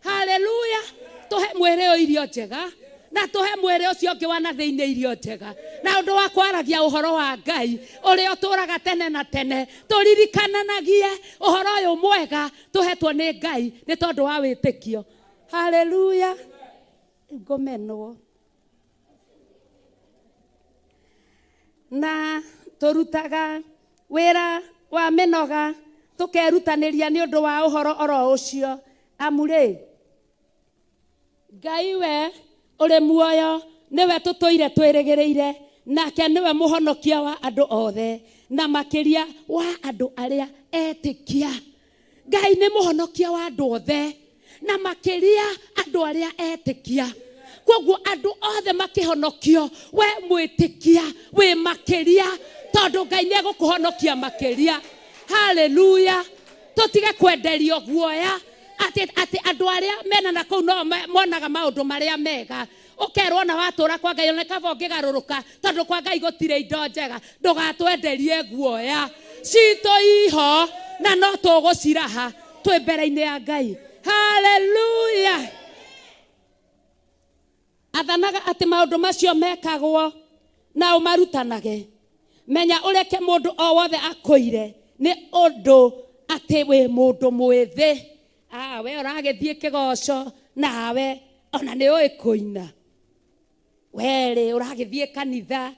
Haleluya! Tũhe mwĩrĩ ũyũ irio njega na tũhe mwĩrĩ ũcio ũngĩ wa na thĩinĩ irio njega, na ũndũ wa kwaragia ũhoro wa Ngai ũrĩa ũtũraga tene na tene, tũririkananagie ũhoro ũyũ mwega tũhetwo nĩ Ngai nĩ tondũ wa wĩtĩkio. Haleluya! Ngũmenwo na tũrutaga wĩra wa mĩnoga tũkerutanĩria nĩ ũndũ wa ũhoro oro ũcio, amu rĩ, Ngai we ũrĩ muoyo nĩwe tũtũire twĩrĩgĩrĩire, nake nĩwe mũhonokia wa andũ othe, na makĩria wa andũ arĩa etĩkia. Ngai nĩ mũhonokia wa andũ othe, na makĩria andũ arĩa etĩkia. Koguo andũ othe makĩhonokio, we mwĩtĩkia wĩ makĩria, tondũ Ngai nĩ egũkũhonokia makĩria. Haleluya! Tũtige kwenderio guoya atĩ atĩ andũ arĩa mena na kũu no monaga maũndũ marĩa mega. Ũkerwo ona watũra kwa Ngai ona kaba ũngĩgarũrũka, tondũ kwa Ngai gũtirĩ indo njega. Ndũgatwenderie guoya, citũ iho na no tũgũciraha twĩ mbere-inĩ ya Ngai. Haleluya! Athanaga atĩ maũndũ macio mekagwo na ũmarutanage. Menya ũreke mũndũ o wothe akũire nĩ ũndũ atĩ wĩ mũndũ mwĩthĩ. Ah, we ũragĩthiĩ kĩgoco nawe ona nĩ ũĩ kũina. Werĩ ũragĩthiĩ kanitha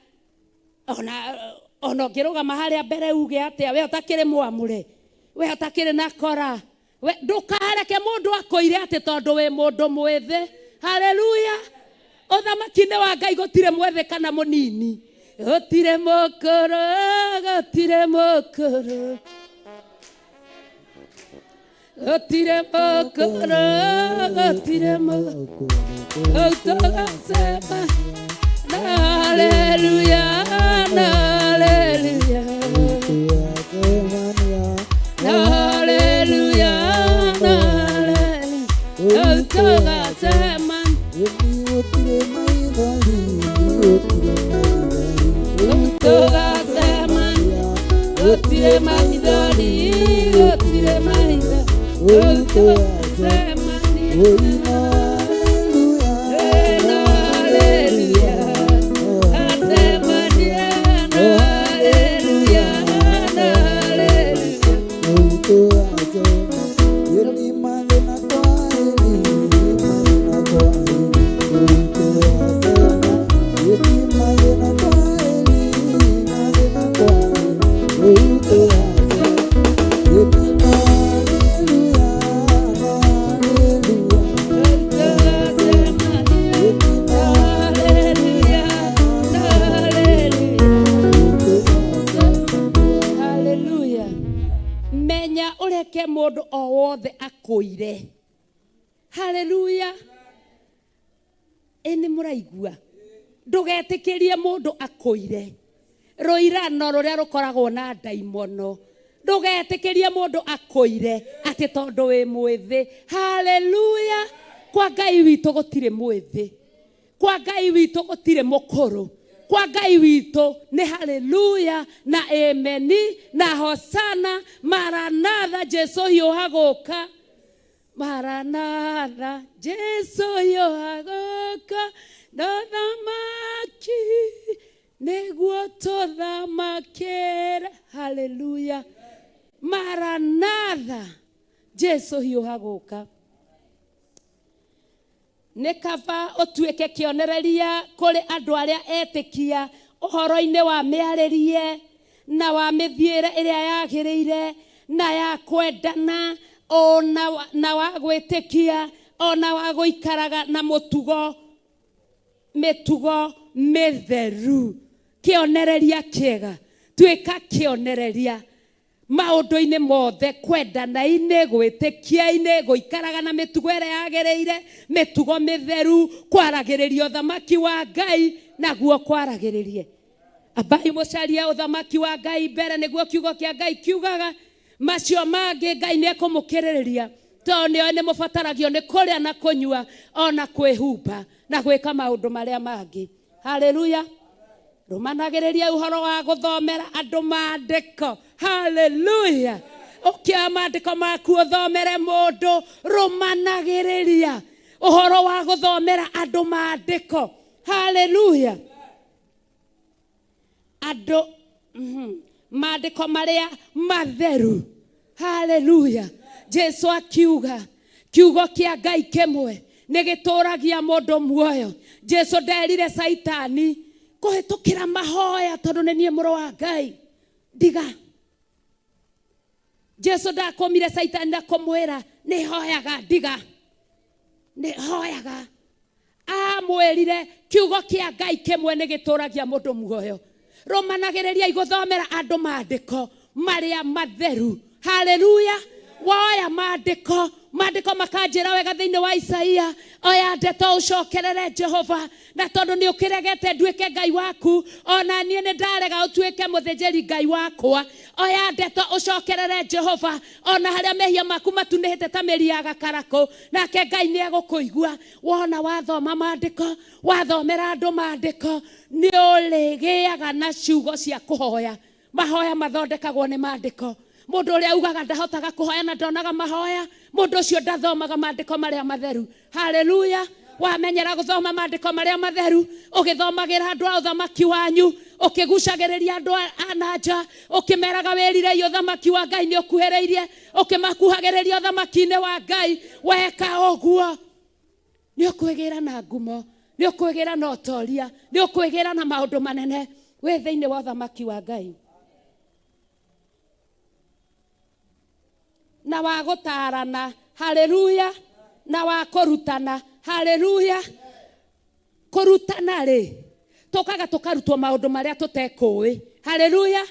ona ona ũngĩrũgama harĩa mbere uge atĩa, we ũtakĩrĩ mwamũre, we ũtakĩrĩ na kora, we ndũkareke mũndũ akũire atĩ tondũ wĩ mũndũ mwĩthĩ. Haleluya! Ũthamaki-inĩ wa Ngai gũtirĩ mwĩthĩ kana mũnini, gũtirĩ mũkũrũ, gũtirĩ mũkũrũ, gũtirĩ mũkũrũ, gũtirĩ mũkũrũ. Tũgasema na haleluya, na haleluya, na haleluya, na haleluya. Tũgasema tũgasema gũtirĩ maithori, gũtirĩ maithori. Tũgacemania na haleluya, gacemania na haleluya, na haleluya. Haleluya, na haleluya. Haleluya. Menya ũreke mũndũ o wothe akũire. Haleluya. Ĩ nĩ mũraigua? Ndũgetĩkĩrie mũndũ akũire rũirano rũrĩa rũkoragwo na ndaimono. Ndũgetĩkĩrie mũndũ akũire atĩ tondũ wĩ mwĩthĩ. Haleluya. Kwa Ngai witũ gũtirĩ mwĩthĩ, kwa Ngai witũ gũtirĩ mũkũrũ, kwa Ngai witũ nĩ haleluya na ameni na hosana maranatha. Jesu hiũha gũka, maranatha, Jesu hiũha gũka na thamaki nĩguo tũthamakĩre. Haleluya. Maranatha, Jesu hiũha gũka. Nĩ kaba ũtuĩke kĩonereria kũrĩ andũ arĩa etĩkia ũhoro-inĩ wa mĩarĩrie na wa mĩthiĩre ĩrĩa yagĩrĩire na ya kwendana, ona na wa gwĩtĩkia, ona wa gũikaraga na mũtugo mĩtugo mĩtheru. Kĩonereria kĩega. Tuĩka kĩonereria maũndũ-inĩ mothe, kwendana-inĩ, gwĩtĩkia-inĩ, gũikaraga na mĩtugo ĩrĩa yagĩrĩire, mĩtugo mĩtheru, kwaragĩrĩria ũthamaki wa Ngai, naguo kwaragĩrĩrie. Ambai mũcarie ũthamaki wa Ngai mbere, nĩguo kiugo kĩa Ngai kiugaga. Macio mangĩ Ngai nĩ ekũmũkĩrĩrĩria, tondũ nĩoĩ nĩ mũbataragio nĩ kũrĩa na kũnyua ona kwĩhumba na gwĩka maũndũ marĩa mangĩ. Haleluya. Rũmanagĩrĩria ũhoro wa gũthomera andũ maandĩko. Haleluya. Ũkĩoya maandĩko maku ũthomere mũndũ, rũmanagĩrĩria ũhoro wa gũthomera andũ maandĩko. Haleluya. Andũ maandĩko marĩa matheru. Haleluya. Jesu akiuga kiugo kĩa Ngai kĩmwe nĩ gĩtũragia mũndũ muoyo. Jesu nderire Saitani kũhĩtũkĩra mahoya tondũ nĩ niĩ mũrũ wa Ngai. Ndiga. Jesu ndakũmire Saitani na kũmwĩra nĩ hoyaga, ndiga. Nĩ hoyaga. Amwĩrire kiugo kĩa Ngai kĩmwe nĩ gĩtũragia mũndũ muoyo. Rũmanagĩrĩria gũthomera andũ maandĩko marĩa matheru. Haleluya. Woya maandĩko, maandĩko makanjĩra wega thĩinĩ wa Isaia, oya ndeto ũcokerere Jehova, na tondũ nĩ ũkĩregete nduĩke Ngai waku, ona niĩ nĩ ndarega ũtuĩke mũthĩnjĩri Ngai wakwa. Oya ndeto ũcokerere Jehova, ona harĩa mehia maku matunĩhĩte ta mĩri ya gakarakũ, nake Ngai nĩ egũkũigua. Wona wathoma maandĩko, wathomera andũ maandĩko, nĩ ũrĩgĩaga na ciugo cia kũhoya. Mahoya mathondekagwo nĩ maandĩko. Mũndũ ũrĩa ugaga ndahotaga kũhoya na ndonaga mahoya, mũndũ ũcio ndathomaga maandĩko marĩa matheru. Haleluya. Wamenyera gũthoma maandĩko marĩa matheru, ũgĩthomagĩra andũ a ũthamaki wanyu, ũkĩgucagĩrĩria andũ a na nja, ũkĩmeraga wĩrirei ũthamaki wa Ngai nĩ ũkuhĩrĩirie, ũkĩmakuhagĩrĩria ũthamaki-inĩ wa Ngai. Weka ũguo nĩ ũkwĩgĩra na ngumo, nĩ ũkwĩgĩra na ũtoria, nĩ ũkwĩgĩra na maũndũ manene wĩ thĩinĩ wa ũthamaki wa Ngai. Na wa gũtarana, haleluya, na wa kũrutana, haleluya. Kũrutana rĩ, tũkaga tũkarutwo maũndũ marĩa tũtekũĩ, haleluya,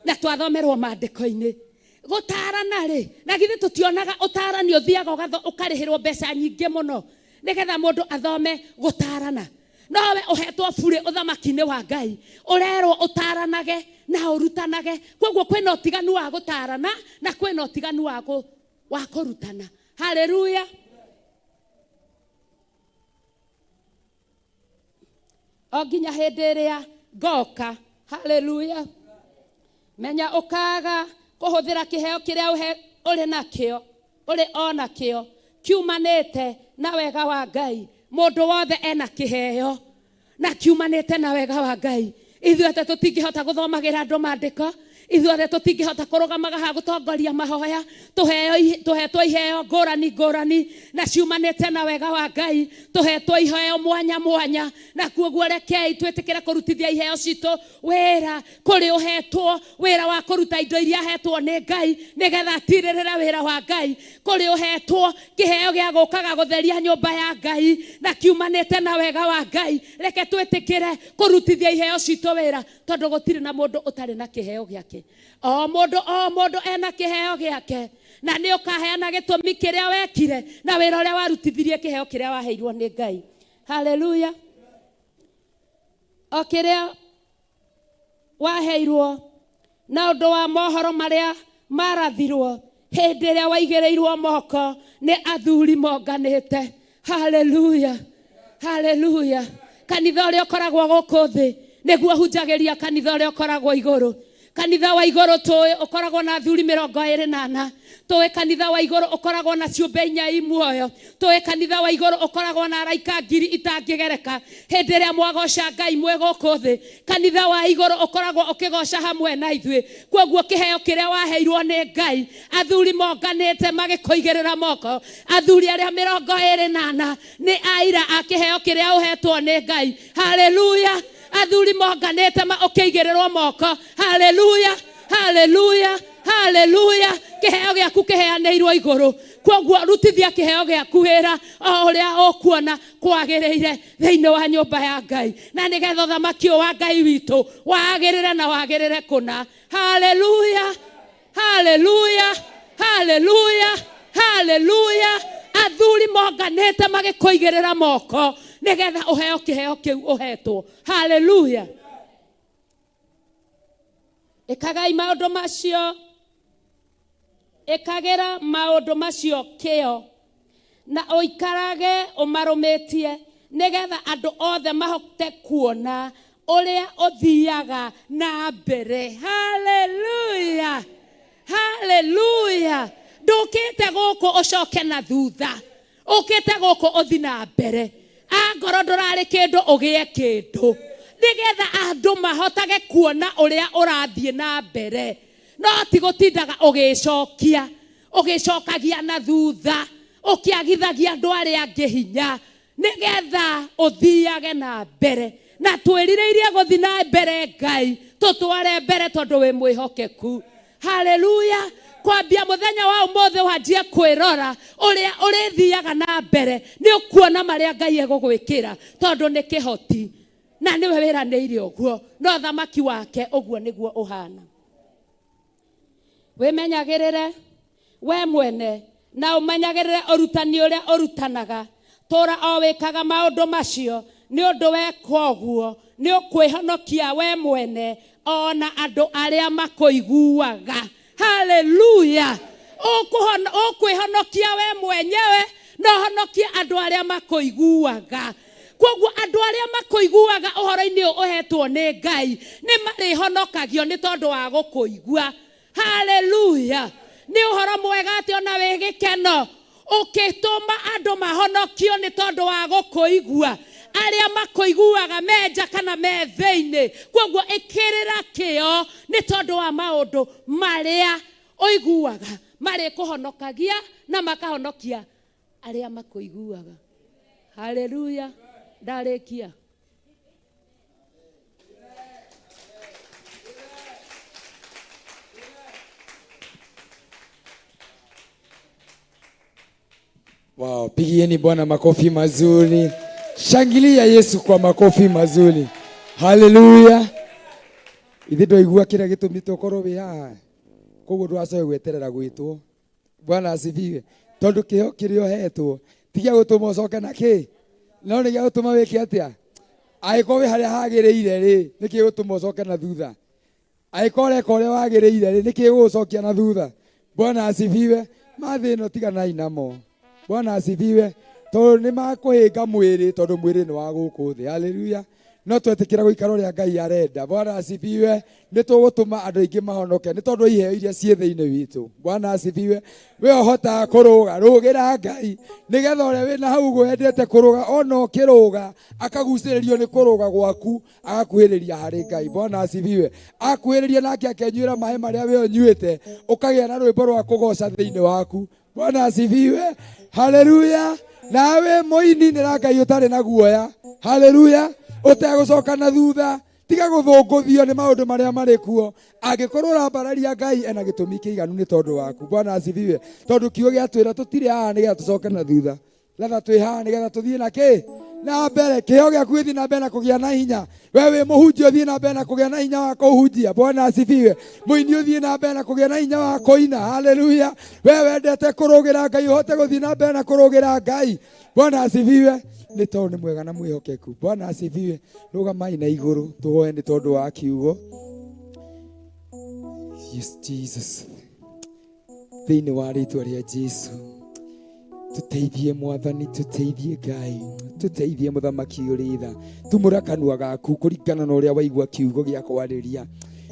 na twathomerwo maandĩko-inĩ. Gũtarana rĩ, na githĩ tũtionaga ũtarani ũthiaga ũkarĩhĩrwo mbeca nyingĩ mũno nĩgetha mũndũ athome gũtarana. Nowe ũhetwo burĩ ũthamaki-inĩ wa Ngai, ũrerwo ũtaranage na ũrutanage. Koguo kwĩna ũtiganu wa gũtarana na kwĩna ũtiganu wa kũrutana. Haleluya. O nginya hĩndĩ ĩrĩa ngoka. Haleluya. Menya ũkaga kũhũthĩra kĩheo kĩrĩa ũrĩ nakĩo, ũrĩ o nakĩo, kiumanĩte na wega wa Ngai. Mũndũ wothe ena kĩheo na kiumanĩte na wega wa Ngai. Ithuothe tũtingĩhota gũthomagĩra andũ maandĩko, ithuothe tũtingĩhota kũrũgamaga haha gũtongoria mahoya. Tũhetwo iheo ngũrani ngũrani na ciumanĩte na wega wa Ngai. Tũhetwo iheo mwanya mwanya, na kuoguo rekei twĩtĩkĩre kũrutithia iheo citũ wĩra. Kũrĩ ũhetwo wĩra wa kũruta indo iria ahetwo nĩ Ngai nĩgetha atirĩrĩre wĩra wa Ngai. Kũrĩ ũhetwo kĩheo gĩa gũkaga gũtheria nyũmba ya Ngai na kiumanĩte na wega wa Ngai. Reke twĩtĩkĩre kũrutithia iheo citũ wĩra, tondũ gũtirĩ na mũndũ ũtarĩ na kĩheo gĩake. O mũndũ, o mũndũ ena kĩheo gĩake, na nĩ ũkaheana gĩtũmi kĩrĩa wekire na wĩra ũrĩa warutithirie kĩheo kĩrĩa waheirwo nĩ Ngai. Haleluya. O kĩrĩa waheirwo na ũndũ wa mohoro marĩa marathirwo hĩndĩ ĩrĩa waigĩrĩirwo moko nĩ athuri monganĩte. Haleluya. Haleluya. Kanitha ũrĩa ũkoragwo gũkũ thĩ nĩguo hunjagĩria kanitha ũrĩa ũkoragwo igũrũ. Kanitha wa igũrũ tũĩ ũkoragwo na athuri mĩrongo ĩrĩ na ana. Tũĩ kanitha wa igũrũ ũkoragwo na ciũmbe inya i muoyo. Tũĩ kanitha wa igũrũ ũkoragwo na araika ngiri itangĩgereka. Hĩndĩ ĩrĩa mwagoca Ngai mwĩ gũkũ thĩ, kanitha wa igũrũ ũkoragwo ũkĩgoca hamwe na ithuĩ. Kwoguo kĩheo kĩrĩa waheirwo nĩ Ngai, athuri monganĩte magĩkũigĩrĩra moko, athuri arĩa mĩrongo ĩrĩ na ana nĩ aira a kĩheo kĩrĩa ũhetwo nĩ Ngai. Haleluya. Athuri monganĩte ũkĩigĩrĩrwo moko. Haleluya. Haleluya. Haleluya. Kĩheo gĩaku kĩheanĩirwo igũrũ. Kwoguo rutithia kĩheo gĩaku wĩra o ũrĩa ũkuona kwagĩrĩire thĩinĩ wa nyũmba ya Ngai, na nĩgetha ũthamaki ũyũ wa Ngai witũ wagĩrĩre na wagĩrĩre kũna. Haleluya, haleluya, haleluya, haleluya. Athuri monganĩte magĩkũigĩrĩra moko nĩgetha ũheo kĩheo kĩu ũhetwo. Haleluya. Ĩkagai maũndũ macio, ĩkagĩra maũndũ macio kĩyo, na ũikarage ũmarũmĩtie, nĩgetha andũ othe mahote kuona ũrĩa ũthiaga na mbere. Haleluya, haleluya. Ndũkĩte gũkũ ũcoke na thutha, ũkĩte gũkũ ũthi na mbere. Angorwo ndũrarĩ kĩndũ ũgĩe kĩndũ, nĩgetha andũ mahotage kuona ũrĩa ũrathiĩ na mbere, no ti gũtindaga ũgĩcokia, ũgĩcokagia na thutha, ũkĩagithagia andũ arĩa angĩ hinya, nĩgetha ũthiage na mbere. Na twĩrirĩirie gũthiĩ na mbere Ngai, tũtware mbere tondũ wĩ mwĩhokeku. Haleluya. Kwambia mũthenya wa ũmũthĩ wanjie kwĩrora ũrĩa ũrĩthiaga na mbere, nĩ ũkuona marĩa Ngai egũgwĩkĩra, tondũ nĩ kĩhoti na nĩwe wĩranĩire ũguo, no thamaki wake ũguo nĩguo ũhana. Wĩmenyagĩrĩre we mwene na ũmenyagĩrĩre ũrutani ũrĩa ũrutanaga. Tũra o wĩkaga maũndũ macio, nĩ ũndũ weka ũguo nĩ ũkwĩhonokia we mwene o na andũ arĩa makũiguaga. Haleluya. Ũkwĩhonokia we mwenyewe na ũhonokie andũ arĩa makũiguaga. Kwoguo andũ arĩa makũiguaga ũhoro-inĩ ũyũ ũhetwo nĩ Ngai nĩ marĩhonokagio nĩ tondũ wa gũkũigua. Haleluya. Nĩ ũhoro mwega atĩ ona wĩ gĩkeno ũkĩtũma andũ mahonokio nĩ tondũ wa gũkũigua, arĩa makũiguaga me nja kana me thĩinĩ. Kwoguo ĩkĩrĩra kĩyo nĩ tondũ wa maũndũ marĩa ũiguaga marĩkũhonokagia na makahonokia arĩa makũiguaga. Haleluya. Ndarĩkia. Wow, pigieni Bwana makofi mazuri. Shangilia Yesu kwa makofi mazuri. Haleluya. Ithe ndoigua kĩrĩa gĩtũmĩte ũkorwo wĩ haha. Koguo ndũgacoke gweterera gwĩtwo. Bwana asifiwe. Tondũ kĩheo kĩrĩa ũhetwo ti gĩa gũtũma ũcoke na kĩ, no nĩ gĩa gũtũma wĩke atĩa? Angĩkorwo wĩ harĩa hagĩrĩire rĩ, nĩ kĩ gũtũma ũcoke na thutha? Angĩkorwo ũreka ũrĩa wagĩrĩire rĩ, nĩ kĩ gũgũcokia na thutha? Bwana asifiwe. Mathĩna tiganai namo. Bwana asifiwe. Tondũ nĩ makũhĩnga mwĩrĩ, tondũ mwĩrĩ nĩ wa gũkũ thĩ. Haleluya. No twetĩkĩra gũikara ũrĩa Ngai arenda. Bwana asifiwe. Nĩ tũgũtũma andũ aingĩ mahonoke nĩ tondũ iheo iria ciĩ thĩinĩ witũ. Bwana asifiwe. We ũhotaga kũrũga, rũgĩra Ngai nĩgetha ũrĩa wĩna hau ũguo wendete kũrũga ona ũkĩrũga akagucĩrĩrio nĩ kũrũga gwaku, agakuhĩrĩria harĩ Ngai. Bwana asifiwe. Akuhĩrĩria nake akenyuĩra maĩ marĩa we ũnyuĩte, ũkagĩa na rwĩmbo rwa kũgoca thĩinĩ waku. Bwana asifiwe. Haleluya. Nawe mũini nĩra Ngai ũtarĩ na guoya. Haleluya. Ũtegũcoka na thutha. Tiga gũthũngũthio nĩ maũndũ marĩa marĩ kuo. Angĩkorwo ũrambararia Ngai ena gĩtũmi kĩiganu nĩ tondũ waku. Bwana asifiwe. Tondũ kiugo gĩatwĩra tũtirĩ haha nĩgetha tũcoke na thutha. Ratha twĩ haha nĩgetha tũthiĩ na kĩ na mbere. Kĩheo gĩaku gĩthiĩ na mbere na kũgĩa na hinya. We wĩ mũhunjia ũthiĩ na mbere na kũgĩa na hinya wa kũhunjia. Bwana asifiwe. Mũini ũthiĩ na mbere na kũgĩa na hinya wa kũina. Haleluya. We wendete kũrũgĩra Ngai ũhote gũthiĩ na mbere na kũrũgĩra Ngai. Bwana asifiwe. Nĩ tondũ nĩ mwega na mwĩhokeku. Bwana asifiwe. Rũgamai na igũrũ tũhoe nĩ tondũ wa kiugo. Yes, Jesus. Thĩinĩ wa rĩtwa rĩa Jesu, tũteithie Mwathani, tũteithie Ngai, tũteithie Mũthamaki ũrĩ tha. Tumũra kanua gaku kũringana na ũrĩa waigua kiugo gĩa kwarĩria.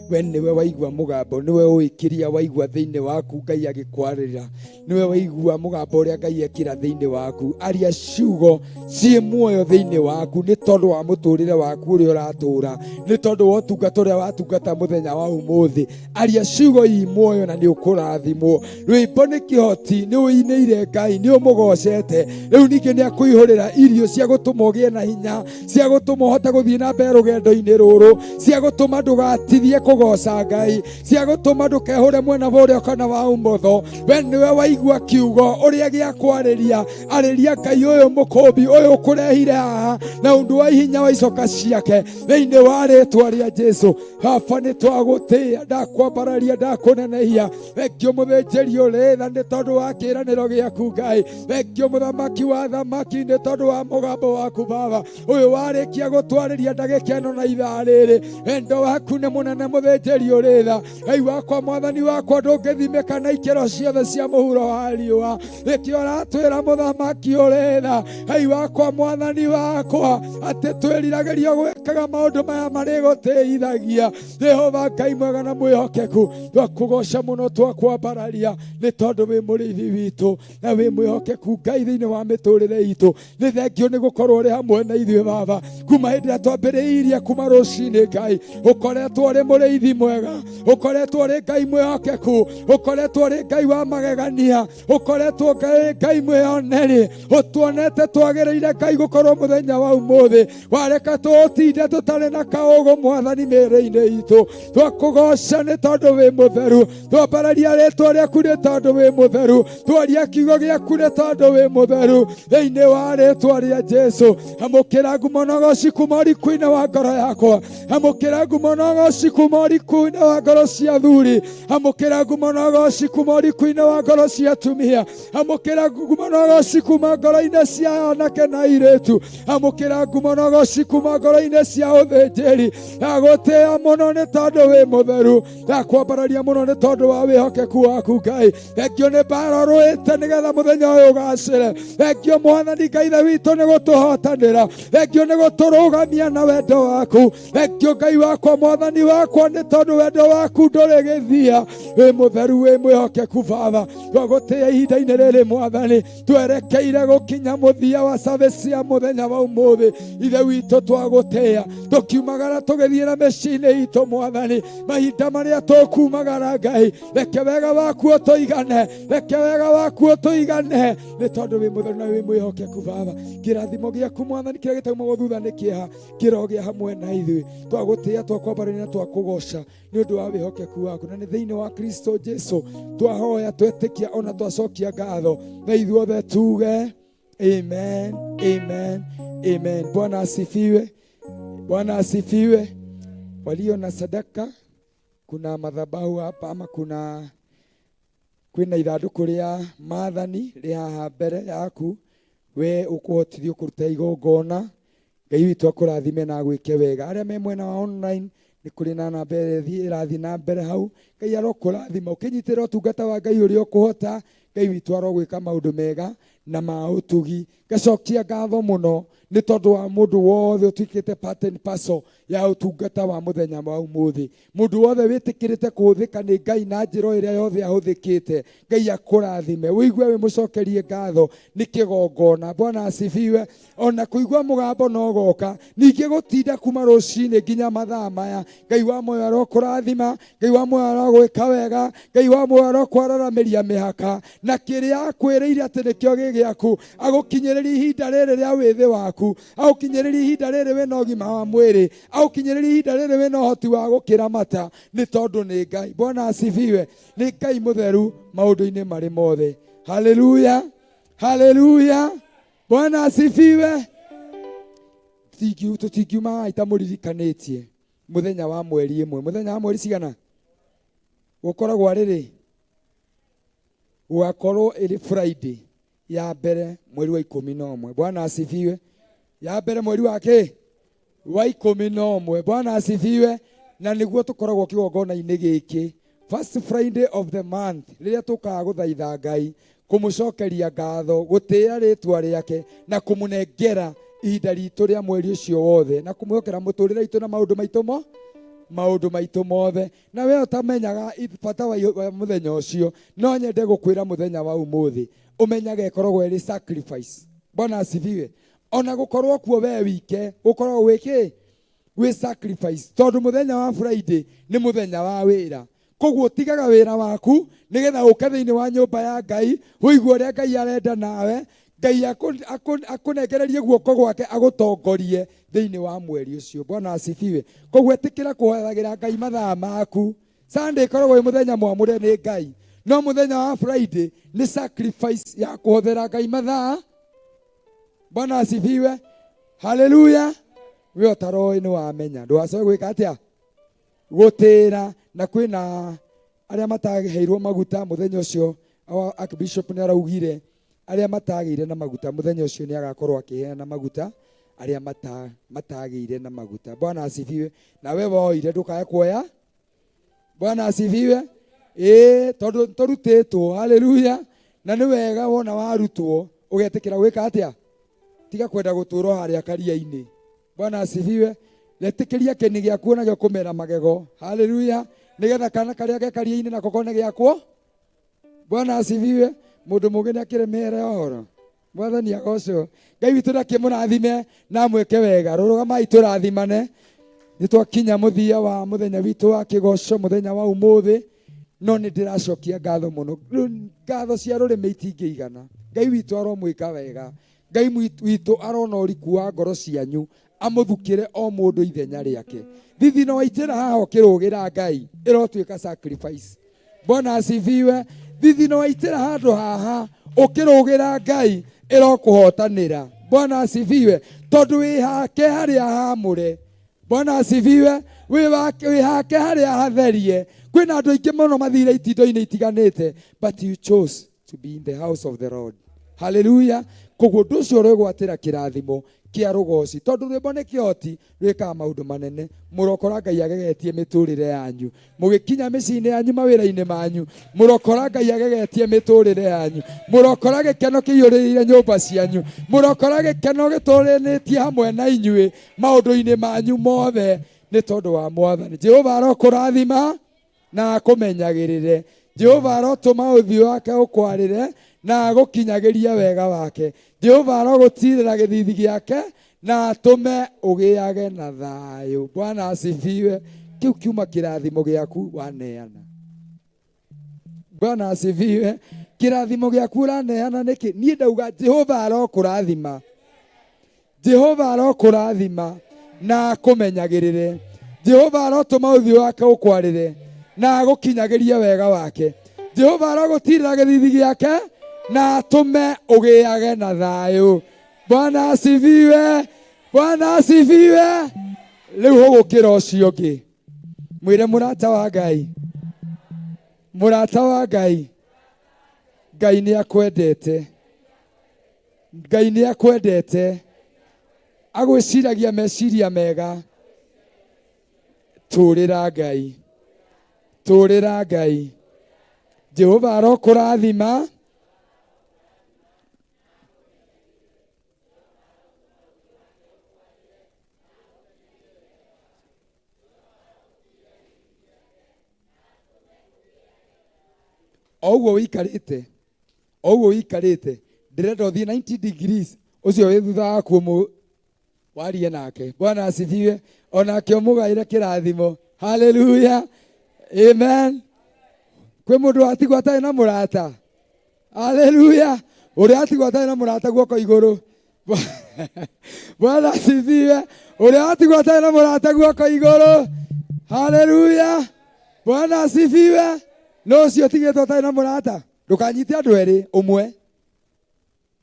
We nĩwe waigua mũgambo, nĩwe ũĩ kĩrĩa waigua thĩinĩ waku Ngai agĩkwarĩra, nĩwe waigua mũgambo ũrĩa Ngai ekĩra thĩinĩ waku. Aria ciugo ciĩ muoyo thĩinĩ waku nĩ tondũ wa mũtũrĩre waku ũrĩa ũratũra, nĩ tondũ wa ũtungata ũrĩa watungata mũthenya wa ũmũthĩ. Aria ciugo i muoyo na nĩ ũkũrathimwo. Rwĩmbo nĩ kĩhoti, nĩ ũinĩire Ngai, nĩ ũmũgocete. Rĩu ningĩ nĩ akũihũrĩra irio cia gũtũma ũgĩe na hinya, cia gũtũma ũhote gũthiĩ na mbere rũgendo-inĩ rũrũ, cia gũtũma ndũgatithie kũgoca. kũgoca Ngai, cia gũtũma ndũkehũre mwena wa ũrĩo kana wa ũmotho. We nĩwe waigua kiugo ũrĩa gĩa kwarĩria, arĩria Ngai ũyũ mũkũmbi ũyũ ũkũrehire haha na ũndũ wa ihinya wa icoka ciake, thĩinĩ wa rĩtwa rĩa Jesu. Baba, nĩ twagũtĩĩa, ndakwambararia, ndakũnenehia. Thengio mũthĩnjĩri ũrĩ tha nĩ tondũ wa kĩĩranĩro gĩaku Ngai. Thengio mũthamaki wa thamaki nĩ tondũ wa mũgambo waku Baba, ũyũ warĩkia gũtwarĩria ndagĩka ĩno na ithaa rĩrĩ. Wendo waku nĩ mũnene mũthĩnjĩri ũrĩ tha. Ngai wakwa, mwathani wakwa, ndũngĩthimĩka na ikĩro ciothe cia mũhuro wa riũa. Nĩkĩo ũratwĩra mũthamaki ũrĩ tha, Ngai wakwa, mwathani wakwa, atĩ twĩriragĩrio gwĩkaga maũndũ maya marĩgũtĩithagia. Jehova Ngai mwega na mwĩhokeku, twakũgoca mũno, twakwambararia nĩ tondũ wĩ mũrĩithi witũ na wĩ mwĩhokeku Ngai thĩinĩ wa mĩtũrĩre itũ. Nĩ thengio nĩ gũkorwo ũrĩ hamwe na ithuĩ Baba kuma hĩndĩ ĩrĩa twambĩrĩirie, kuma rũcinĩ Ngai ũkoretwo ũrĩ mũrĩithi mwega, ũkoretwo ũrĩ Ngai mwĩhokeku, ũkoretwo ũrĩ Ngai wa magegania, ũkoretwo Ngai Ngai mwĩoneri, ũtuonete twagĩrĩire Ngai gũkorwo mũthenya wa ũmũthĩ. Wareka tũtinde tũtarĩ na kaũgũ mwathani mĩĩrĩ-inĩ itũ. Twakũgoca nĩ tondũ wĩ mũtheru, twambararia rĩtwa rĩaku nĩ tondũ wĩ mũtheru, twaria kiugo gĩaku nĩ tondũ wĩ mũtheru, thĩinĩ wa rĩtwa rĩa Jesu. Amũkĩra ngumo na ũgoci kuma ũriku-inĩ wa ngoro yakwa, amũkĩra ngumo na ũgoci kuma ũriku-inĩ wa ngoro cia athuri, amũkĩra ngumo na ũgoci kuma ũriku-inĩ wa ngoro cia atumia, amũkĩra ngumo na ũgoci kuma ngoro-inĩ cia anake na airĩtu, amũkĩra ngumo na ũgoci kuma ngoro-inĩ cia ũthĩnjĩri. Ndagũtĩĩa mũno nĩ tondũ wĩ mũtheru, ndakwambararia mũno nĩ tondũ wa wĩhokeku waku Ngai. Thengio nĩ mbara ũrũĩte nĩgetha mũthenya ũyũ ũgacĩre. Thengio mwathani Ngai ithe witũ nĩ gũtũhotanĩra, thengio nĩ gũtũrũgamia na wendo waku. Thengio Ngai wakwa, mwathani wakwa, nĩ tondũ wendo waku ndũrĩ gĩthia. Wĩ mũtheru, wĩ mwĩhokeku Baba. Twagũtĩĩa ihinda-inĩ rĩrĩ mwathani, twerekeire gũkinya mũthia wa service ya mũthenya wa ũmũthĩ. Ithe witũ, twagũtĩĩa tũkiumagara tũgĩthiĩ na mĩciĩ-inĩ itũ mwathani, mahinda marĩa tũkumagara Ngai, reke wega waku ũtũigane, reke wega waku ũtũigane, nĩ tondũ wĩ mũtheru na wĩ mwĩhokeku Baba. Kĩrathimo gĩaku mwathani kĩrĩa gĩtaumagwo thutha nĩ kĩeha kĩrogĩa hamwe na ithuĩ. Twagũtĩĩa, twakwambarĩria na twakũgoca nĩ ũndũ wa wĩhokeku waku, na nĩ thĩinĩ wa Kristo Jesu twahoya, twetĩkia ona twacokia ngatho, na ithuothe tuge amen, amen, amen. Bwana asifiwe, Bwana asifiwe. Walio na sadaka, kuna madhabahu hapa ama kuna kwĩna ithandũkũ rĩa maathani rĩ haha mbere yaku, we ũkũhotithio kũruta igongona. Ngai witũ akũrathime na agwĩke wega. Arĩa me mwena wa online, nĩ kũrĩ na namba ĩrĩa ĩrathiĩ na mbere hau. Ngai arokũrathima ũkĩnyitĩrĩra ũtungata wa Ngai ũrĩa ũkũhota. Ngai witũ arogwĩka maũndũ mega na ma ũtugi. Ngacokia ngatho mũno nĩ tondũ wa mũndũ wothe ũtuĩkĩte part and parcel ya ũtungata wa mũthenya wa ũmũthĩ, mũndũ wothe wĩtĩkĩrĩte kũhũthĩka nĩ Ngai na njĩra o ĩrĩa yothe ahũthĩkĩte. Ngai akũrathime, ũigue wĩ mũcokerie ngatho nĩ kĩgongona. Bwana asifiwe. Ona kũigua mũgambo no goka, ningĩ gũtinda kuma rũcinĩ nginya mathaa maya. Ngai wa muoyo arokũrathima, Ngai wa muoyo arogwĩka wega, Ngai wa muoyo arokwararamiria mĩhaka, na kĩrĩa akwĩrĩire atĩ nĩkĩo gĩ gĩaku agũkinyĩrĩria ihinda rĩrĩ rĩa wĩthĩ waku, agũkinyĩrĩria ihinda rĩrĩ wĩna ũgima wa mwĩrĩ, agũkinyĩrĩria ihinda rĩrĩ wĩna ũhoti wa gũkĩramata, nĩ tondũ nĩ Ngai. Bwana asifiwe. Nĩ Ngai mũtheru maũndũ-inĩ marĩ mothe. Haleluya, haleluya, Bwana asifiwe. Tũtingiuma haha itamũririkanĩtie mũthenya wa mweri ĩmwe. Mũthenya wa mweri cigana gũkoragwo arĩ rĩ? Gũgakorwo ĩrĩ Friday ya mbere mweri wa 11. Bwana asifiwe. Ya mbere mweri wa kĩ? Wa 11. Bwana asifiwe. Na nĩguo tũkoragwo kĩgongona-inĩ gĩkĩ first Friday of the month, rĩrĩa tũkaga gũthaitha Ngai, kũmũcokeria ngatho, gũtĩĩa rĩtwa rĩake na kũmũnengera ihinda ritũ rĩa mweri ũcio wothe, na kũmwĩhokera mũtũrĩre witũ na maũndũ maitũ mo maũndũ maitũ mothe. Na we ũtamenyaga bata wa mũthenya ũcio, no nyende gũkwĩra mũthenya wa ũmũthĩ ũmenyage ĩkoragwo ĩrĩ sacrifice. Bwana asifiwe. Ona gũkorwo kuo we wike gũkoragwo gwĩ kĩ? Gwĩ sacrifice, tondũ mũthenya wa Friday nĩ mũthenya wa wĩra. Koguo tigaga wĩra waku nĩgetha ũke thĩinĩ wa nyũmba ya Ngai, ũigue ũrĩa Ngai arenda nawe. Ngai akũnengererie guoko gwake agũtongorie thĩinĩ wa mweri ũcio. Bwana asifiwe. Koguo ĩtĩkĩra kũhoyagĩra Ngai mathaa maku. Sunday ĩkoragwo ĩ mũthenya mwamũre nĩ Ngai, no mũthenya wa Friday nĩ sacrifice ya kũhothera Ngai mathaa. Bwana asifiwe. Haleluya. We ũtaroĩ nĩ wamenya ndũgacoke gwĩka atĩa gũtĩra. Na kwĩna arĩa mataheirwo maguta mũthenya ũcio, our Archbishop nĩ araugire arĩa matagĩire na maguta mũthenya ũcio nĩ agakorwo akĩheana maguta arĩa matagĩire na maguta. Bwana asifiwe. Na we woire ndũkae kuoya. Bwana asifiwe. Ĩĩ, tondũ tũrutĩtwo. Haleluya. Na nĩ wega wona warutwo ũgetĩkĩra gwĩka atĩa, tiga kwenda gũtũrwo harĩa karia-inĩ. Bwana asifiwe. Retĩkĩria kĩni gĩaku onakĩo kũmera magego. Haleluya. Nĩgetha kana karĩa ke karia-inĩ nako kone gĩakwo. Bwana asifiwe. Mũndũ mũgĩ nĩ akĩrĩ mĩere ya ũhoro. Mwathani agocwo. Ngai witũ ndakĩmũrathime na amwĩke wega. Rũrũgamai tũrathimane. Nĩ twakinya mũthia wa mũthenya witũ wa kĩgoco mũthenya wa ũmũthĩ, no nĩ ndĩracokia ngatho mũno. Rĩu ngatho cia rũrĩmĩ itingĩigana. Ngai witũ aromwĩka wega. Ngai witũ arona ũriku wa ngoro cianyu, amũthukĩre o mũndũ ithenya rĩake. Thithino waitĩra haha ũkĩrũgĩra Ngai ĩrotuĩka sacrifice. Bwana asifiwe. Thithino waitĩra handũ haha ũkĩrũgĩra Ngai ĩrokũhotanĩra. Bwana asifiwe. Tondũ wĩhake harĩa hamũre. Bwana asifiwe. Wĩhake harĩa hatherie. Kwĩna andũ aingĩ mũno mathire itindo-inĩ itiganĩte, but you chose to be in the house of the Lord. Haleluya. Koguo ũndũ ũcio ũrĩgwatĩra kĩrathimo kĩa rũgoci, tondũ rwĩmbo nĩ kĩhoti rwĩkaga maũndũ manene. Mũrokora Ngai agegetie mĩtũrĩre yanyu mũgĩkinya mĩciĩ-inĩ yanyu, mawĩra-inĩ manyu. Mũrokora Ngai agegetie mĩtũrĩre yanyu. Mũrokora gĩkeno kĩiyũrĩrĩire nyũmba cianyu. Mũrokora gĩkeno gĩtũrĩnĩtie hamwe na inyuĩ maũndũ-inĩ manyu mothe, nĩ tondũ wa Mwathani. Jehova arokũrathima na akũmenyagĩrĩre. Jehova arotũma ũthiũ wake ũkwarĩre na agũkinyagĩrie wega wake. Jehova arogũtirĩra gĩthithi gĩake na atũme ũgĩage na thayũ. Bwana asifiwe. Kĩu kiuma kĩrathimo gĩaku waneana. Bwana asifiwe. Kĩrathimo gĩaku ũraneana nĩkĩ? Niĩ ndauga Jehova arokũrathima. Jehova arokũrathima na akũmenyagĩrĩre. Jehova arotũma ũthiũ wake ũkwarĩre na agũkinyagĩrie wega wake. Jehova arogũtirĩra gĩthithi gĩake na atũme ũgĩage na thayũ. Bwana asifiwe. Bwana asifiwe. Rĩu hũgũkĩra ũcio ũngĩ, mwĩre mũrata wa Ngai, mũrata wa Ngai, Ngai nĩ akwendete. Ngai nĩ akwendete, agwĩciragia meciria mega. Tũrĩra Ngai, tũrĩra Ngai. Jehova arokũrathima. O ũguo wĩikarĩte, o ũguo wĩikarĩte, ndĩrenda ũthiĩ 90 degrees, ũcio wĩ thutha waku warie nake. Bwana asifiwe. Onake ũmũgaĩre kĩrathimo. Haleluya, amen. Kwĩ mũndũ watigwo atarĩ na mũrata? Haleluya. Ũrĩa atigwo atarĩ na mũrata, guoko igũrũ. Bwana asifiwe. Ũrĩa watigwo atarĩ na mũrata, guoko igũrũ. Haleluya, Bwana asifiwe. No ũcio ũtigĩtwo atarĩ na mũrata, ndũkanyite andũ erĩ, ũmwe.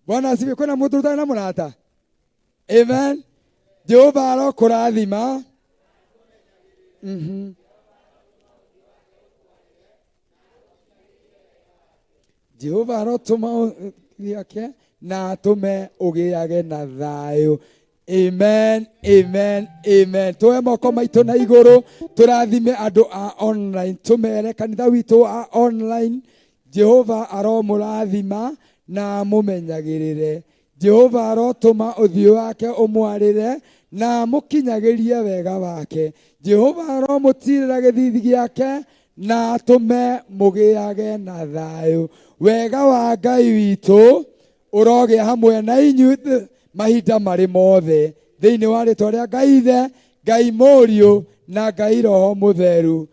Bwana asifiwe. Kwĩna mũndũ ũtarĩ na mũrata? Amen. Jehova arokũrathima. Jehova arotũma gĩake na atũme ũgĩage na thayũ. Amen, amen, amen. Tuoe moko maitũ na igũrũ, tũrathime andũ a online, tũmere kanitha witũ wa online, Jehova aromũrathima na amũmenyagĩrĩre. Jehova arotũma ũthiũ wake ũmwarĩre na amũkinyagĩrie wega wake. Jehova aromũtirĩra gĩthithi gĩake na atũme mũgĩage na thayũ. Wega wa Ngai witũ ũrogĩa hamwe na inyuĩ mahinda marĩ mothe, thĩinĩ wa rĩtwa rĩa Ngai Ithe, Ngai Mũriũ na Ngai Roho Mũtheru.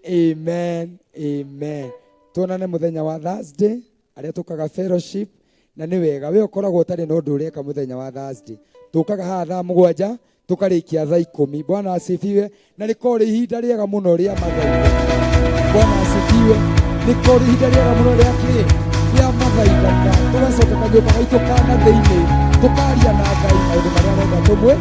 Amen, amen. Tuonane mũthenya wa Thursday arĩa tũkaga fellowship. Na nĩ wega we ũkoragwo ũtarĩ na ũndũ ũreka mũthenya wa Thursday, tũkaga haha thaa 7 tũkarĩkia thaa 10. Bwana asifiwe. Na rĩkorwo rĩ ihinda rĩega mũno rĩa mathaitha. Bwana asifiwe. Rĩkorwo rĩ ihinda rĩega mũno rĩa kĩ rĩa mathaithana, tũgacoka kanyũmba gaitũ kana thĩinĩ tũkaria na Ngai maũndũ marĩa arenda tũmwe.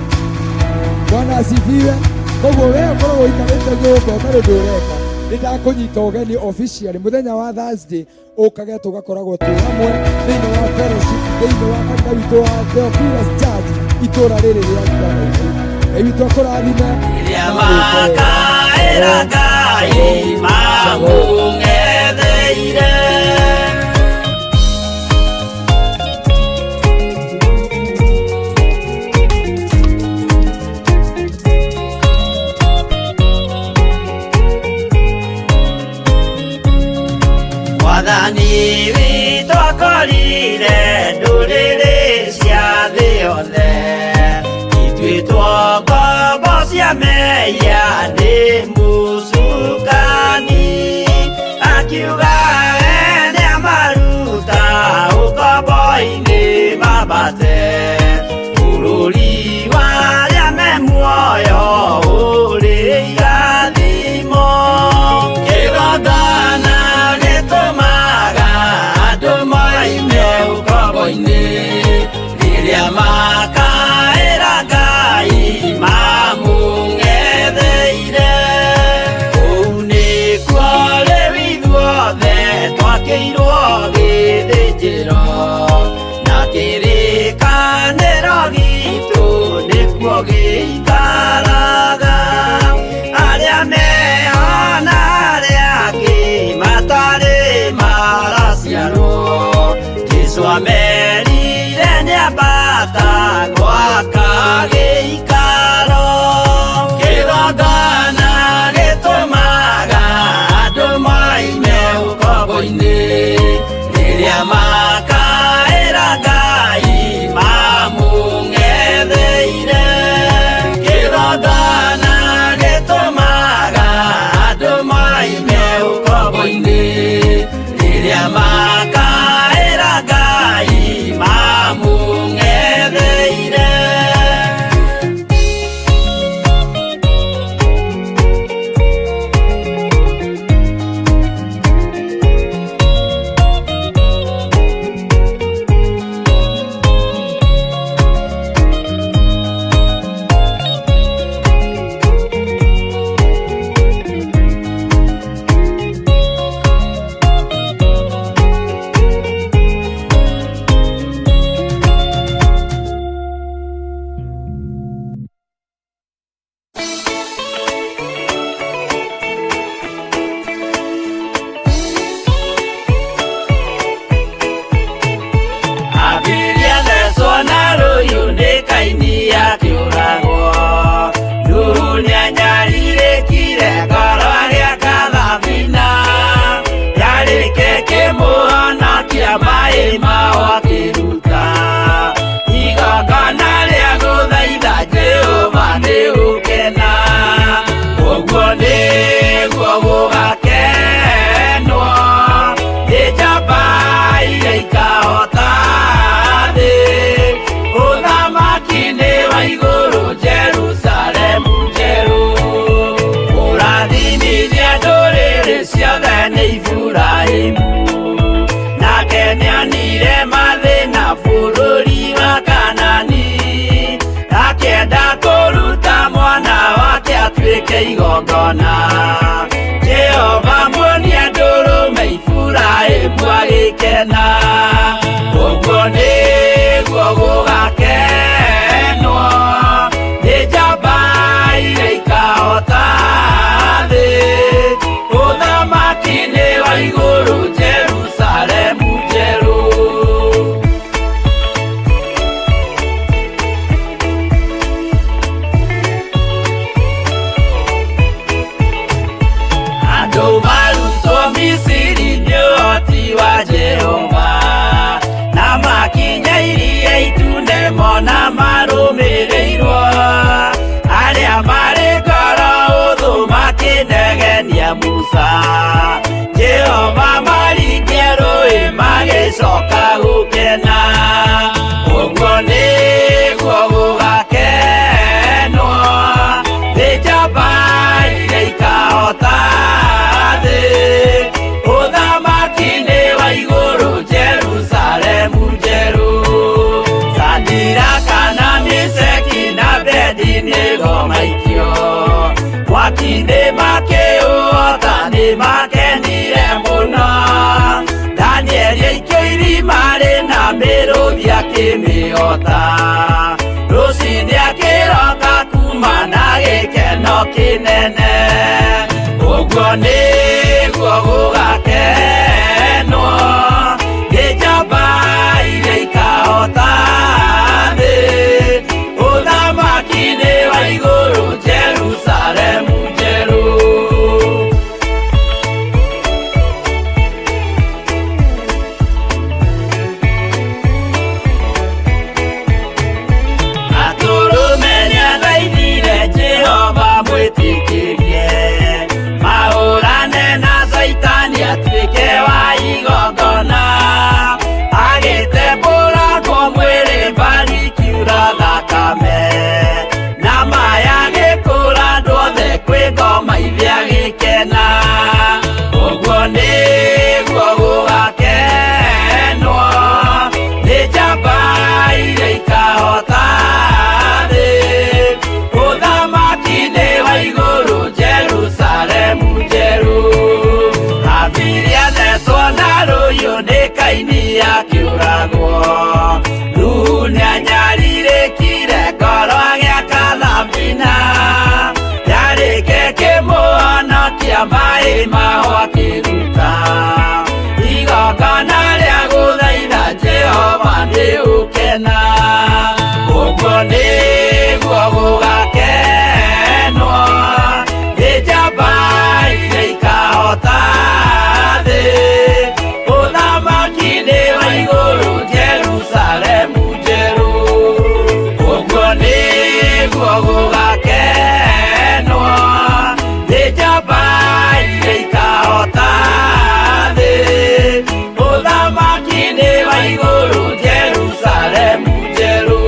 Bwana asifiwe. Koguo we ũkoragwo ũikarĩte nyũmba ũtarĩ ũndũ ũreka, nĩ ndakũnyita ũgeni officially mũthenya wa Thursday ũkage tũgakoragwo twĩ hamwe thĩinĩ wa fellowship thĩinĩ wa kanitha witũ wa Theophilus Church itũra rĩrĩ rĩa Ngai. Ngai witũ akũrathime. Rĩrĩa makaĩra Ngai mamũng'etheire. Mwathani witũ akorire ndũrĩrĩ cia thĩ yothe ituĩtwo ngombo cia mehia nĩ mũcukani, akiuga we nĩamaruta ũkombo-inĩ mambate bũrũri wa arĩa me muoyo ũrĩ irathimo. Kĩgongona gĩtũmaga andũ moime ũkombo-inĩ rĩrĩa makaĩra Ngai mamũng'etheire. Kũu nĩkuo rĩu ithuothe twakĩirwo gĩthĩnjĩro na kĩrĩkanĩro gitũ nĩkuo gĩikaraga. Arĩa meho na arĩa angĩ matarĩ maraciarwo, Jesũ amerire nĩambata gwaka gĩikaro. Kĩgongona gĩtũmaga andũ moime ũkombo-inĩ rĩrĩa makaĩra Ngai mamũng'etheire. Kĩgongona gĩtũmaga andũ moime ũkombo-inĩ rĩrĩa makaĩra Ngai mamũng'etheire. Abiria thecwo na rũhiũ nĩ Kaini akĩũragwo. Nuhu nĩanyarirĩkire ngoro agĩaka thabina, yarĩke kĩmũhonokia maĩ mao akĩruta. Igongona rĩa gũthaitha Jehova nĩ gũkena, ũguo nĩguo gũgakenwo nĩ njamba iria ikahota thĩ. Ũthamaki nĩ wa igũrũ Jerusalemu njerũ, ũrathimithia ndũrĩrĩ ciothe nĩ Iburahĩmu. Nake nĩonire mathĩna bũrũri wa Kanani, akĩenda kũruta mwana wake atuĩke igongona. Jehova muonia ndũrũme Iburahĩmu agĩkena, ũguo nĩguo gũgakenwo nĩ njamba iria ikahota thĩ. Ũthamaki nĩ wa igũrũ Jerusalemu njerũ. Andũ marutwo Misiri nĩ ũhoti wa Jehova, Nĩ makenire mũno. Danieli aikio irima rĩna mĩrũthi akĩmĩhota. Rũcinĩ akĩroka kuma na gĩkeno kĩnene. Ũguo nĩguo gũgakenwo nĩ njamba iria ikahota thĩ. Ũthamaki-inĩ wa igũrũ Jerusalemu njerũ. Atũrũme nĩathaithire Jehova mwĩtĩkĩrie mahũrane na Caitani atuĩke wa igongona. Agĩtembũrangwo mwĩrĩ mbari ikiura thakame na maya agĩkũra andũ othe kwĩ ngoma ithe agĩkena. Ũguo nĩguo gũgakenwo nĩ njamba iria ikahota thĩ. Ũthamaki-inĩ wa igũrũ Jerusalemu njerũ. Habili athecwo na rũhiũ nĩ Kaini akĩũragwo. Nuhu nĩanyarirĩkire ngoro agĩaka thabina. Yarĩke kĩmũhonokia maĩ maho akĩruta. Igongona rĩa gũthaitha Jehova nĩ ũkena. Ũguo nĩguo gũgakenwo nĩ njamba iria ikahota thĩ. Ũthamaki-inĩ wa igũrũ Jerusalemu njerũ. Ũguo nĩguo gũgakenwo nĩ njamba iria ikahota thĩ. Ũthamaki-inĩ wa igũrũ Jerusalemu njerũ.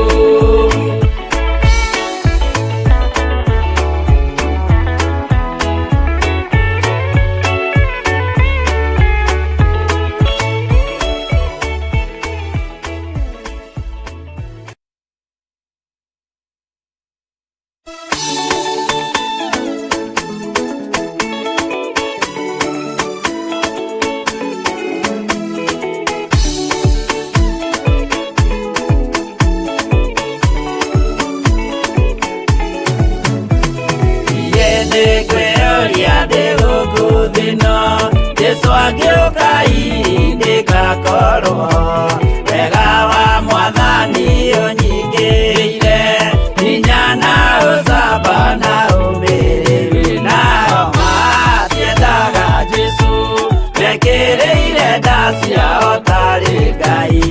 Nĩngwĩyũria ndĩ gũkũ thĩ ĩno, Jesũ angĩũka hihi nĩngakorwo. Wega wa Mwathani ũnyingĩrĩire, hinya na ũcamba na ũmĩrĩru. Nao matiendaga Jesũ, mekĩrĩire nda ciao tarĩ Ngai.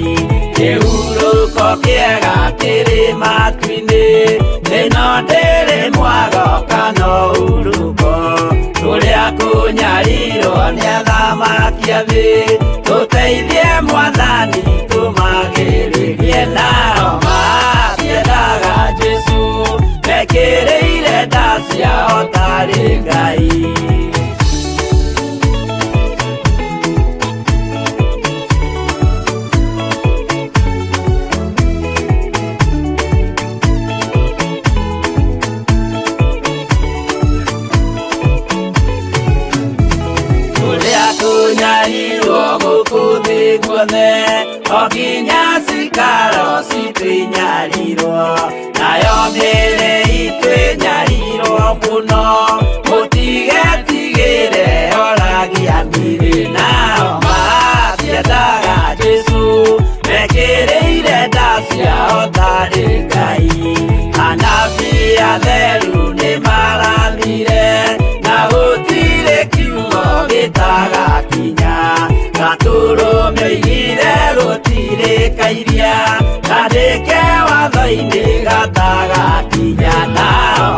Kĩhurũko kĩega kĩrĩ matu-inĩ, ĩno ndĩrĩ mwago kana ũhurũko. Kũrĩa kũnyarirwo nĩ athamaki a thĩ, tũteithie Mwathani tũmagĩrĩrie. Nao matiendaga Jesũ, mekĩrĩire nda ciao tarĩ Ngai. Kũrĩa kũnyarirwo gũkũ thĩ guothe, o nginya cikaro citũ inyarirwo, nayo mĩĩrĩ itũ ĩnyarirwo mũno. Mũtigetigĩre oragia mĩĩrĩ, nao matiendaga Jesũ, mekĩrĩire nda ciao tarĩ Ngai. Anabii atheru nĩmarathire, na gũtirĩ kiugo gĩtagakinya. Gatũrũme oigire gũtirĩ kairia, kandĩke watho-inĩ gatagakinya. Nao